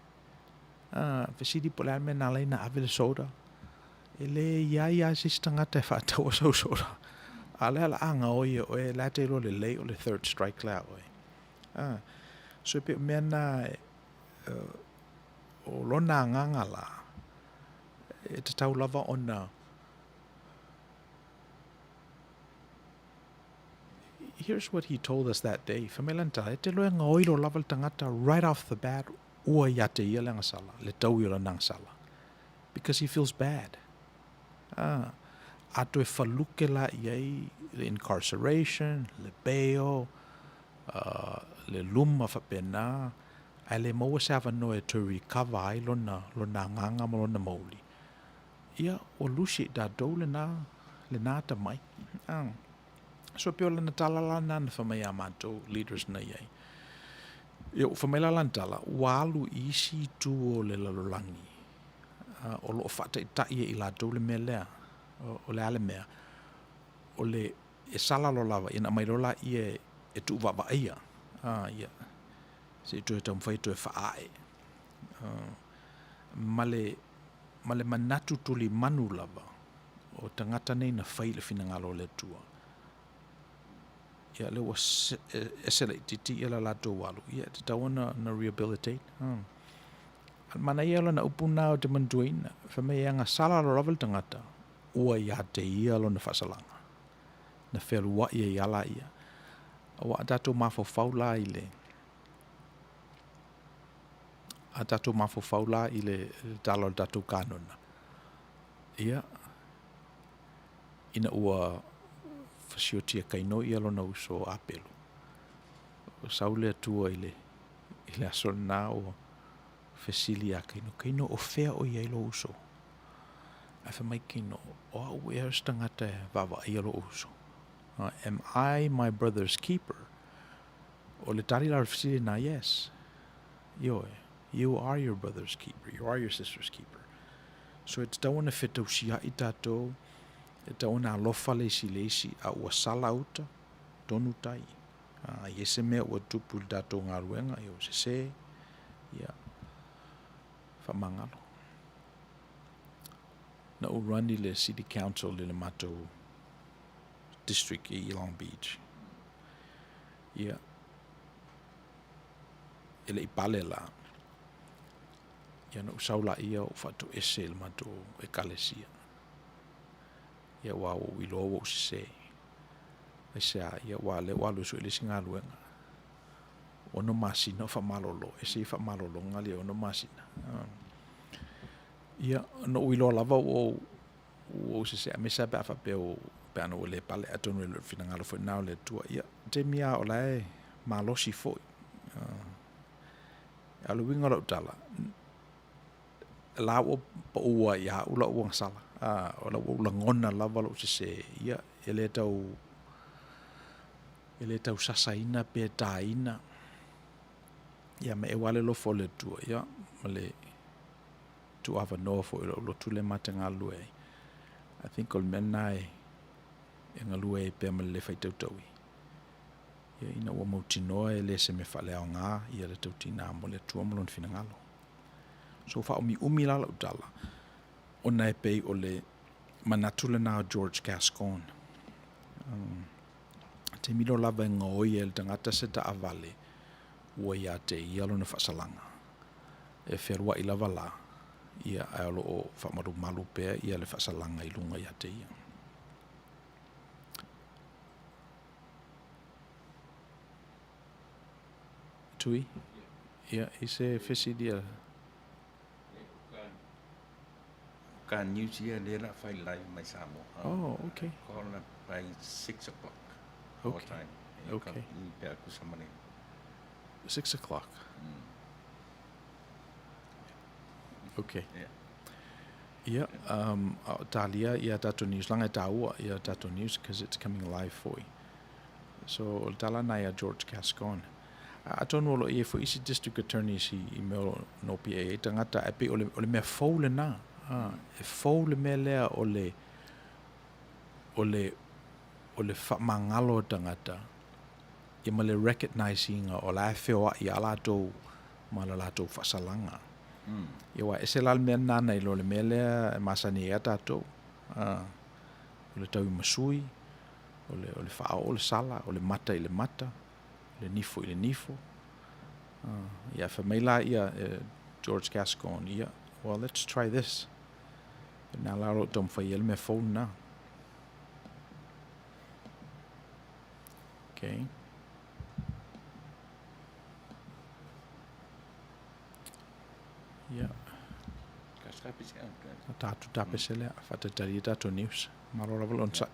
Uh, fesili po o le a mea na ala ai na ave le soda. E le i ai lava se isi tagata e faataua sau soda. A o lea o le a gaoi e oe, la e te iloa lelei o le third strike le a oe. A, so e pei o mea na, o lona agaga la, e tatau lava ona, here's what he told us that day, fai mai lana tala, e te iloa e gaoi loa lava le tagata right off the bat, ua ia te ia le agasala, le taui o lana agasala. Because he feels bad. A, a toe faluke la i ai le incarceration, le bail, uh, le luma faapena, ae le maua se avanoa e toe recover ai lona, lona agaga ma lona mauli. Ia, ua lusi i tatou lena, lena atamai. A. So e pei o lana tala la lena na fai mai ia matou leaders na i ai. Ia, ua fai mai la lana tala, ua alu i isi itu o le lalolagi, o lo o faataitai e i latou le mea lea. O le a le mea? O le, e sala loa lava, ia na aumai loa laia e tuuvaavaaia, ia, se i toe taumafai e toe faaae. Ma le, ma le manatu tulimanu lava o tagata nei na fai i le finagalo o le Atua. Ia, lea ua ese laitiiti ia le latou alu, ia, e tatau ona na rehabilitate. A manaia lana upu na ou te manatuaina, fai mai e agasala loa lava le tagata, ua ia te ia lona faasalaga, na fealuai ai lava laia. Aua a tatou mafaufau la i le, a tatou mafaufau la i le tala o le tatou kanona, ia, ina ua fasiotia kaino ia lona uso o Apelu, sau le Atua i le, i le aso lena ua fesili ia Kaino, Kaino, o fea o i ai lou uso? Ae fai mai Kaino, o au ea o se tagata e vaavaaia lou uso? Am I my brother's keeper? O le tali la o le fesili lena, yes. Ioe, you are your brother's keeper, you are your sister's keeper. So e tatau ona fetausiaʻi tatou, e tatau ona alofa le isi i le isi, a ua sala uta, tonu tai. A i ai se mea ua tupu i le tatou galuega, ia ua sese, ia, faamagalo. Na ou run i le City Council i le matou district i Long Beach. Ia, e le i pale la. Ia na ou sau laia ou faatoese i le matou ekalesia. Ia aua ua ou iloa ua ou sese. Aisea, ia aua lea ua alu e sue le isi galuega. 6 masina o faamalolo, ese ia faamalologa lia 6 masina. Ia, na ou iloa lava ua ou ua ou sese aemaise lava pe a faapea ua pe ana ua le pale, atonu e le o le finagalo foi lena o le Atua. Ia, taimi lava o la e malosi foi. A o le uiga o lau tala, la ua pau lava ia au lau agasala. A, o la ua ou lagona lava lou sesē, ia, e le tau, e le tau sasaina pe taina, ia, ma e ua le alofa o le Atua, ia, ma le tuuavanoa foi o lou lotu lea ma te galulue ai. I think o le mea lena e, e galue ai pea ma le le faitautaui, ia, ina ua mautinoa e le se mea faaleaoga ia le tautina mo le Atua ma Lona finagalo. So, faaumiumi la lau tala, ona e pei o le manatu lena o George Gascon. Um, taimi loa lava e gaoi ai le tagata se taavale, ua ia te ia lona faasalaga. E fealuai lava la, ia, ae o lo o faamalumalu pea ia le faasalaga i luga ia te ia. Tui? Ia, i se fesili a... Ka news ia lea la fai live mai Samoa. Oh, okay. Call up by 6 o'clock. Okay. Our time. Okay. I pe aku sama nei. 6 o'clock. Okay. Yeah. Ia, um, talia ia tatou news, langa e tāua ia tatou news, because it's coming live foi. So, o le tala na ia George Gascon. Atonu o lo o i ai foi isi district attorneys i, i mea o no PA ai tagata, ae pei o le, o le mea fou lena. A, e fou le mea lea o le, o le, o le faamagalo o tagata, ia ma le recognise ina o la e feoai a latou ma le latou faasalaga. Ia aua e ese la le mea lena nai lo le mea lea e masani ai a tatou. A, o le tauimasui, o le, o le faaoo le sala, o le mata i le mata, o le nifo i le nifo. A, ia fai mai la ia e George Gascon, ia, well, let's try this. Na la o lo o taumafai ai le mea fou lena. Okay. Ia. Tatou tapese lea, faatalitali ai tatou news. Malo lava le onosai.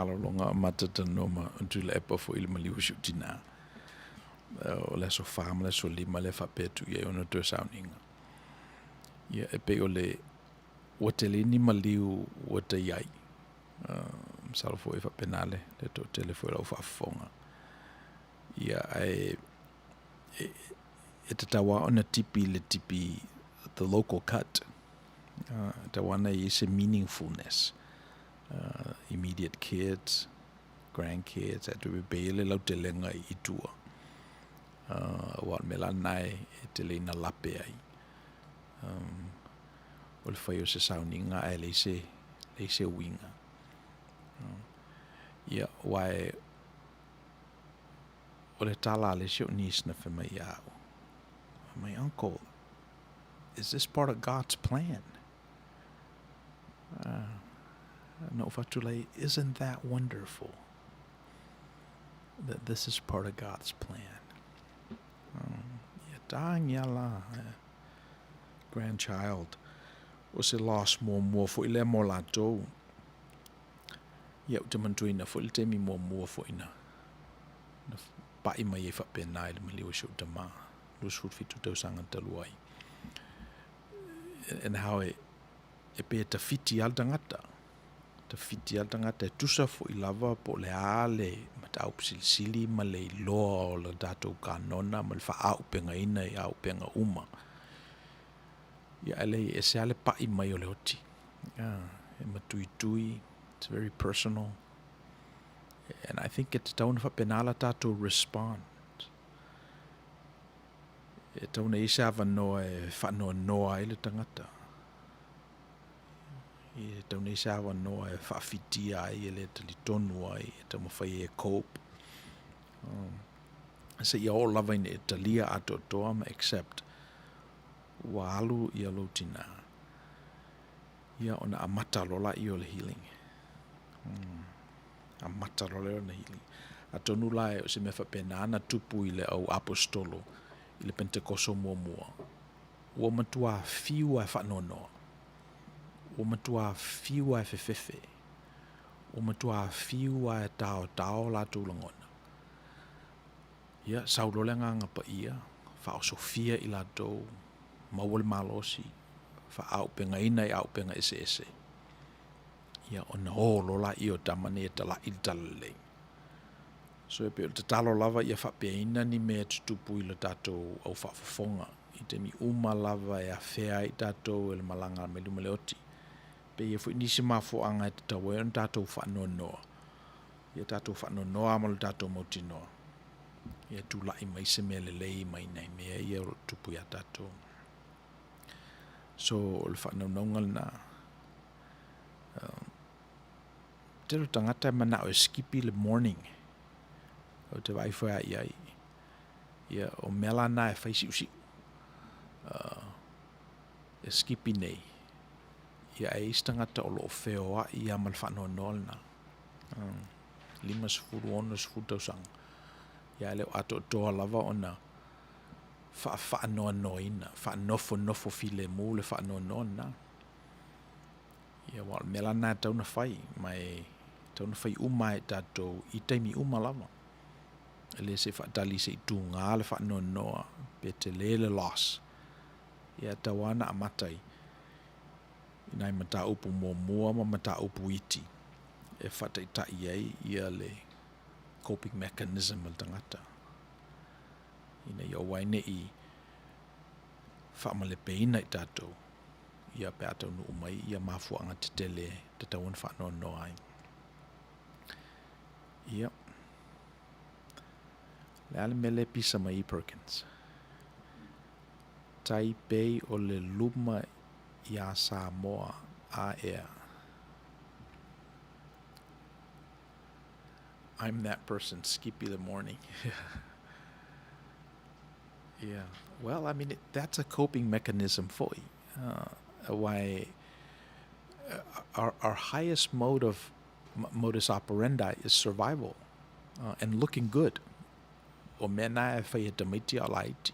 malologa o matalanoa ma Tuilaepa foi i le maliu o si ou tinā. O le aso fa ma le aso lima lea e faapea atu i ai ona toe sauniga. Ia, e pei o le ua tele ni maliu ua ta i ai. Masalo foi e faapena le toatele foi o lau faafofoga. Ia, ae e tatau lava ona tipi i le tipi the local cut. E tatau lava ona i ai se meaningfulness. Immediate kids, grandkids, ae toe pepei ai le lautelega i tua. Aua o le mea la lena e tele ina lape ai. O le fai o se sauniga ae leai se, leai se uiga. Ia, aua e, o le tala a le isi o niece na fai mai ia au, fai mai, Uncle, is this part of God's plan? Na ou fai atu lai, isn't that wonderful that this is part of God's plan? Ia tāngia la, grandchild, o se loss muamua foi lea mo latou. Ia, ou te manatuaina foi le taimi muamua foi na, na pa'i mai ai faapena i le maliu o si ou tamā, 27 tausaga talu ai. And how e, e pei e tawhiti lava le tagata, tawhiti lava le tagata, e tusa foi lava po o le a le mataupu silisili ma le iloa o le tatou kanona ma le faaaupegaina i auupega uma. Ia, ae leai, e ese lava le pa'i mai o le oti. E matuitui, it's very personal. And I think e tatau ona faapena la tatou respond. E tatau ona i ai se avanoa e faanoanoa ai le tagata. E tatau ona i ai se avanoa e faafitia ai, e le talitonu ai, e taumafai ai e cope. Seia oo lava ina e talia atoatoa ma accept ua alu ia lou tinā, ia ona amata loa laia o le healing. Amata loa lea ona healing. Atonu la o se mea faapena na tupu i le au aposetolo i le Penetekoso muamua, ua matua fiu lava e faanoanoa, ua matua fiu lava e fefefe, ua matua fiu lava e taotao latou lagona. Ia, sau loa le Agaga Paia, faaosofia i latou, maua le malosi, faaaupegaina i auupega eseese, ia, ona o loa laia o tama nei e tala'i le talalelei. So e pei o le tatalo lava ia faapeaina ni mea e tutupu i lo tatou au faafofoga i taimi uma lava e afea ai tatou e le malaga mai luma le oti. Pe i ai foi nisi mafuaaga e tatau ai ona tatou faanoanoa, ia tatou faanoanoa ma lo tatou mautinoa, ia tulai mai se mea lelei mai nai mea ia o lo o tupu iā tatou. So, o le faanaunauga lena. Tele o tagata e manao e skipi le morning. Ou te vaai foi lava i ai. Ia, o mea la na e fai siusiu. E skipi nei. Ia, ae i ai isi tagata o lo o feoai lava ma le faanoanoa lena. 50, 60 tausaga, ia e le o atoatoa lava ona faafaanoanoaina, faanofonofo filemu le faanoanoa lena. Ia, aua o le mea la lena e tatau ona fai, ma e tatau ona fai uma lava e tatou i taimi uma lava. E le se i faatali se i tuga le faanoanoa pe tele le loss. Ia, e tatau lava ona amata i i nai mataupu muamua ma mataupu iti e faataitai ai ia le coping mechanism a le tagata ina ia aua ai ne i faamalepeina i tatou ia pe a taunuu mai ia mafuaaga tetele e tatau ona faanoanoa ai. Ia, o le a le mea lea e pisa mai ai Perkins? Taipei o le luma iā Samoa a ea. I'm that person, skippy the morning. Yeah. Well, I mean, that's a coping mechanism foi. Aua e, our, our highest mode of modus operandi is survival and looking good. O mea na e fai e tamaiti a o laiti.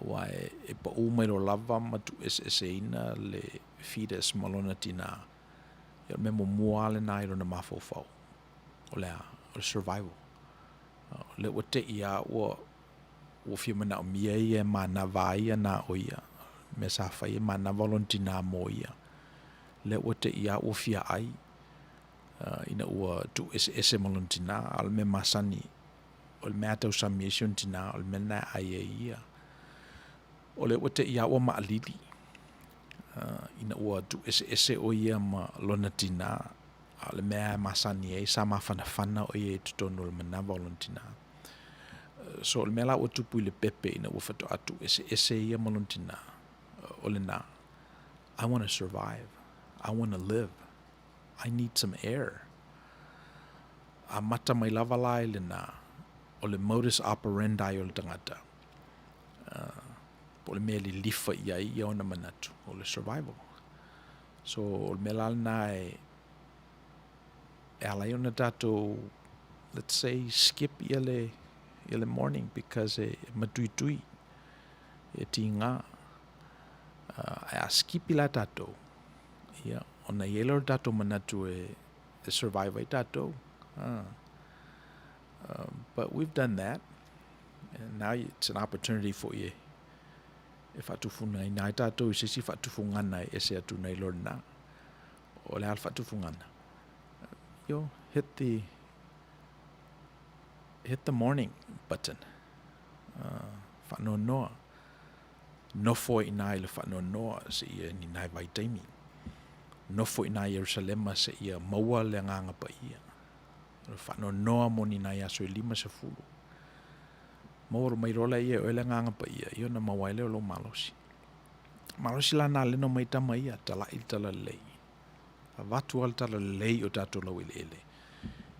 Aua e paʻū mai loa lava ma tuueseeseina le fetus ma lona tinā. Ia o le mea muamua lava lena i lona mafaufau. O le a? O le survival. O lea ua te i lava ua, ua fia manaomia ia e manava ai ia na o ia. Mea sa fai e manava lona tinā mo ia. Lea ua te i lava ua fia ai ina ua tuueseese ma lona tinā. A o le mea masani, o le mea a tausami ai si ona tinā, o le mea lena e ai ai ia. O lea ua te i lava ua maʻalili ina ua tuueseese ʻo ia ma lona tinā, a o le mea e masani ai sa mafanafana ʻo ia i totonu o le manava o lona tinā. So o le mea la ua tupu i le pepe ina ua faatoa tuueseese ia ma lona tinā, o lena, I want to survive. I want to live. I need some air. Amata mai lava la i lena, o le modus operandi o le tagata, po o le mea e lilifa i ai ia ona manatu, o le survival. So, o le mea la lena e, e ala ai ona tatou, let's say, skip ia le, ia le morning because e matuitui, e tiga. Ae a skipi la tatou, ia, ona i ai lea o le tatou manatu e, e survive ai tatou. But we've done that. And now it's an opportunity for you e faatufugaina ai tatou i se isi faatufugana e ese atu nei lo lena. O le a le faatufugana? Yo, hit the hit the morning button. Faanoanoa. Nofo i ina i le faanoanoa seia ni nai vaitaimi. Nofo i ina i Ierusalema seia maua le Agaga Paia. O le faanoanoa mo ni nai aso e 50. Maua mai loa lea ia e oe le Agaga Paia, ia ona maua ai lea o lou malosi. Malosi la na leno mai tama ia, talaʻi le talalelei. Avatu lava le talalelei i o tatou laueleele,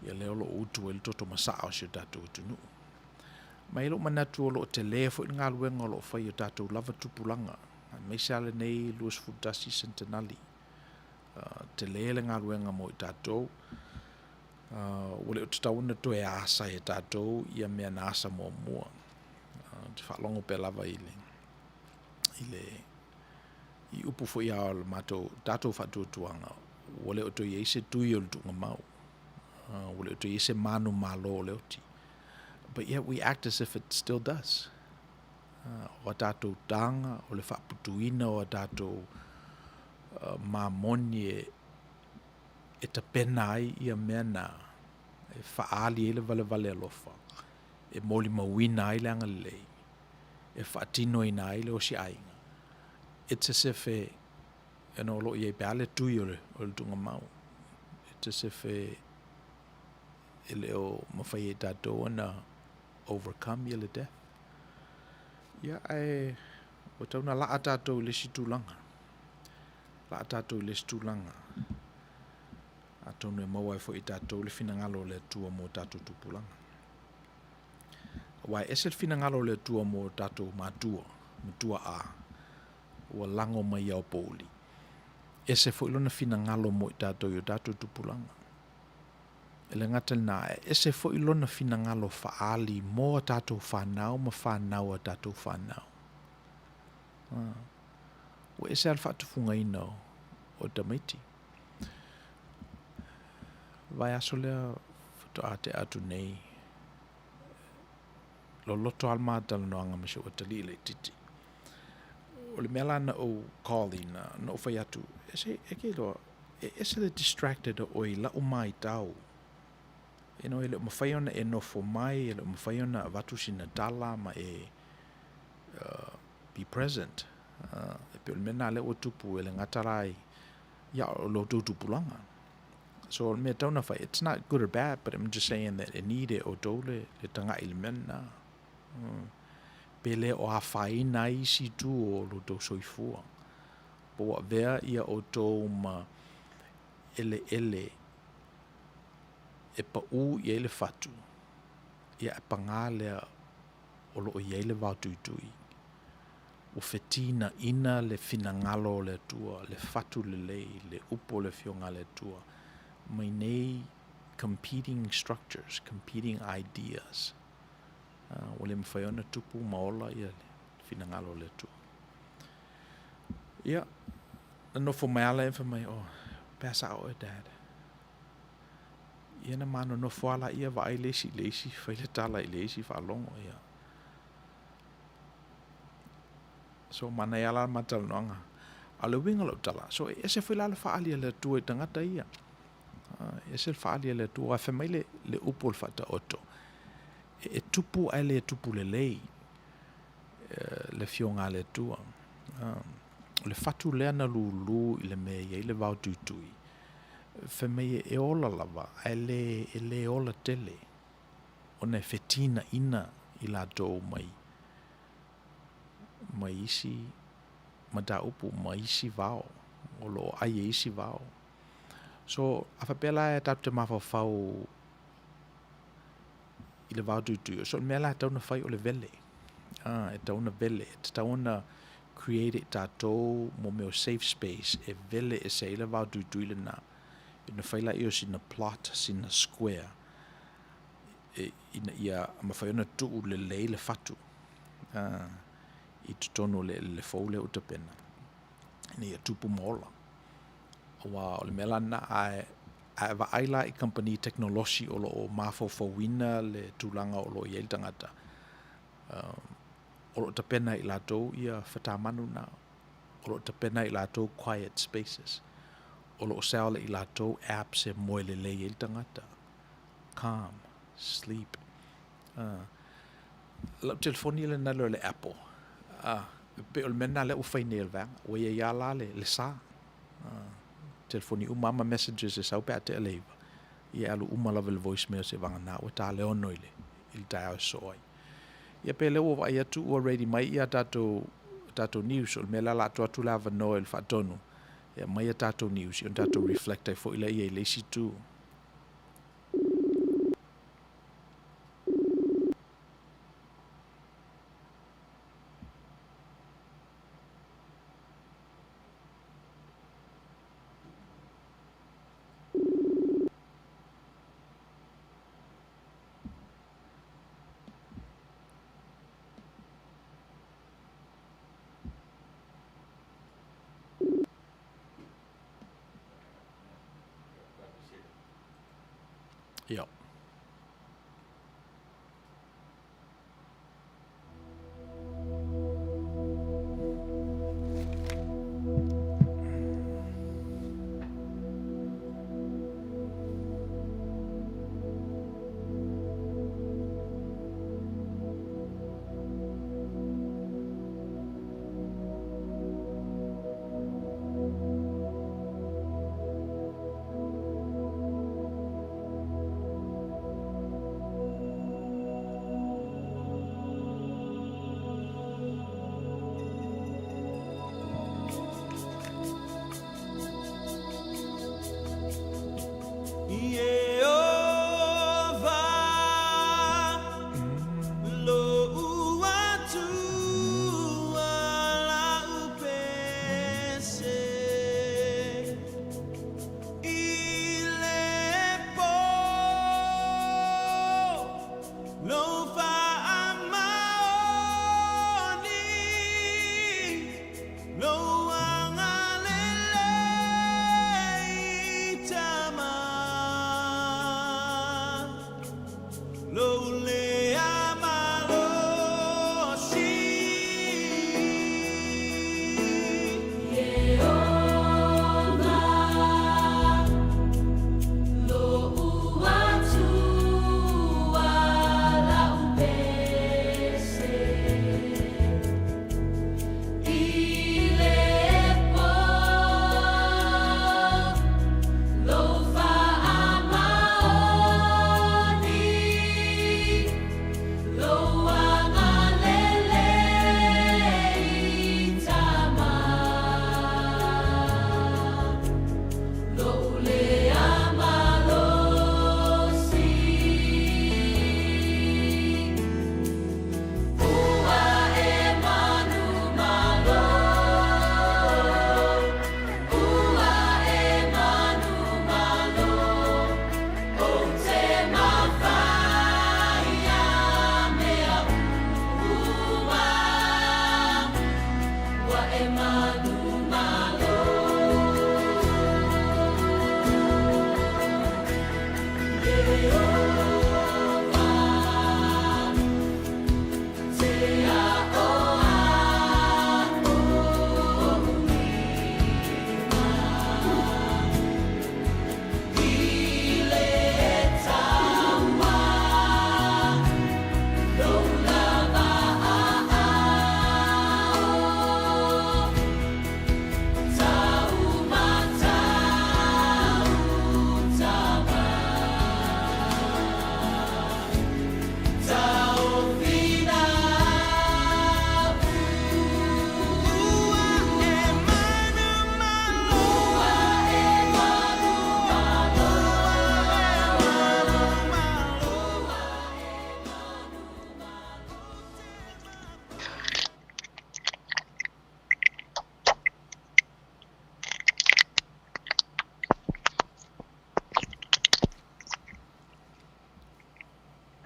ia lea o lo o utu ai le toto masaa o si o tatou atunuu. Ma e i ai lou manatu o lo o tele foi le galuega o lo o fai e o tatou lava tupulaga, aemaise lava lenei 21 Sentenali. Tele le galuega mo i tatou. Ua le o tatau ona toe asa e tatou ia mea na asa muamua. Ou te faalogo pea lava i le, i le, i upu foi a o le matou, tatou faatuatuaga, ua le o toe i ai se tui o le tuugamau. Ua le o toe i ai se manumalo o le oti. But yet we act as if it still does. O a tatou taga, o le faaputuina o a tatou mamoni e, e tapena ai ia mea na, e faaali ai le valevale alofa, e molimauina ai le agalelei, e faatinoina ai le osiaiga. It's as if e, you know, o lo o i ai pea le tui o le, o le tuugamau. It's as if e, e le o mafai e tatou ona overcome ia le death. Ia, ae ua tatau ona laa tatou i le isi tulaga. Laa tatou i le isi tulaga. Atonu e maua ai foi e tatou le finagalo o le Atua mo tatou tupulaga. Aua e ese le finagalo o le Atua mo tatou matua, matua a, ua lago mai i aopouli. Ese foi lona finagalo mo i tatou i o tatou tupulaga. E le gata i lena, ae ese foi lona finagalo faaali mo a tatou fanau ma fanau a tatou fanau. Ua ese lava le faatufugaina o tamaiti. Vaiaso lea faatoa tea atu nei, loloto lava le ma talanoaga ma si ou atalii laitiiti. O le mea la na ou call ina, na ou fai atu, e se, e ke iloa, e ese le distracted o oe i lau maitau. You know, e le o mafai ona e nofo mai, e le o mafai ona avatu sina tala ma e be present. E pei o le mea lena lea ua tupu e le gata la i, ia, o lo outou tupulaga. So o le mea e tatau ona fai, it's not good or bad, but I'm just saying that e need e outou le, le taga'i i le mea lena. Pe le o afaina ai isi itu o lo outou soifua. Po ua avea ia outou ma eleele e paʻū i ai le fatu, ia ae pagā lea o lo o i ai le vao tuitui. Ua fetinaina le finagalo o le Atua, le fatu lelei, le upu o le Afioga a le Atua, mai nei competing structures, competing ideas. Ua le mafai ona tupu ma ola ia le finagalo o le Atua. Ia, na nofo mai lava lea ma fai mai, oh, pe a sao oe, Dad? Ia ona ma nonofo lava laia vaai le isi i le isi, fai le tala i le isi faalogo, ia. So manaia lava la le ma talanoaga. A o le uiga o lau tala, so e ese foi la le faaali a le Atua i tagata ia. E ese le faaali a le Atua, aua fai mai le, le upu o le Faataoto, e tupu ae le tupu lelei le Afioga a le Atua. O le fatu lea na lulu i le mea e i ai le vao tuitui, fai mai e ola lava ae le, e le ola tele, ona e fetinaina i latou mai mai isi mataupu ma isi vao o lo o ai e isi vao. So, a faapea la e tatou te mafaufau i le vao tuitui, so o le mea la e tatau ona fai o le vele. A, e tatau ona vele, e tatau ona create e tatou mo mea o safe space e vele ese ai le vao tuitui lena, ona fai lea o sina plot, sina square, e, ina ia mafai ona tuu lelei le fatu i totonu o le eleele fou lea ua tapena, ina ia tupu ma ola. Aua o le mea la lena, a e vaai la i kamupani tekonolosi o lo o mafaufauina le tulaga o lo o i ai le tagata, o lo o tapena e i latou ia fatamanu na, o lo o tapena e i latou quiet spaces, o lo o sell e i latou apps e moe lelei ai le tagata, calm, sleep. Lau telefoni lena lea o le Apple, e pei o le mea lena lea ua fai nei e le vaega, ua i ai lava la le sa. Telefoni uma lava ma messages e sau pe a tea le 9, ia e alu uma lava i le voicemail seivagana ua ta le 6 i le taeao e sosoo ai. Ia pe lea ua vaai atu ua ready mai ia tatou tatou news, o le mea lea o le a tuu atu le avanoa i le faatonu e aumai a tatou news ia ona tatou reflect ai foi lea i le isi itu. Ia.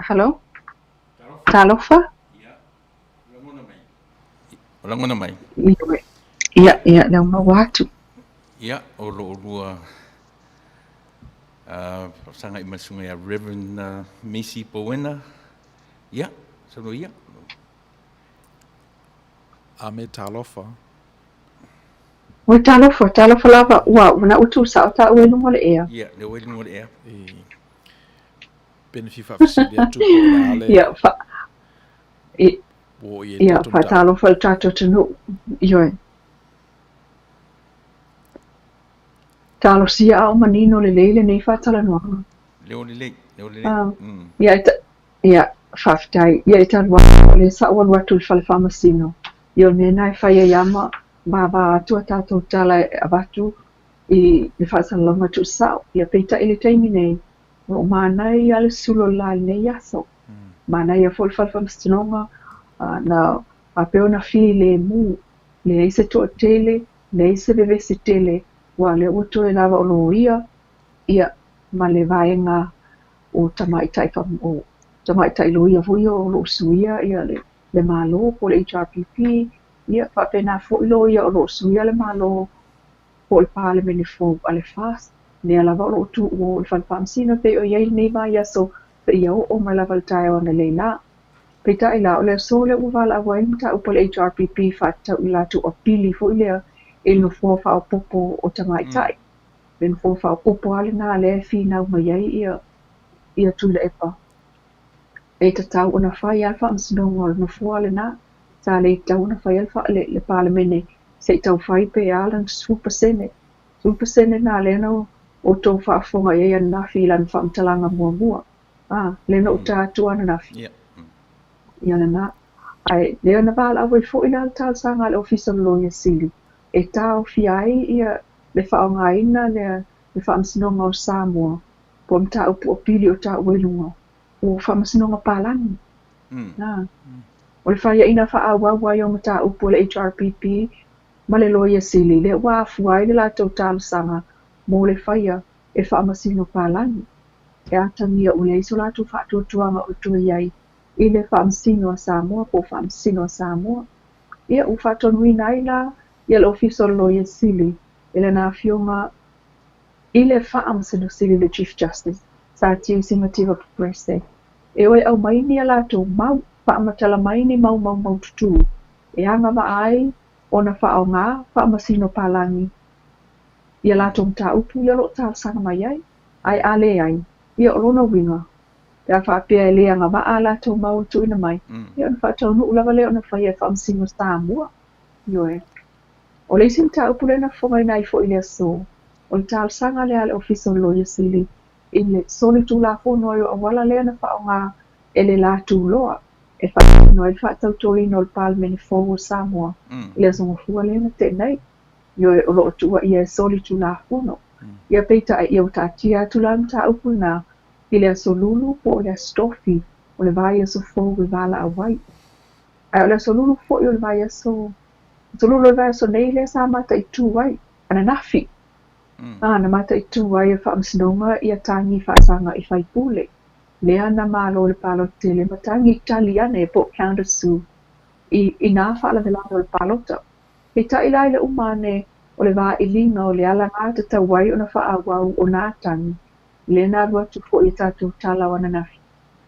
Hello? Talofa? O lagona mai. Ia, ia, lea ua maua atu. Ia, o lo olua faafesagai ma le susuga ia Reverend Misi Powena. Ia, saunoa ia. Ame talofa. Oi talofa, talofa lava, ua ua na ua tuusao taua i luga o le ea. Ia, lea ua i luga o le ea. I pe na fia faafesili atu po o le a le Ia, fa, i, ua oo i ai le ia, tatou mataupu. faatalofa i le tatou atunuu. Ioe. Talosia a o manino lelei lenei faatalanoaga. Leo lelei, leo lelei. Ah, ia, e ta, ia, faafetai. Ia, e talu ai, o lea sa ou alu atu i le fale faamasino. Ia, o le mea lena e fai ai lava ma vava atu a tatou tala e avatu i le faasalalauga tuusao. Ia, peitai i le taimi nei, o lo o manaia lava le sulu o le la i lenei aso. Manaia foi le fale faamasinoga, na faapea ona filemu, leai se toatele, leai se vevesi tele, aua o lea ua toe lava o loia, ia, ma le vaega o tamaitai o tamaitai loia foi ia o lo o suia ia le le Malo po o le HRPP, ia, faapena foi loia o lo o suia le Malo po o le Palemene fou a le FAST, lea lava o lo o tu ua o i le Fale Faamasino e pei o i ai lenei vaiaso seia oo mai lava i le taeao analeila. Peitai la, o le aso lea ua valaau ai le mataupu a le HRPP faatatau i le latou apili foi lea i le nofoa faaopoopo o tamaitai. Le nofoa faaopoopo lava lena lea e finau mai ai ia ia Tuilaepa e tatau ona fai lava le faamasinoga o le nofoa lena. Sa le tatau ona faia le le Palemene se i tau fai pe a lana 10%. 10% lena lea na outou faafofoga i ai ananafi i lana faamatalaga muamua. A, lea na ou ta atu ananafi. Ia lena. Ae lea na valaau ai foi la le talosaga a le Ofisa o le Loia Sili e taofia ai ia le faaaogaina lea le Faamasinoga o Samoa po o mataupu apili o taua i luga o Faamasinoga Palagi. A, o le faiaina faaauau ai o mataupu a le HRPP ma le Loia Sili lea ua afua ai le latou talosaga mo le faia e faamasino palagi, e atagia ua leai so latou faatuatuaga o toe i ai i le Faamasino a Samoa po o Faamasino a Samoa. Ia, ua faatonuina ai la ia le Ofisa o le Loia Sili e lana Afioga i le Faamasino Sili le Chief Justice, Sir Tiu Simativa Perese, e o e aumai ni a latou mau, faamatala mai ni mau maumaututu e agavaa ai ona faaaoga faamasino palagi i a latou mataupu ia o lo o talosaga mai ai, ae a leai, ia o lona uiga, pe a faapea e le agavaa a latou mau e tuuina mai, ia ona faataunuu lava lea ona faia e Faamasino Samoa. Ioe. O le isi mataupu lea na fofogaina ai foi i le aso, o le talosaga lea a le Ofisa o le Loia Sili i le solitulafono ai o auala lea na faaaoga e le la tuloa e faatino ai le faatautoina o le Palemene fou o Samoa i le Aso Gafua lea na tea nei. Ioe, o lo o tuuaia e solitulafono. Ia peitai, ia ua taatia atu la le mataupu lena i le Aso Lulu po o le Aso Tofi o le vaiaso fou e valaau ai. Ae o le Aso Lulu foi o le vaiaso, Aso Lulu o le vaiaso nei lea sa mataitu ai ananafi. A, na mataitu ai e le Faamasinoga ia tagi faasaga i faipule, lea na malo i le palota tele ma tagi tali ane po o counter sue i i nā faalavelave o le palota. Peitai la i le uma ane o le vailiga o le alagatatau ai ona faaauau o nā tagi, lea na alu atu foi i a tatou tala o ananafi,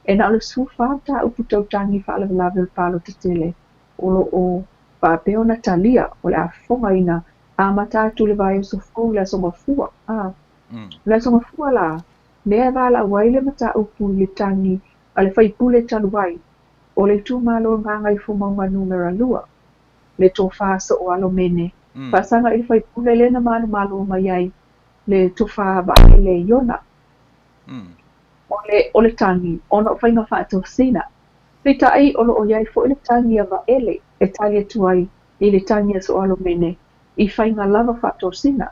e na o le 14 mataupu tau tagi faalavelave o le palota tele o lo o faapea ona talia o le a fofogaina amata atu i le vaiaso fou i le Aso Gafua. A, o le Aso Gafua la, lea e valaau ai le mataupu i le tagi a le faipule talu ai o le itumalo Gagaifomauga Numera 2, le Tofa Sooalo Mene, faasaga i le faipule lea na manumalo mai ai le Tofa Vaele Iona. O le o le tagi ona o faiga faatosina. Peitai o lo o i ai foi le tagi a Vaele e tali atu ai i le tagi a Sooalo Mene i faiga lava faatosina.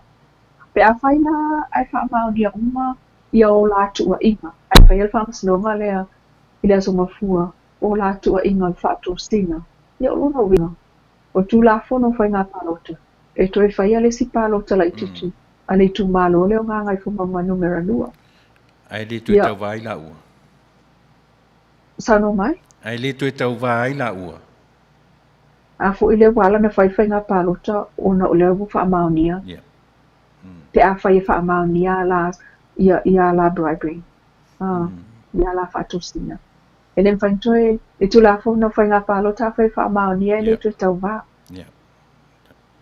Pe afai la ae faamaonia uma ia o la tuuaiga, ae faia le faamasinoga lea i le Aso Gafua o la tuuaiga o le faatosina, ia o lona uiga, o le Tulafono o Faiga Palota, e toe faia le isi palota laitiiti a le itumalo lea o Gagaifomauga Numera 2. Ae le toe Ia. tauva ai laua. Saunoa mai. Ae le toe tauvā ai laua. A foi lea ua ala ona fai faiga palota ona o lea ua faamaonia. Yeah. Pe afai e faamaonia ala ia ia ala bribery. Ah, ia ala faatosina. E le mafai ona toe le Tulafono o Faiga Palota afai e faamaonia e le toe tauvā. Yeah.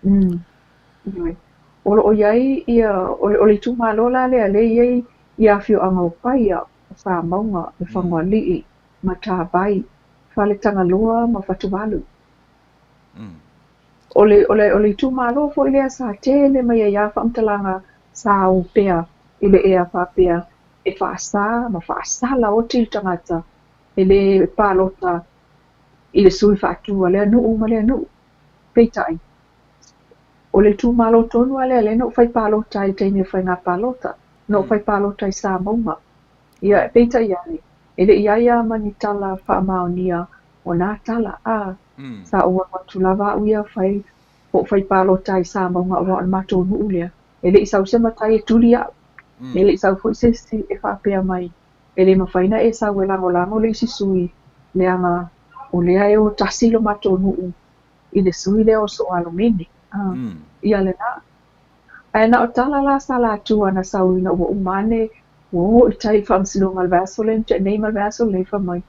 Ioe. O lo o i ai ia, o le, o le itumalo la lea lea e i ai ia afioaga o Paia, o Samauga, Lefagoalii, Matavai, Faletagaloa ma Fatuvalu. O le, o le, o le itumalo foi lea sa tele mai ai lava faamatalaga sa o pea i le ea faapea e faasa ma faasala oti le tagata e le palota i le sui faatu a lea nuu ma lea nuu. Peitai, o le itumalo tonu lava lea lea na ou fai palota ai i le taimi o faiga palota, na ou fai palota i Samauga. Ia, peitai ane, e le i i ai lava ma ni tala faamaonia o nā tala, a, sa ou alu atu lava au ia fai, po o fai palota ai i Samauga aua o le matou nuu lea. E le i sau se matai e tuli au, e le i sau foi se isi e faapea mai, e le mafai ona e sau e lagolago le isi sui, leaga o lea e o tasi lo matou nuu i le sui lea o Soalomene. A, ia lena. Ae na o tala la sa latou na sau ina ua uma ane, ua o i tai i le faamasinoga i le vaiaso lea na tea nei ma le vaiaso lenei fai mai,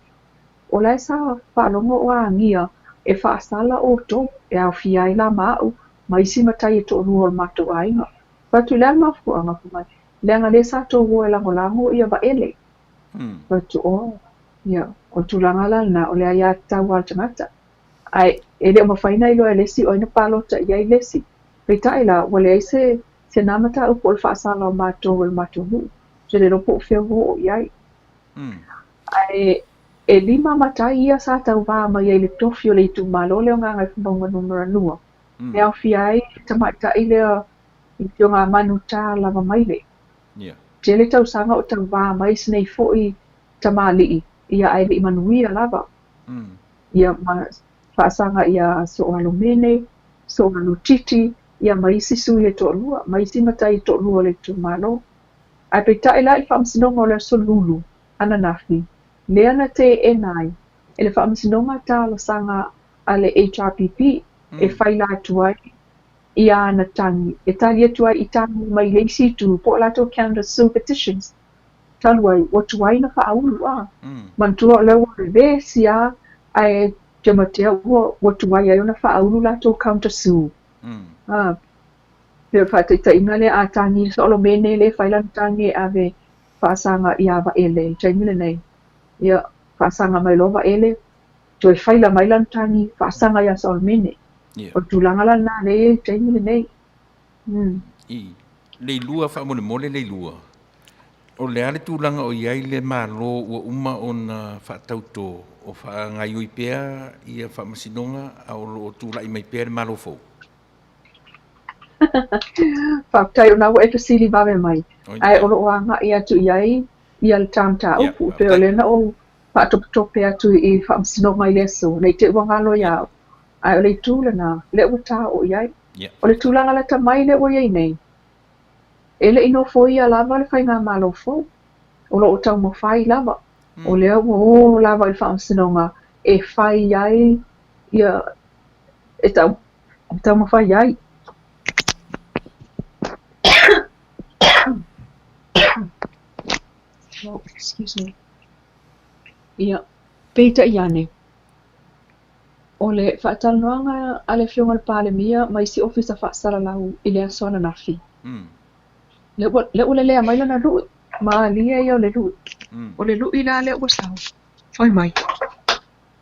O la e sa faalogo o agia e faasala outou, e aofia ai la ma au ma isi matai e toalua o le matou aiga. Fai atu, O le a le mafuaaga? Fai mai, Leaga lea sa tou o e lagolago ia Vaele. Fai atu, Oh, ia, o le tulaga la lena, o le aiatatau lava a le tagata. Ae e le o mafai ona iloa e le isi o ai na palota i ai le isi. Peitai la, ua leai se se na mataupu o le faasala o matou e le matou nuu. Ou te le iloa po o fea ua oo i ai. Ae e lima matai ia sa tauvā mai ai i le tofi o le itumalo lea o Gagaifomauga Numera 2, e aofia ai le tamaitai lea i Afioga Manutā Lavamaile. Tele tausaga o tauvā mai si nei foi tamalii, ia ae le i manuia lava. Ia ma faasaga ia Soalomene, Soalotiti, ia ma isi sui e toalua, ma isi matai e toalua o le itumalo. Ae peitai la i le Faamasinoga o le Aso Lulu ananafi, lea na teena ai e le Faamasinoga talosaga a le HRPP e faila atu ai i ana tagi, e tali atu ai i tagi mai le isi itu po o latou counter sue petitions. Talu ai, ua tuai ona faaulu, a. Manatua o lea ua revesi a, ae te matea ua, ua tuai ai ona faaulu latou counter sue. A, pei o le faataitaiga lea, a tagi le Solomene lea e fai lana tagi e ave faasaga iā Vaele i le taimi lenei, ia, faasaga mai loa Vaele, toe faila mai lana tagi, faasaga iā Solomene. O le tulaga la lena lea e i ai i le taimi lenei. I Leilua faamolemole Leilua, o le a le tulaga o i ai le Malo ua uma ona faatauto o faagaioi pea ia faamasinoga a o lo o tulai mai pea le Malo fou? Faafetai o lena ua e fesili vave mai, ae o lo o agai atu i ai ia le ta mataupu, pei o lea na ou faatopetope atu i faamasinoga i le aso, ne i te i ua galo ia au, ae o le itu lena, lea ua ta oo i ai. O le tulaga lata mai lea ua i ai nei, e le i nofoia lava le faigamalo fou, o lo o taumafai lava, o lea ua o lava i le faamasinoga e fai ai ia, e taumafai ai. Oh, excuse me. Ia, peitai ane, O le faatalanoaga a le Afioga i le Palemia ma isi Ofisa Faasalalau i le aso ananafi, lea ua, lea ua lelea mai lana lui, malie ia o le lui. O le lui la lea ua sau, fai mai,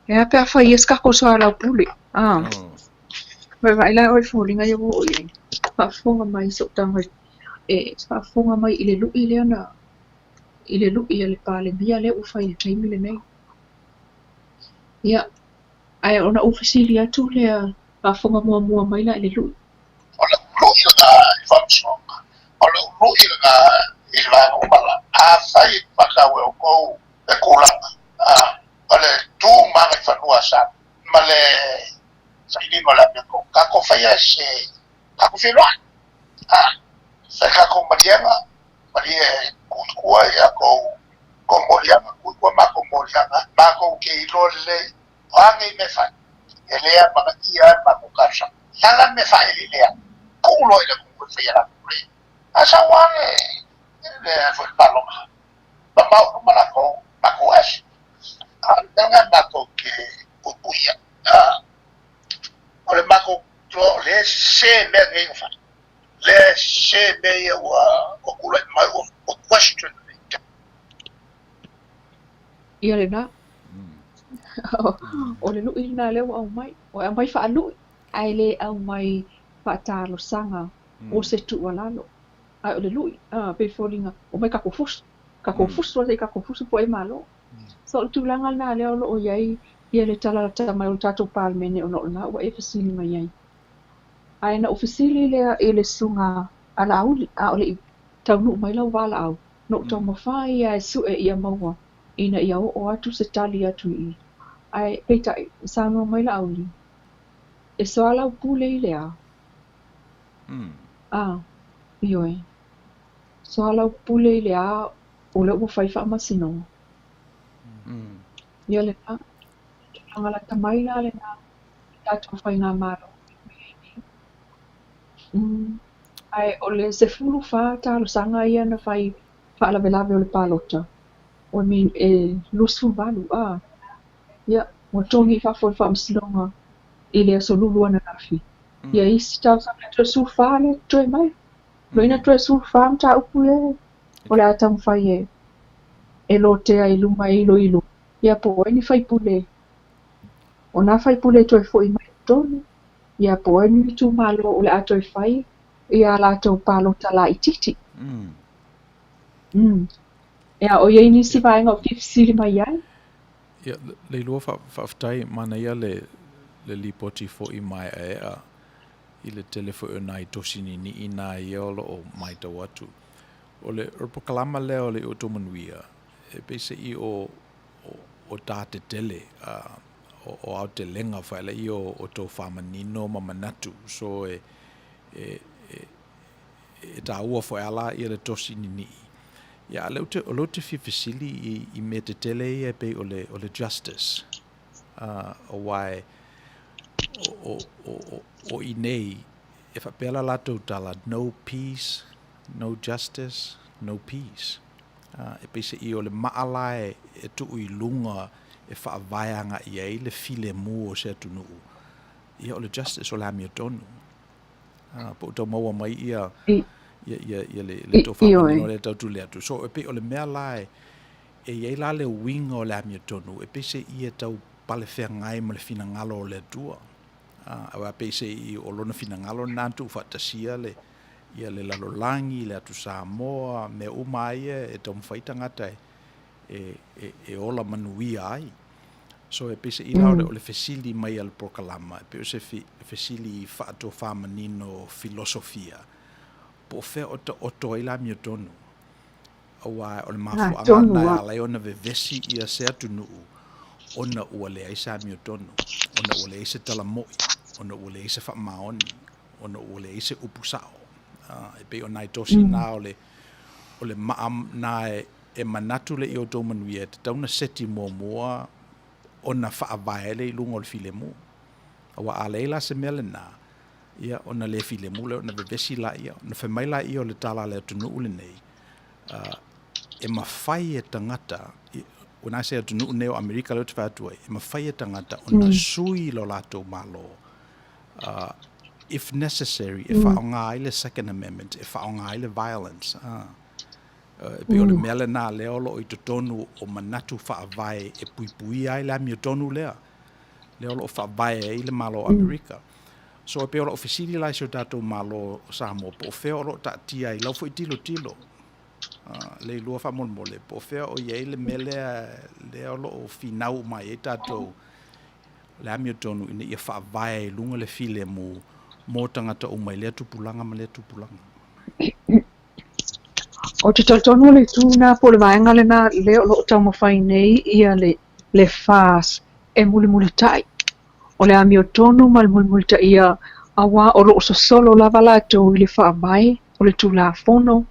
E a pe a fai ia se tatou soalaupule, a? Vaevae la oe i foliga ia ua oo i ai, faafofoga mai si ou tagata, e faafofoga mai i le lui lea na, i le lui a le Palemia lea ua fai i le taimi lenei. Ia, ae ona ou fesili atu lea, faafofoga muamua mai la i le lui. O le ului lena i faamasinoga, o le ului lena i vaega uma la. Afai e matau e outou le tulaga, a, o le tu ma agaifanua a Samoa ma le sailiga o le amiotonu, tatou faia se tatou feiloai, a, fai tatou maliega, malie tuu i tua ia tou moliaga, tuu i tua matou moliaga. Makou te iloa lelei, o a nei mea fai, e le amanaia ai le matou talosaga. Le a la le mea faaeleelea, tuu loa i le atunuu e faia latou le. A sau lava le, le a foi le palota, mamao i luma latou, matou ae. A o le mea lena matou te puipuia. O le matou iloa o lea e sese mea nei na fai. Lea e sese mea ia ua tulai mai ua question. Ia lena. O le lu'i lena lea ua aumai. Ua aumai faalu'i, ae le aumai faatalosaga o se tuualalo. Ae o le lu'i, pei foliga, omai tatou fusu, tatou fusu lava se i tatou fusu po o ai e malo. So o le tulaga lena lea o lo o i ai ia le tala lata mai o le tatou Palemene ona o lena ua e fesili mai ai. Ae na ou fesili lea i le susuga a Laauli, a o le i taunuu mai lau valaau, na ou taumafai lava e sue ia maua ina ia oo atu se tali atu i i. Ae peitai, saunoa mai Laauli, E soalaupule i le a? A, ioe. Soalaupule i le a o lea ua fai faamasinoga. Ia lena, tulaga lata mai la lena i tatou faigamalo o i ai nei. Ae o le 14 talosaga ia na fai faalavelave o le palota, I mean e 28, a, ia, ua togi i fafo e le Faamasinoga i le aso Lulu ananafi. Ia isi talosaga e toe 14 lea e totoe mai. Loina toe 14 mataupu ia o le a taumafai e e lotea i luma e iloilo, ia po o ai ni faipule, o nā faipule e toe foi mai i totonu, ia po o ai ni itumalo o le a toe fai ia latou palota laitiiti. Ia, o i ai nisi vaega o fia fesili mai ai? Ia, Leilua, faafetai, manaia le le lipoti foi maeaea i le tele foi o nai tosi niinii na ia o lo o maitau atu. O le polokalama lea o le Outou Manuia, e peiseai o o ta tetele, o aotelega faelaia o tou faamanino ma manatu. So e e e taua foi a la ia le tosi niinii. Ia, a o lea o lea ou te fia fesili i mea tetele ia e pei o le o le justice, aua e o o o i nei e faapea la latou tala, no peace, no justice, no peace. E peiseai o le maa la e tuu i luga e faavae agai ai le filemu o se atunuu, ia o le justice o le amiotonu. Po o tau maua mai ia ia ia ia le le tou faamanino lea tau tuli atu. So e pei o le mea la e e i ai la le uiga o le amiotonu, e peiseai e tau palefeagai ma le finagalo o le Atua. Aua peiseai o lona finagalo lena na tuufaatasia le ia le lalolagi, le atu Samoa, mea uma lava ia e taumafai tagata e, e, e ola manuia ai. So e peiseai la o le fesili mai a le polokalama, e pei o se fesili faatofamanino filosofia, po o fea o taoto ai le amiotonu. Aua o le mafuaaga lena e ala ai ona vevesi ia se atunuu ona ua leai se amiotonu, ona ua leai se tala mo'i, ona ua leai se faamaoni, ona ua leai se upu sao. E pei o nai tosi na o le, o le maa na e manatu lea i outou manuia e tatau ona seti muamua ona faavae lea i luga o le filemu. Aua a leai la se mea lena, ia ona le filemu lea, ona vevesi laia. Ona fai mai laia o le tala a le atunuu lenei, e mafai e tagata, when I say atunuu nei o Amerika lea ou te fai atu ai, e mafai e tagata ona sui lo latou Malo, if necessary, e faaaoga ai le Second Amendment, e faaaoga ai le violence. E pei o le mea lena lea o lo o i totonu o manatu faavae e puipuia ai le amiotonu lea, lea o lo o faavae ai le Malo o Amerika. So e pei o lau fesili la i si o tatou Malo o Samoa, po o fea o lo o taatia ai lau foi tilotilo, Leilua faamolemole, po o fea o i ai le mea lea, lea o lo o finau uma ai tatou le amiotonu ina ia faavae i luga le filemu mo tagata uma i lea tupulaga ma lea tupulaga. Ou te talitonu o le itu lena po o le vaega lena lea o lo o taumafai nei ia le le FAS e mulimulitai. O le amiotonu ma le mulimulitaia aua o lo o sosolo lava latou i le faavae o le Tulafono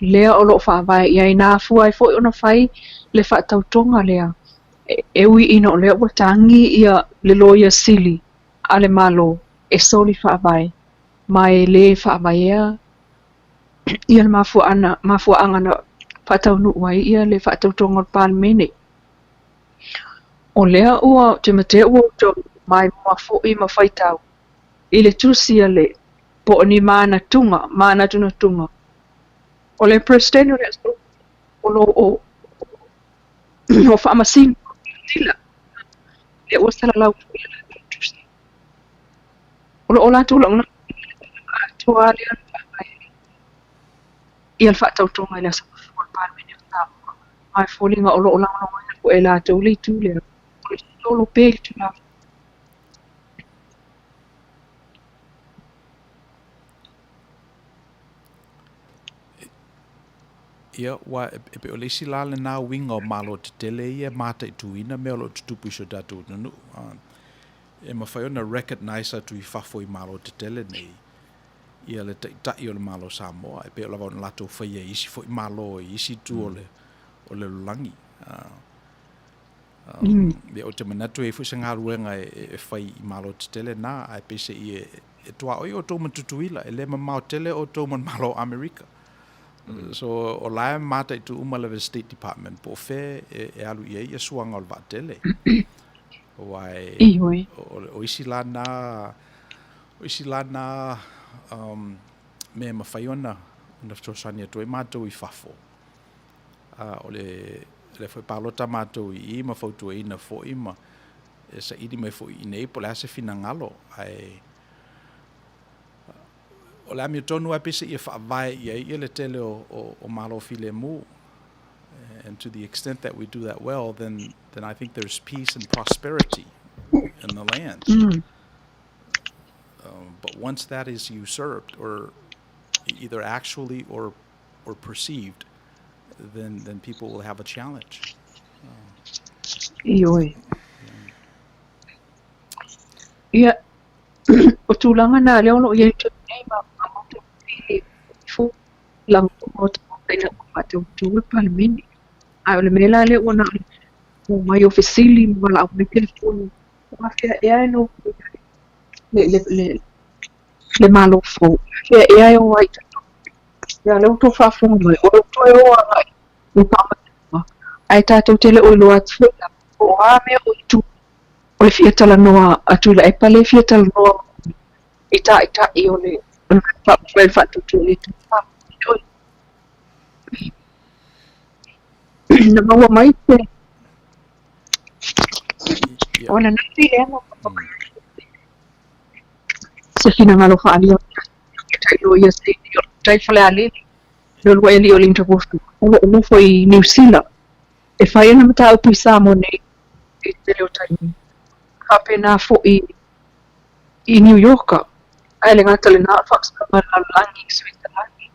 lea o lo o faavae i ai. Na afua ai foi ona fai le faatautoga lea E ui ina o lea ua tagi ia le Loia Sili a le Malo e soli faavae ma e lē faavaea ia le mafuaaga na faataunuu ai ia le faatautoga o le Palemene. O lea ua tematea ua outou maimoa foi ma faitau i le tusi a le po o ni manatuga, manatunatuga o le Peresetene o le aso o lo o o faamasino sila lea ua salalau foi le latou tusi. O lo o latou lagolago atoa lea na faavae ai ia le faatautoga i le aso Gafua o le Palemene o Samoa. Ma e foliga o lo o lagolagoina foi e latou le itu lea o le solo pea i le Tulafono. Ia, aua e pei o le isi la lena uiga o Malo tetele ia e mataituina mea o lo o tutupu i si o tatou atunuu. E mafai ona recognise atu i fafo i Malo tetele nei ia le Taitai o le Malo o Samoa, e pei lava ona latou faia i isi foi Malo i isi itu o le o le lalolagi. Ia, ou te manatu e i ai foi se galuega e fai i Malo tetele na, ae peiseai e tuaoi outou ma Tutuila, e le mamao tele outou ma le Malo o Amerika. So, o la e mataitu uma lava e le State Department po o fea e alu i ai ia suaga o le vaatele. Aua e, o isi la na, o isi la na mea e mafai ona fesoasoani atu ai matou i fafo. O le lea foi palota matou i i ma fautuaina foi ma e saili mai foi i inei po o le a se finagalo. Ae o le amiotonu lava peiseai e faavae i ai le tele o Malo filemu. And to the extent that we do that well, then, then I think there's peace and prosperity in the land. But once that is usurped, or either actually or, or perceived, then, then people will have a challenge. Ioe. Ia, o tulaga na lea o lo o i ai nei ma matou i fo lagolago o tagata ina ua faatauto le Palemene. Ae o le mea la lea ua na o mai o fesili ma valaau mai telefoni, o afea ea e nofo ai le, le, le, le Malo fou, afea ea e o ai tatou. Ia lea ua outou faafofoga mai, o lo o toe o agai i faamatalaga, ae tatou te le o iloa atu foi lava po o a mea o i tua o le fia talanoa a Tuilaepa lea e fia talanoa mai i taitai o le Faaupufai o le Faatuatua i le Itu Na maua mai te o ananafi lea na maua mai se finagalo faaalia o le tai loia sini o le tai Falealili le uluai alii o le Interwofu o lo o nofo i Niu Sila e fai ana mataupu i Samoa nei i te tele o taimi, faapena foi i Niu Ioka, ae le gata lena o le Faamasinoga a le Lalolagi i Suitalani,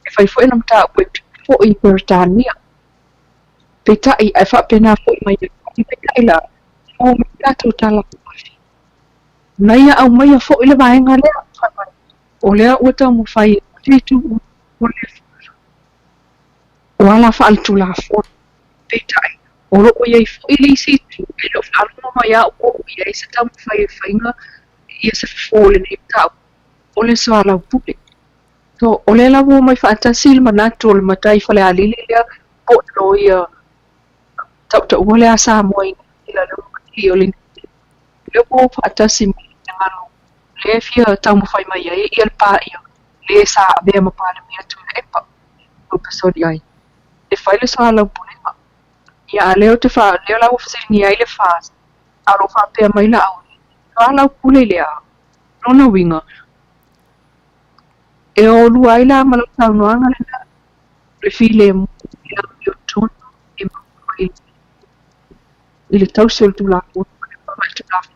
e fai foi ana mataupu e pili foi i Peretania. Peitai, ae faapena foi mai Iapani, peitai la, maua mai le tatou tala ananafi. Na ia aumaia foi le vaega lea, fai mai, o lea ua taumafai e te itu o le o ala faaletulafono. Peitai, o lo o i ai foi le isi itu e le o faalogo mai au o i ai se taumafai e faiga ia se fofo o lenei mataupu, o le soalaupule. So, o lea la ua omai faatasi le manatu o le matai Falealili lea po o le loia tautaua lea a Samoa i Niu Sila lea ua matie o le Niu Sila, lea ua o faatasi ma le finagalo lea e fia taumafai mai ai ia le paia le sa avea ma Palemia Tuilaepa Lupesoli ai e fai le soalaupulega. Ia a lea ou te fa, lea la ua fesiligia ai le FAS, a o lo o faapea mai la au, soalaupule i le a? Lona uiga, e o lua ai la ma lau saunoaga lena, o le filemu i le amiotonu e maua mai i le tausi o le Tulafono ma le faamai Tulafono.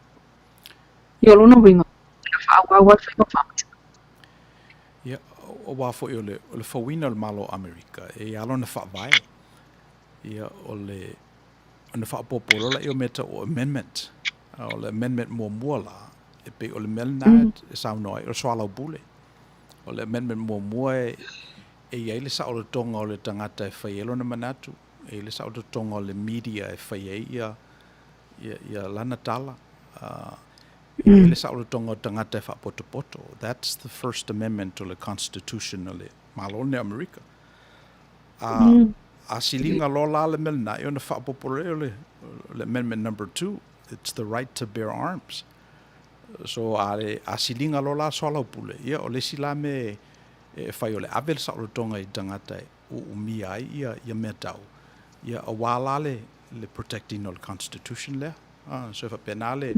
Ia o lona uiga, o le a faaauau lava le faiga faamatalaga. Ia, aua foi o le, o le fauina o le Malo o Amerika, e i ai lona faavae. Ia, o le, ona faaopoopo loa lea o mea tau o amendment. A o le amendment muamua la, e pei o le mea lena e saunoa ai, o le soalaupule. O le amendment muamua e, e i ai le saolotoga o le tagata e fai ai lona manatu, e i ai le saolotoga o le media e fai ai ia Ia, ia lana tala, e le saolotoga o tagata e faapotopoto. That's the first amendment o le constitution o le Malo lenei o Amerika. A, a siliga loa la le mea lena, ia ona faaopoopo loa lea o le, le amendment number 2, it's the right to bear arms. So a, le, a siliga loa la soalaupule, ia o le isi la mea e, e fai o le ave le saolotoga i tagata e uumia ai ia, ia mea tau, ia auā la le, le protect ina o le constitution lea. Ah, so e faapena le,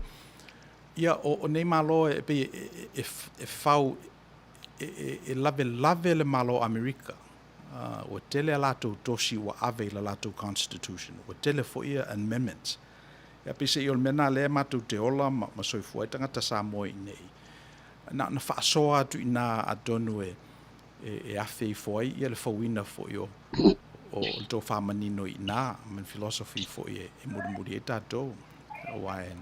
ia o, o nei Malo e pei e, e, e, e fau, e, e, e lavelave le Malo o Amerika. Uh, ua tele a latou tosi ua ave i la latou constitution. Ua tele foi ia amendments. Ia peiseai o le mea lena lea matou te ola ma, ma soifua ai tagata Samoa i inei. Na ona faasoa atu i ina atonu e, e, e afe ifo ai ia le fauina foi o, o, o le tofa manino i ina, ma le philosophy foi e, e mulimuli ai tatou. Aua e,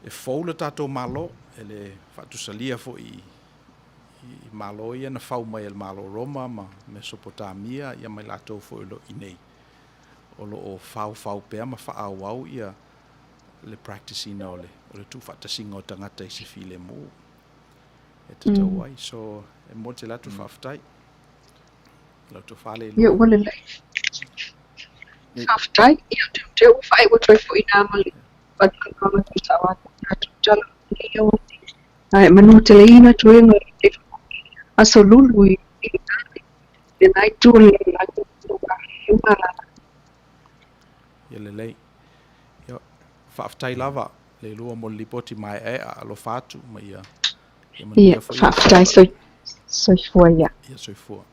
e fou le tatou Malo, e le faatusalia foi i, i Malo ia na fau mai e le Malo o Roma ma Mesopotamia, ia ma i latou foi o lo o i inei, o lo o faofao pea ma faaauau ia le practice ina o le, o le tuufaatasiga o tagata i se filemu e tatau ai. So, e momoli tele atu le faafetai i lau tofa le Ia, iloa. ua lelei. Faafetai. Ia, ou te te ua faaiu atu ai foi i nā ma le faatalanoaga tuusao atu i tatou tala o lenei aoauli. Ae manuteleina toega i te aso lulu i lena itu o le lalolagi o lo o afifio ma alaala. Ia lelei. Ia, faafetai lava le lua mo le lipoti maeaea alofa atu ma ia ia Ia, manuia foi le faafetai soifua ia. Ia soifua.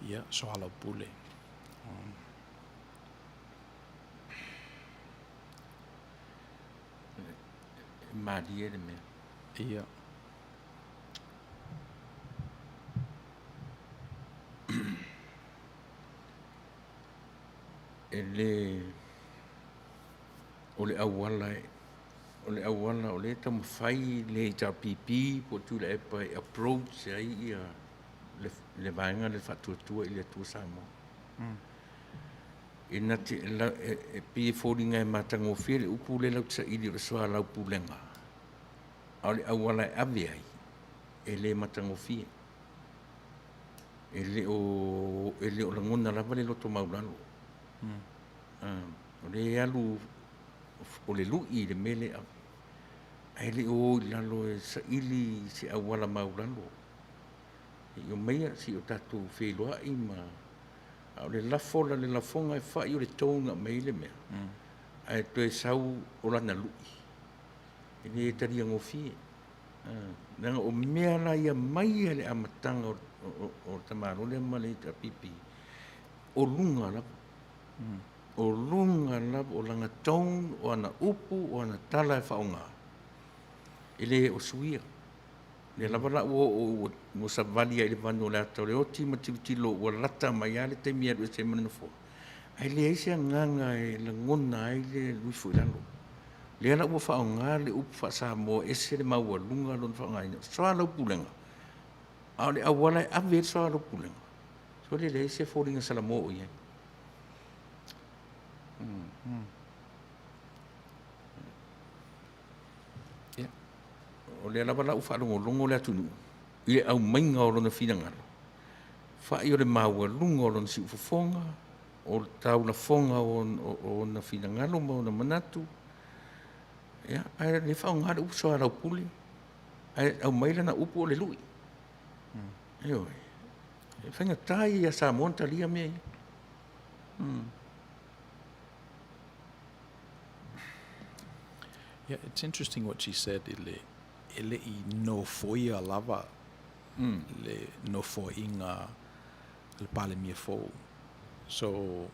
Ia, soalaupule. E malie le mea. Ia. E le o le auala e o le auala o lea e taumafai le HRPP po o Tuilaepa e approach ai ia le, le vaega lea Faatuatua i le Atua Samoa. E na te, la, e, e pei e foliga e matagofie le upu lea latou te saili o le soalaupulega, a o le auala e ave ai, e le matagofie. E le o, e le o lagona lava le loto maulalo. O lea e alu o le lui i le mea lea e ave, ae le o o i lalo e saili se auala maulalo. Se i omaia, se i o tatou feiloai ma... A o le lafo la le lafoga e fai o le tone na aumai ai le mea, ae toe sau o lana lui, e le talia gofie. Leaga o mea la ia mai lava i le amataga o le tamaloa lea ma le HRPP, o luga lava. O luga lava o lana tone, o ana upu, o ana tala e faaaoga, e le o suia. Lea lava la ua oo ua savali ai i le vanu o le ata o le oti ma tilotilo ua lata mai lava le taimi e alu ese ai ma le nofoa, ae leai se agaga e lagona ai le alu ifo i lalo. Lea la ua faaaoga le upu faa-Samoa e ese le maualuga lona faaaogaina, o soalaupulega, a o le auala e ave ai le soalaupulega, sole e leai se foliga Salamo o i ai. Ia, o lea lava la ua faalogologo le atunuu i le aumaiga o lona finagalo, fai o le maualuga o lona siufofoga, o le taulafoga o ona finagalo ma ona manatu, ia, ae le faaaoga le upu soalaupule, ae aumai lana upu o le lui. Ioe. E faigata ia ia Samoa ona talia mea ia. Yeah, it's interesting what she said i le, e le i nofoia lava le nofoaiga a le Palemia fou. So,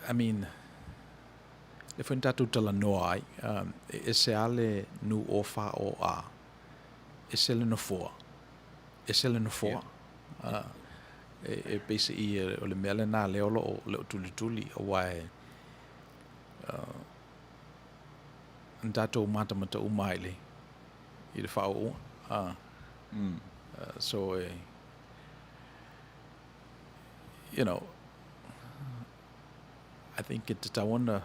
I mean, lea foi na tatou talanoa ai, e ese lava le nū o fā o a, ese le nofoa, ese le nofoa. E peiseʻi o le mea lenā lea o loo le o tulituli auā e na tatou matamata uma ai le i le faaūūga. So e you know I think e tatau ona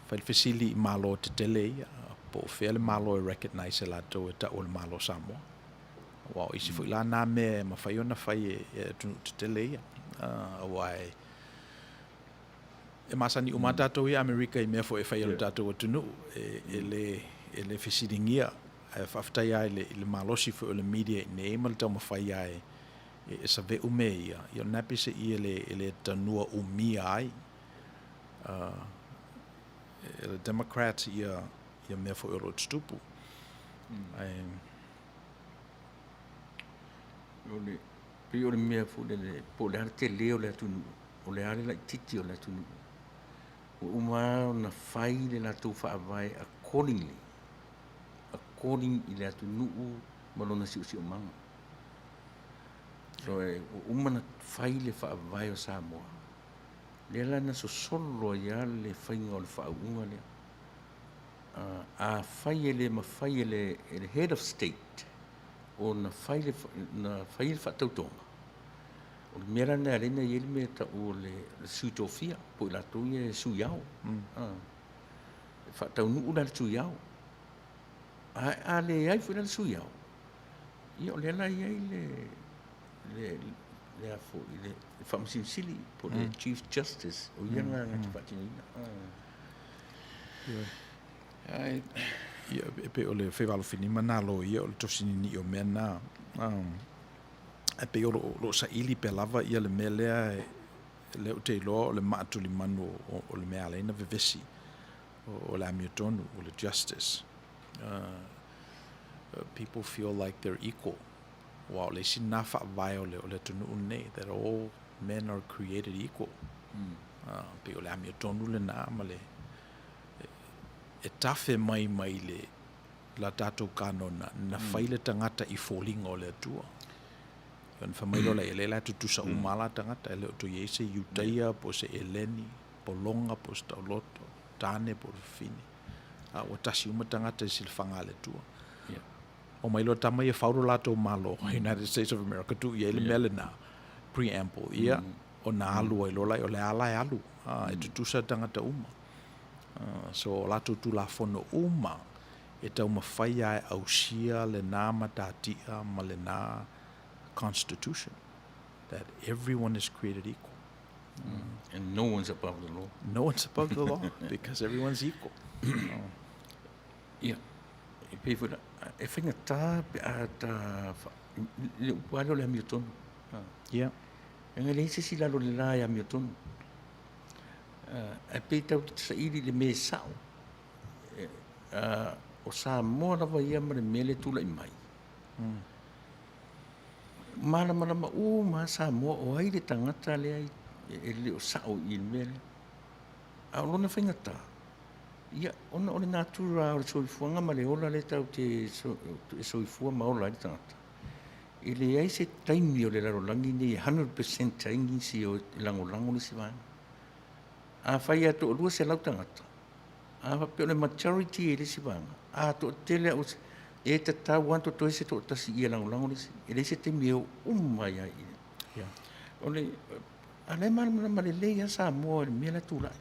fai le fesili i Malo tetele ia po o fea le Malo e recognise e latou e tau o le Malo o Samoa. Aua o isi foi la na mea e mafai ona fai e atunuu tetele ia. Aua e e masani uma lava tatou ia Amerika i mea foi e fai e lo tatou atunuu e le e le fesiligia. Ae faafetai lava i le malosi foi o le media i inei ma le taumafai lava e e save'u mea ia, ia o lena peiseai e le e le tanua umia ai e le Democrats ia ia mea foi o lo o tutupu. Ae O le, pei o le mea foi lele, po o le a le tele o le atunuu, o le a le laitiiti o le atunuu, ua uma lava ona fai le latou faavae accordingly, according i le atunuu ma lona siosiomaga. So e, ua uma ona fai le faavae o Samoa, lea la na sosolo ai lava le faiga o le faauuga lea. Afai e le mafai e le, e le head of state ona fai le, na fai le faatautoga, o le mea la lena e ala ai ona i ai le mea e tau o le sui tofia, po o i latou ia e sui ao. E faataunuu la le sui ao. Ae a leai foi la le sui ao, ia o lea la e i ai le, le, le, a foi, le Faamasino Sili po o le Chief Justice, o ia na te faatinoina. Ia, e pei o le faiva alofinima na loia o le tosi nini'i o mea na. Ae pei o lo o saili pea lava ia le mea lea lea ou te iloa o le maa tulimanu o le mea e ala ai ona vevesi o le amiotonu, o le justice. People feel like they're equal. Aua o le isi lena faavae o le atunuu lenei, that all men are created equal. Pei o le amiotonu lena ma le e tafe mai mai le la tatou kanona na fai le tagata i foliga o le Atua. Ona fai mai loa lea, o lea la e tutusa uma lava la tagata, e le o toe i ai se Iutaia po o se Eleni, pologa po o se taoloto, tane po o le fafine, a ua tasi uma tagata i le silafaga a le Atua. Omai loa tama ia fau lo latou Malo, United States of America, tuu i ai le mea lena, preamble, ia, ona alu ai loa lea, o le a la e alu, e tutusa tagata uma. So, o latou Tulafono uma e taumafai lava e ausia lena matatia ma lena Constitution, that everyone is created equal. And no one's above the law. No one's above the law, because everyone's equal. Ia, e pei foi la, e faigata pe a ta, le upu lava lea o le amiotonu. Ia. Leaga e leai se isi i lalo o le la e amiotonu. Ae pei tatou te saili i le mea e sao. O Samoa lava ia ma le mea lea e tulai mai. Malamalama uma lava Samoa o ai le tagata lea e le o sao i le mea lea. A o lona faigata, ia, ona o le natura o le soifuaga ma le ola lea tatou te e soifua ma ola ai le tagata, e leai se taimi o le lalolagi lenei e 100% ai nisi e lagolago le isi vaega. Afai lava e toalua selau tagata, a faapea o le majority e le isi vaega, a toatele lava, e tatau lava ona totoe se toatasi ia lagolago le isi. E leai se taimi e o uma ai lava i i. O le, a o la e malamalama lelei lava Samoa i le mea la e tulai.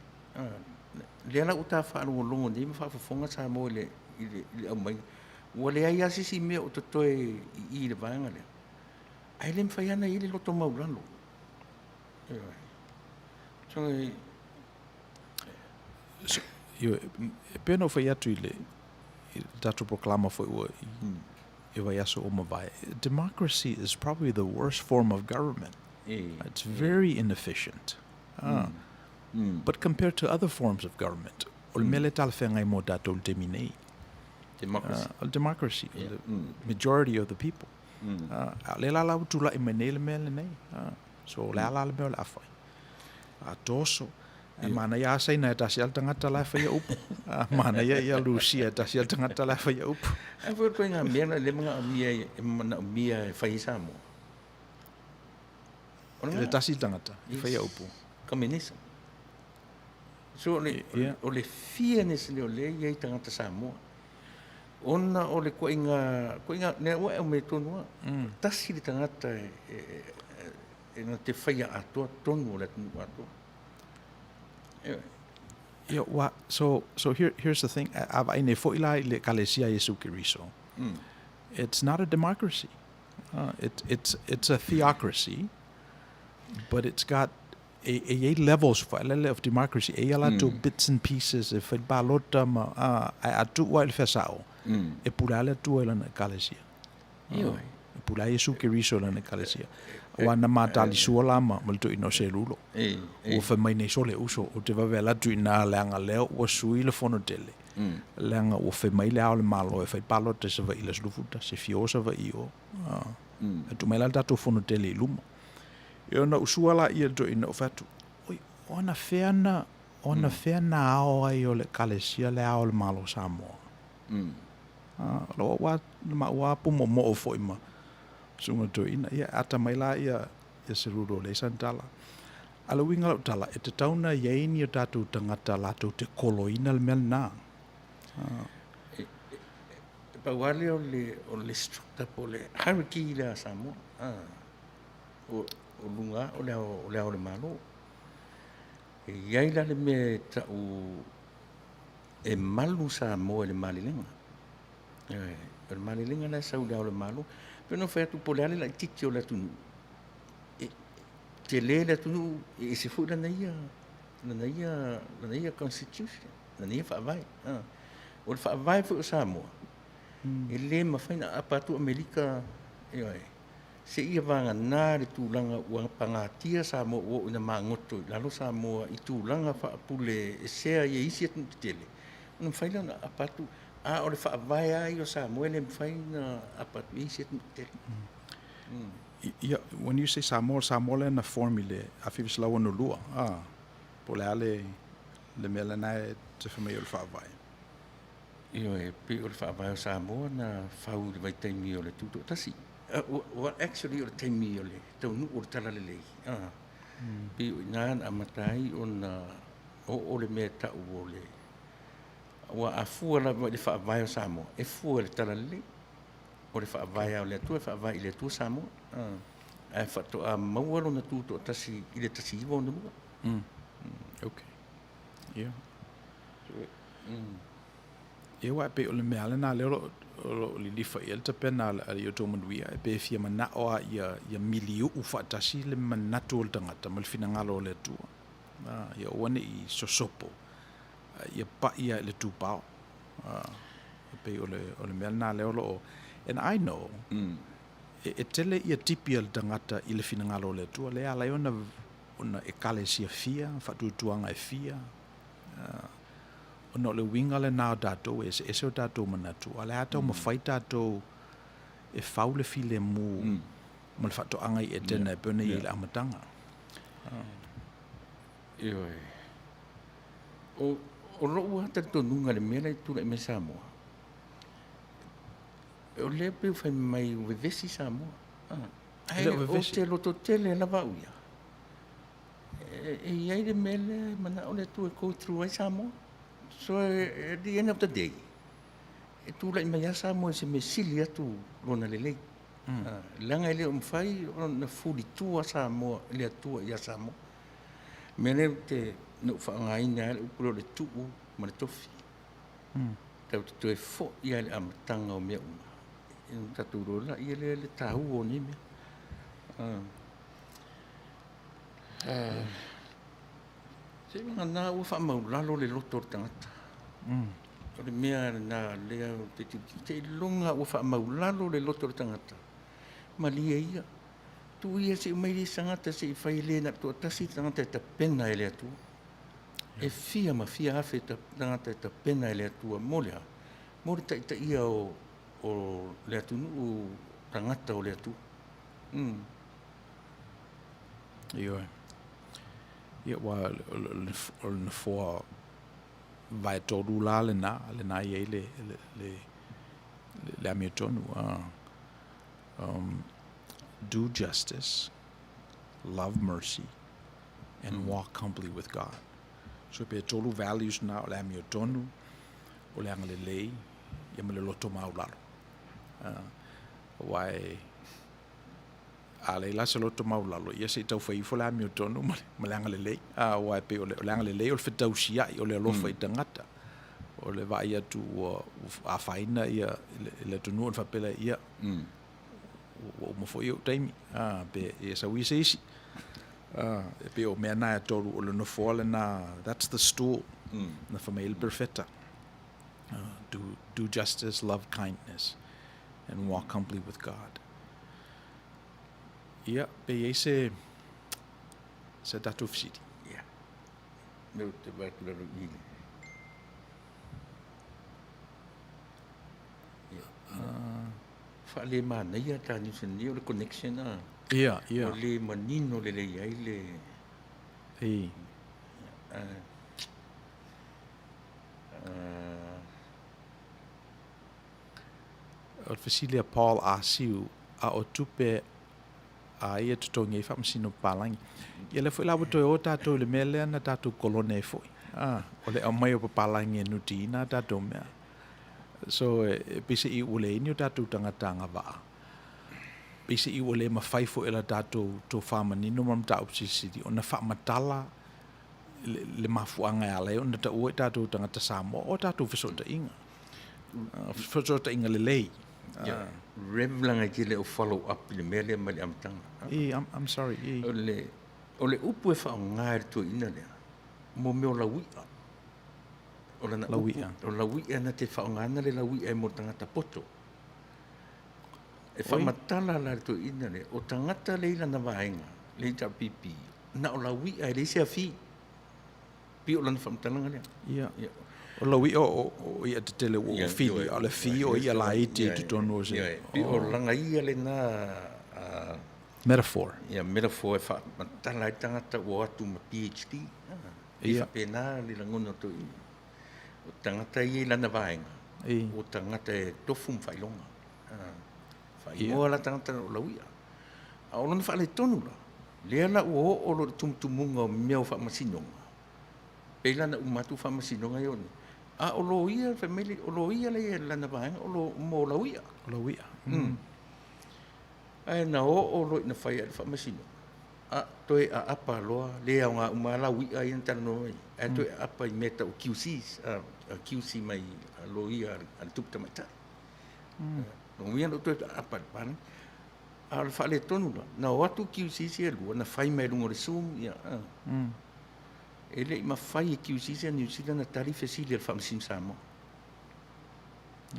Lea la ua ta faalogologo nei ma faafofoga Samoa i le, i le, i le aumaiga. Ua leai lava se isi mea o totoe i i i le vaega lea. Ae le mafai lava ona i ai le loto maualalo. Ioe. So, e... So, ioe, e pei ona ou fai atu i le, i le tatou polokalama foi ua i, i vaiaso ua mavae, democracy is probably the worst form of government. It's very inefficient. Ah. But compared to other forms of government, o le mea lea e talafeagai mo tatou i le taimi nei. Democracy. O le democracy, o le majority of the people. A o lea la la ua tulai mai nei le mea lenei. So o le a la le mea o le a fai? A toso. Ae manaia lava Saina e tasi lava le tagata la e faia upu. A manaia ia Rusia e tasi lava le tagata la e faia upu. Ae foi o le ituaiga mea lena lea e manaomia e fai ai Samoa. I le tasi le tagata e faia upu. Communism. So o le, yeah. o le fearness lea o lea i ai tagata Samoa. Ona o le koinga, koinga, nea ua e me tonu a. Tasi le tagata e, e, e, e na te whaia atoa tonu o le atunuu atoa. Yeah, wa, so, so here, here's the thing. A vaai nei fo'i la i le Ekalesia Iesu Keriso. It's not a democracy. Uh, it, it's, it's a theocracy, but it's got e, e iai levels faelele of democracy. E ia latou bits and pieces e fai balota ma, uh, ae a tuu ai le fesao, e pule lava le Atua i lana Ekalesia. Ioe. E pule lava Iesu Keriso i lana Ekalesia. Aua na ma talisua la ma, ma le toeaina o Selulo. Ua fai mai nei, Sole uso, ou te vave alu atu i ina leaga lea ua sui le fono tele. Leaga ua fai mai le Ao o le Malo e fai palota i Savaii i le aso 21, e fia o Savaii i o. Ae tuu mai la le tatou fono tele i luma. Ia ona ou sua laia i le toeaina ou fai atu, Oi, o anafea na, o anafea na ao ai o le Ekalesia le Ao o le Malo o Samoa? O lou au lava pumoomoo foi ma susuga toeaina. Ia, ata mai la ia Serulo e leai sana tala. A o le uiga o lau tala, e tatau ona i ai ni o tatou tagata latou te koloina le mea lena. E pau lava lea o le structure po o le hierarchy lea a Samoa. O luga o le Ao o le Malo. E i ai la le mea e tau e malu Samoa i le malelega. Ioe, o le malelega la e sau i le Ao o le Malo. E pei ona fai atu po o le a le laitiiti o le atunuu, e tele le atunuu, e ese foi lana ia, lana ia, lana ia constitution, lana ia faavae. O le faavae foi o Samoa, e le mafai ona aapa atu Amerika, ioe, seia vagana le tulaga ua pagatia Samoa ua oo ina magoto i lalo Samoa i tulaga faapule e sea i isi atunuu tetele, ona mafai lea ona aapa atu. A o le faavae lava ia o Samoa e le mafai ona aapa atu i isi atunuu tetele. Ia, when you say Samoa, o le Samoa lea na form i le 1962, a, po o le a le, le mea lena e te fai mai o le faavae? Ioe, pei o le faavae o Samoa na fau i le vaitaimi o le Tutoatasi. Well, actually o le taimi o le taunuu o le Talalelei, pei o i ina na amata ai ona oo le mea e tau o le... Aua a fua lava i le faavae o Samoa, e fua i le Talalelei. O le faavae lava o le Atua e faavae i le Atua Samoa. Ae faatoa maua lona Tutoatasi i le 1962. Okay. Ia. Ia aua e pei o le mea lena lea o lo o lilifa i ai le tapena a le outou manuia, e pei e fia manao lava ia, ia miliuu faatasi le manatu o le tagata ma le finagalo o le Atua. Ia aua ne i sosopo, ia pai lava i le tupao. E pei o le, o le mea lena lea o lo o, and I know, e, e tele ia tipi a le tagata i le finagalo o le Atua, lea e ala ai ona ona Ekalesia fia, faatuatuaga e fia, ona o le uiga lena o tatou, e eseese o tatou manatu, a o le a taumafai tatou e fau le filemu ma le faatoaga i Etena e pei ona i ai i le amataga. Ioe. O, o lou lava talitonuga i le mea lea e tulai mai Samoa, o lea pei ua fai mai ua vevesi Samoa. Ae ou te lototele lava au ia, e i ai le mea lea e manao le Atua e go through ai Samoa. So at the end of the day, e tulai mai lava Samoa i se mea sili atu lona lelei. Leaga e le o mafai ona fulitua Samoa, le Atua ia Samoa. O le mea lea ou te, na ou faaaogaina ai le upu lea o le tuu ma le tofi. Tatou te toe foi lava i le amataga o mea uma. Ona tatou iloa lea lea le taua o nei mea. Seiloga ua faamaulalo le loto o le tagata. O le mea lena lea ou te tilotilo, seiloga ua faamaulalo le loto o le tagata, malie ia. Tuu ia se i omai le isi tagata se i fai le na o le toatasi le tagata e tapena e le Atua. E fia ma fia afe tagata e tapena e le Atua mo le a? Mo le taitaia o o le atunuu tagata o le Atua. Mm. Ioe. Ia, ua o le nofoa vaetolu la lena, lena e i ai le, le, le, le amiotonu. Do justice. love mercy and walk humbly with God. So pe tolu values na o le amiotonu, o le agalelei, ia ma le loto maualalo. Aua e a leai la se loto maualalo, ia se i taufai ifo le amiotonu ma le, ma le agalelei. Aua e pei o le, o le agalelei o le fetausiai, o le alofa i tagata. O le vaai atu ua, ua afaina ia le, le atunuu ona faapea lea, ia, ua uma foi ou taimi, pe ia sau ia se isi. E pei o mea na e tolu, o le nofoa lena, that's the stool, na fai mai ai le perofeta. Do, do justice, love kindness, and walk humbly with God. Ia, pe i ai se, se tatou fesili. Ia. Me ou te vaai atu lalo i le. Ia. Faale manaia ta New Zealand o le connection a. Ia, ia. O le manino lelei ai le. I. O le fesili a Paul Asiu, a o tupe a ia totogi ai faamasino papalagi. Ia lea foi la ua toe o tatou i le mea lea na tatou kolone ai foi. A, o le aumai o papalagi e nutiina a tatou mea. So, e peiseai ua leai ni o tatou tagata agavaa. Peiseai ua le mafai foi e la tatou tofa manino ma le mataupu silisili ona faamatala le mafuaaga e ala ai ona taua i tatou tagata Samoa o tatou fesootaiga. Fesootaiga lelei. Yeah. Rev leaga e te le o follow up i le mea lea mai le amataga. E, I'm sorry. E. O le, o le upu e faaaoga e le toeaina lea, mo mea o laui'a. O lana laui'a. Upu, o laui'a na te faaaogaina le laui'a e mo tagata poto. E faamatala la le toeaina lea, o tagata lea i lana vaega, le HRPP, na o laui'a e leai se afi. Pei o lana faamatalaga lea. Ia. O laui'a o, o i'a tetele ua fili, a o le afi o i'a laiti i totonu o se... Ia, pei o lana ia lena... Metaphor. Ia, metaphor e faamatala ai tagata ua o atu ma PhD. E faapena le lagona o toeaiina. O tagata ia i lana vaega, o tagata e tofu ma faailoga. Faaigoa la tagata o laui'a. A o lona faaletonu la, lea la ua oo loa i le tumutumuga o mea o faamasinoga, pei la na uma atu faamasinoga ia o nei, a o loia, fai mai le, o loia la e i lana vaega, o lo, mo laui'a. O laui'a. Ae na oo loa ina fai ae le faamasinoga, a toe aapa loa, le aoga uma lava laui'a ia na talanoa mai ai, ae toe aapa i mea tau QCs, a QC mai a loia a le tupu tamaitai. Lona uiga na ou toe aapa i le palagi. A o le faaletonu la, na o atu QCs ia e lua, na fai mai luga o le Zoom, ia, a. E le i mafai e QCs ia New Zealand na tali fesili a le Faamasino Samoa.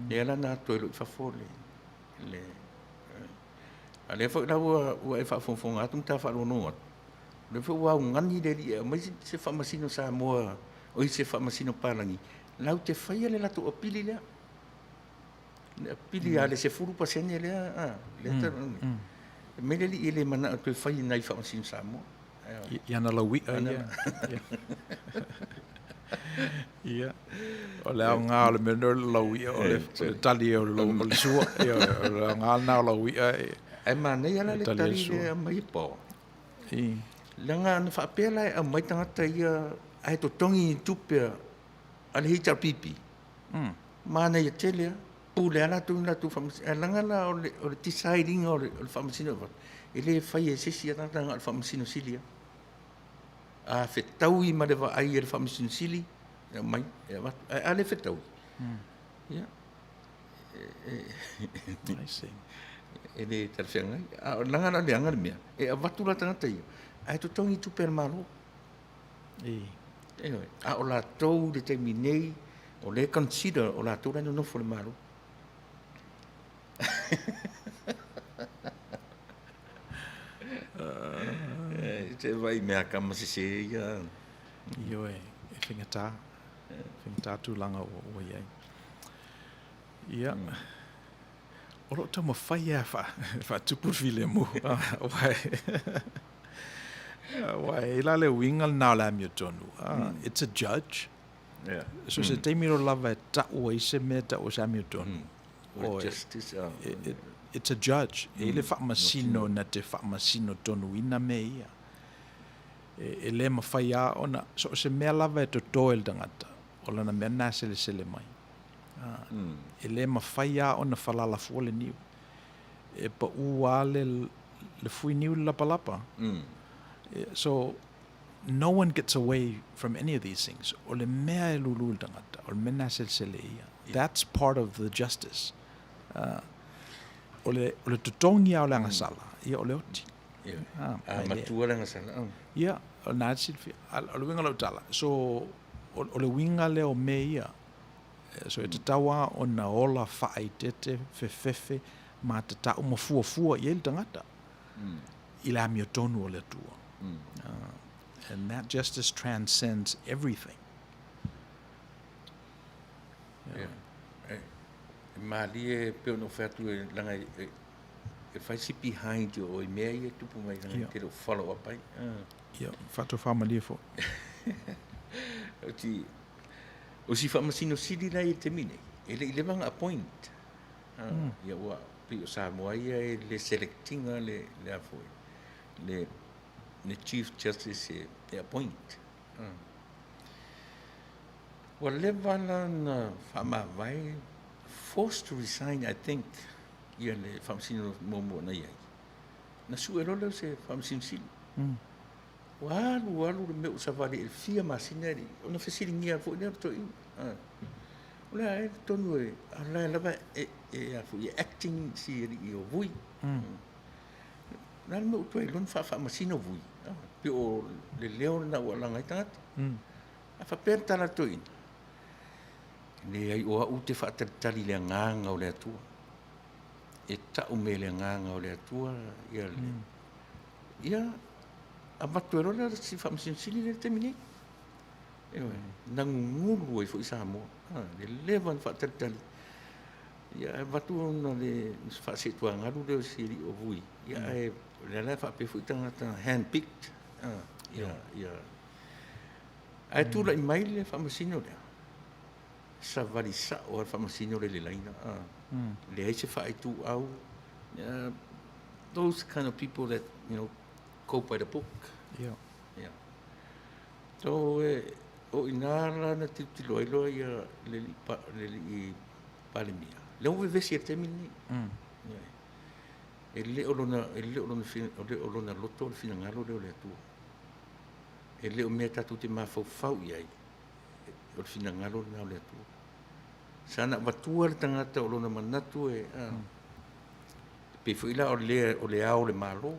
Lea la na toe loa i fafo le, le, a lea foi la ua, ua e faafogafoga atu ma ta faalogologo atu, o lea foi ua augani le alii e aumai se Faamasino Samoa, oi se Faamasino palagi, latou te faia le latou apili lea. Le apili a le 10% lea, a, lea talanoa nei. E mai le alii e le manao e toe fai nai Faamasino Samoa. I ana laui'a ia. Ia. O le aoga o le mea o le laui'a o le tali o le sua. Ia, o le aoga lena o laui'a e Ae manaia la le tali lea e aumai e Paul. Leaga ana faapea la e aumai tagata ia ae totogi ni tupe a le HRPP, Manaia tele a. Pule a latou i latou faamasinoga. Ae leaga la o le, o le decide ina o le, o le faamasino e avatu, e le faia e se isi tagata na o le faamasino sili a. A fetaui ma le vaai a le faamasino sili, e aumai, e avatu. Ae a le fetaui, ia, I see. e le talafeagai. A o leaga la o le aga le mea, e avatu la tagata ia, ae totogi tupe a le Malo. Ioe. A o latou i le taimi nei, o lea e consider o latou la e nonofo i le Malo. Se vai mea kama sese ia. Ioe, e faigata, faigata tulaga ua i ai. Ia, o lo o taumafai lava e faatupu le filemu. Aua e i ai la le uiga lena o le amiotonu. It's a judge. So se taimi loa lava e tau ai se mea e tau o se amiotonu. It's a judge. E i ai le faamasino na te faamasino tonuina mea ia. E, e lē mafai lava ona so o se mea lava e totō e le tagata, o lana mea lena e selesele mai. A, e lē mafai lava ona falala fua le niu. E paʻū lava le, le fui niu i le lapalapa. So, no one gets away from any of these things. O le mea e lūlū i le tagata, o le mea lena e selesele e ia. That's part of the justice. A, o le, o le totogi lava o le agasala, ia o le oti. A, a matua le agasala. Ia, o lena e te silafia. O le uiga o lau tala, so, o, o le uiga lea o mea ia, so e tatau lava ona ola faaeteete, fefefe, matatau ma fuafua i ai le tagata i le amiotonu o le Atua. And that justice transcends everything. Yeah. E malie e pei ona ou fai atu e laga e, e fai si behind o i mea ia e tupu mai laga yeah. te leo follow up ai. Ia, faatofamalie foi. O ti, o si faamasino sili la i le taimi nei, e le i leva ona appoint. Ia ua pei o Samoa ia e le select ina le, le a foi, le, le Chief Justice e, e appoint. Ua leva la ona faamavae, forced to resign I think, ia le faamasino muamua na i ai. Na sue loa lea o se faamasino sili. Ua alu alu le mea ua savali i le fia masina e le i, ona fesiligia foi lea o le toeaina. O le a ea tonu e, a o la e lava e, e a foi, e acting si alii o Vui. O le a le mea ua toe iloa ona faafaamasino Vui? Pei o le leo lena ua alaga ai tagata. A faapea le tala a le toeaina, Leai, o au ou te faatalitali i le agaga o le Atua. E tau mea i le agaga o le Atua ia le, ia avatu ai loa lea si Faamasino Sili lea i le taimi nei. Ioe, na gugulu ai foi Samoa, le leva ona faatalitali. Ia ae avatu ona le faasetuagalu lea o si alii o Vui, ia ae o lea la e faapea foi tagata hand picked, ia, ia. Ae tulai mai le Faamasino lea, savali sao lava le Faamasino lea i le laina, leai se faaituau, those kind of people that, you know, go by the book. Yeah. Yeah. So, e, o ina la na tilotilo ai loa ia le alii, le alii Palemia. Lea ua vevesi i le taimi lenei. Yeah. E le o lona, e le o lona, e le o lona loto le finagalo lea o le Atua. E le o mea tatou te mafaufau i ai, o le finagalo lena o le Atua. Sa na avatua le tagata o lona manatu e, a, e pei foi la o le, o le ao o le Malo,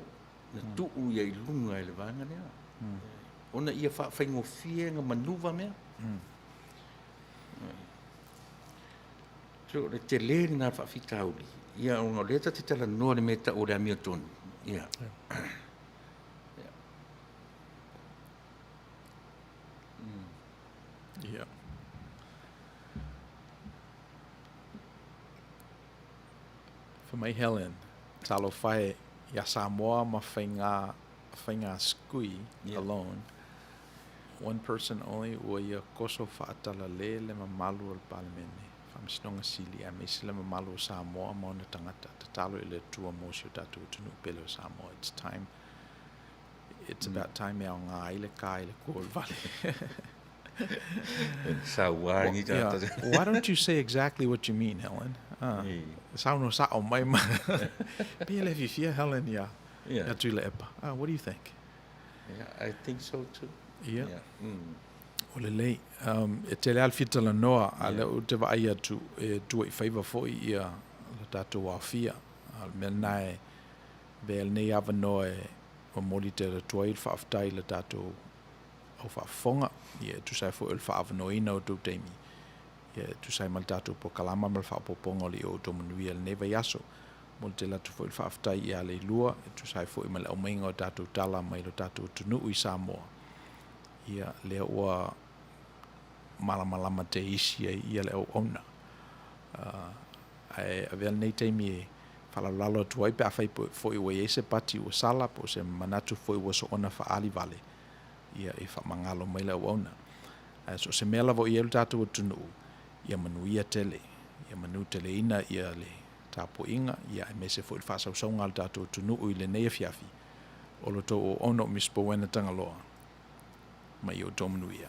na tuu ia i luga e le vaega lea. Ona ia faafaigofie ona manuva mea. So, o le tele lena o le faafitauli, ia ona o lea ta te talanoa i le mea e tau o le amiotonu, ia. Ia. Fai mai Helen, Talofa e, iā Samoa ma faiga, faiga skui alone, one person only ua ia koso faatalale le mamalu o le Palemene, Faamasinoga Sili aemaise le mamalu o Samoa ma ona tagata, tatalo i le Atua mo si o tatou atunuu pele o Samoa, it's time, it's about time e aoga ai le ka i le kua o le vale. Why don't you say exactly what you mean, Helen? Saunoa sa'o mai ma. Pei e le fiafia Helen iā, iā Tuilaepa. What do you think? Yeah, I think so too. Yeah. Yeah. O lelei. E tele lava le fia talanoa, a o lea ou te vaai atu e tuaifaiva foi ia lo tatou aofia. A o le mea lena e avea ai lenei avanoa e momoli tele atu ai le faafetai i le tatou au faafofoga, ia e tusa ai foi o le faaavanoaina o outou taimi, ia e tusa ai ma le tatou polokalama ma le faaopoopoga o le i o outou manuia i lenei vaiaso. Momoli tele atu foi le faafetai ia Leilua e tusa ai foi ma le aumaiga o tatou tala mai lo tatou atunuu i Samoa, ia lea ua malamalama te isi ai ia le auauna. Ae avea lenei taimi e faalalolalo atu ai pe afai foi ua i ai se pati ua sala po o se manatu foi ua soona faaali vale, ia e faamagalo mai le auauna. Ae so o se mea lava o i ai lo tatou atunuu, ia manuia tele, ia manuteleina ia le tapuaiga, ia aemaise foi le faasausauga a lo tatou atunuu i lenei afiafi, o lo outou auauna o Miss Bowena Tagaloa. Ma ia outou manuia.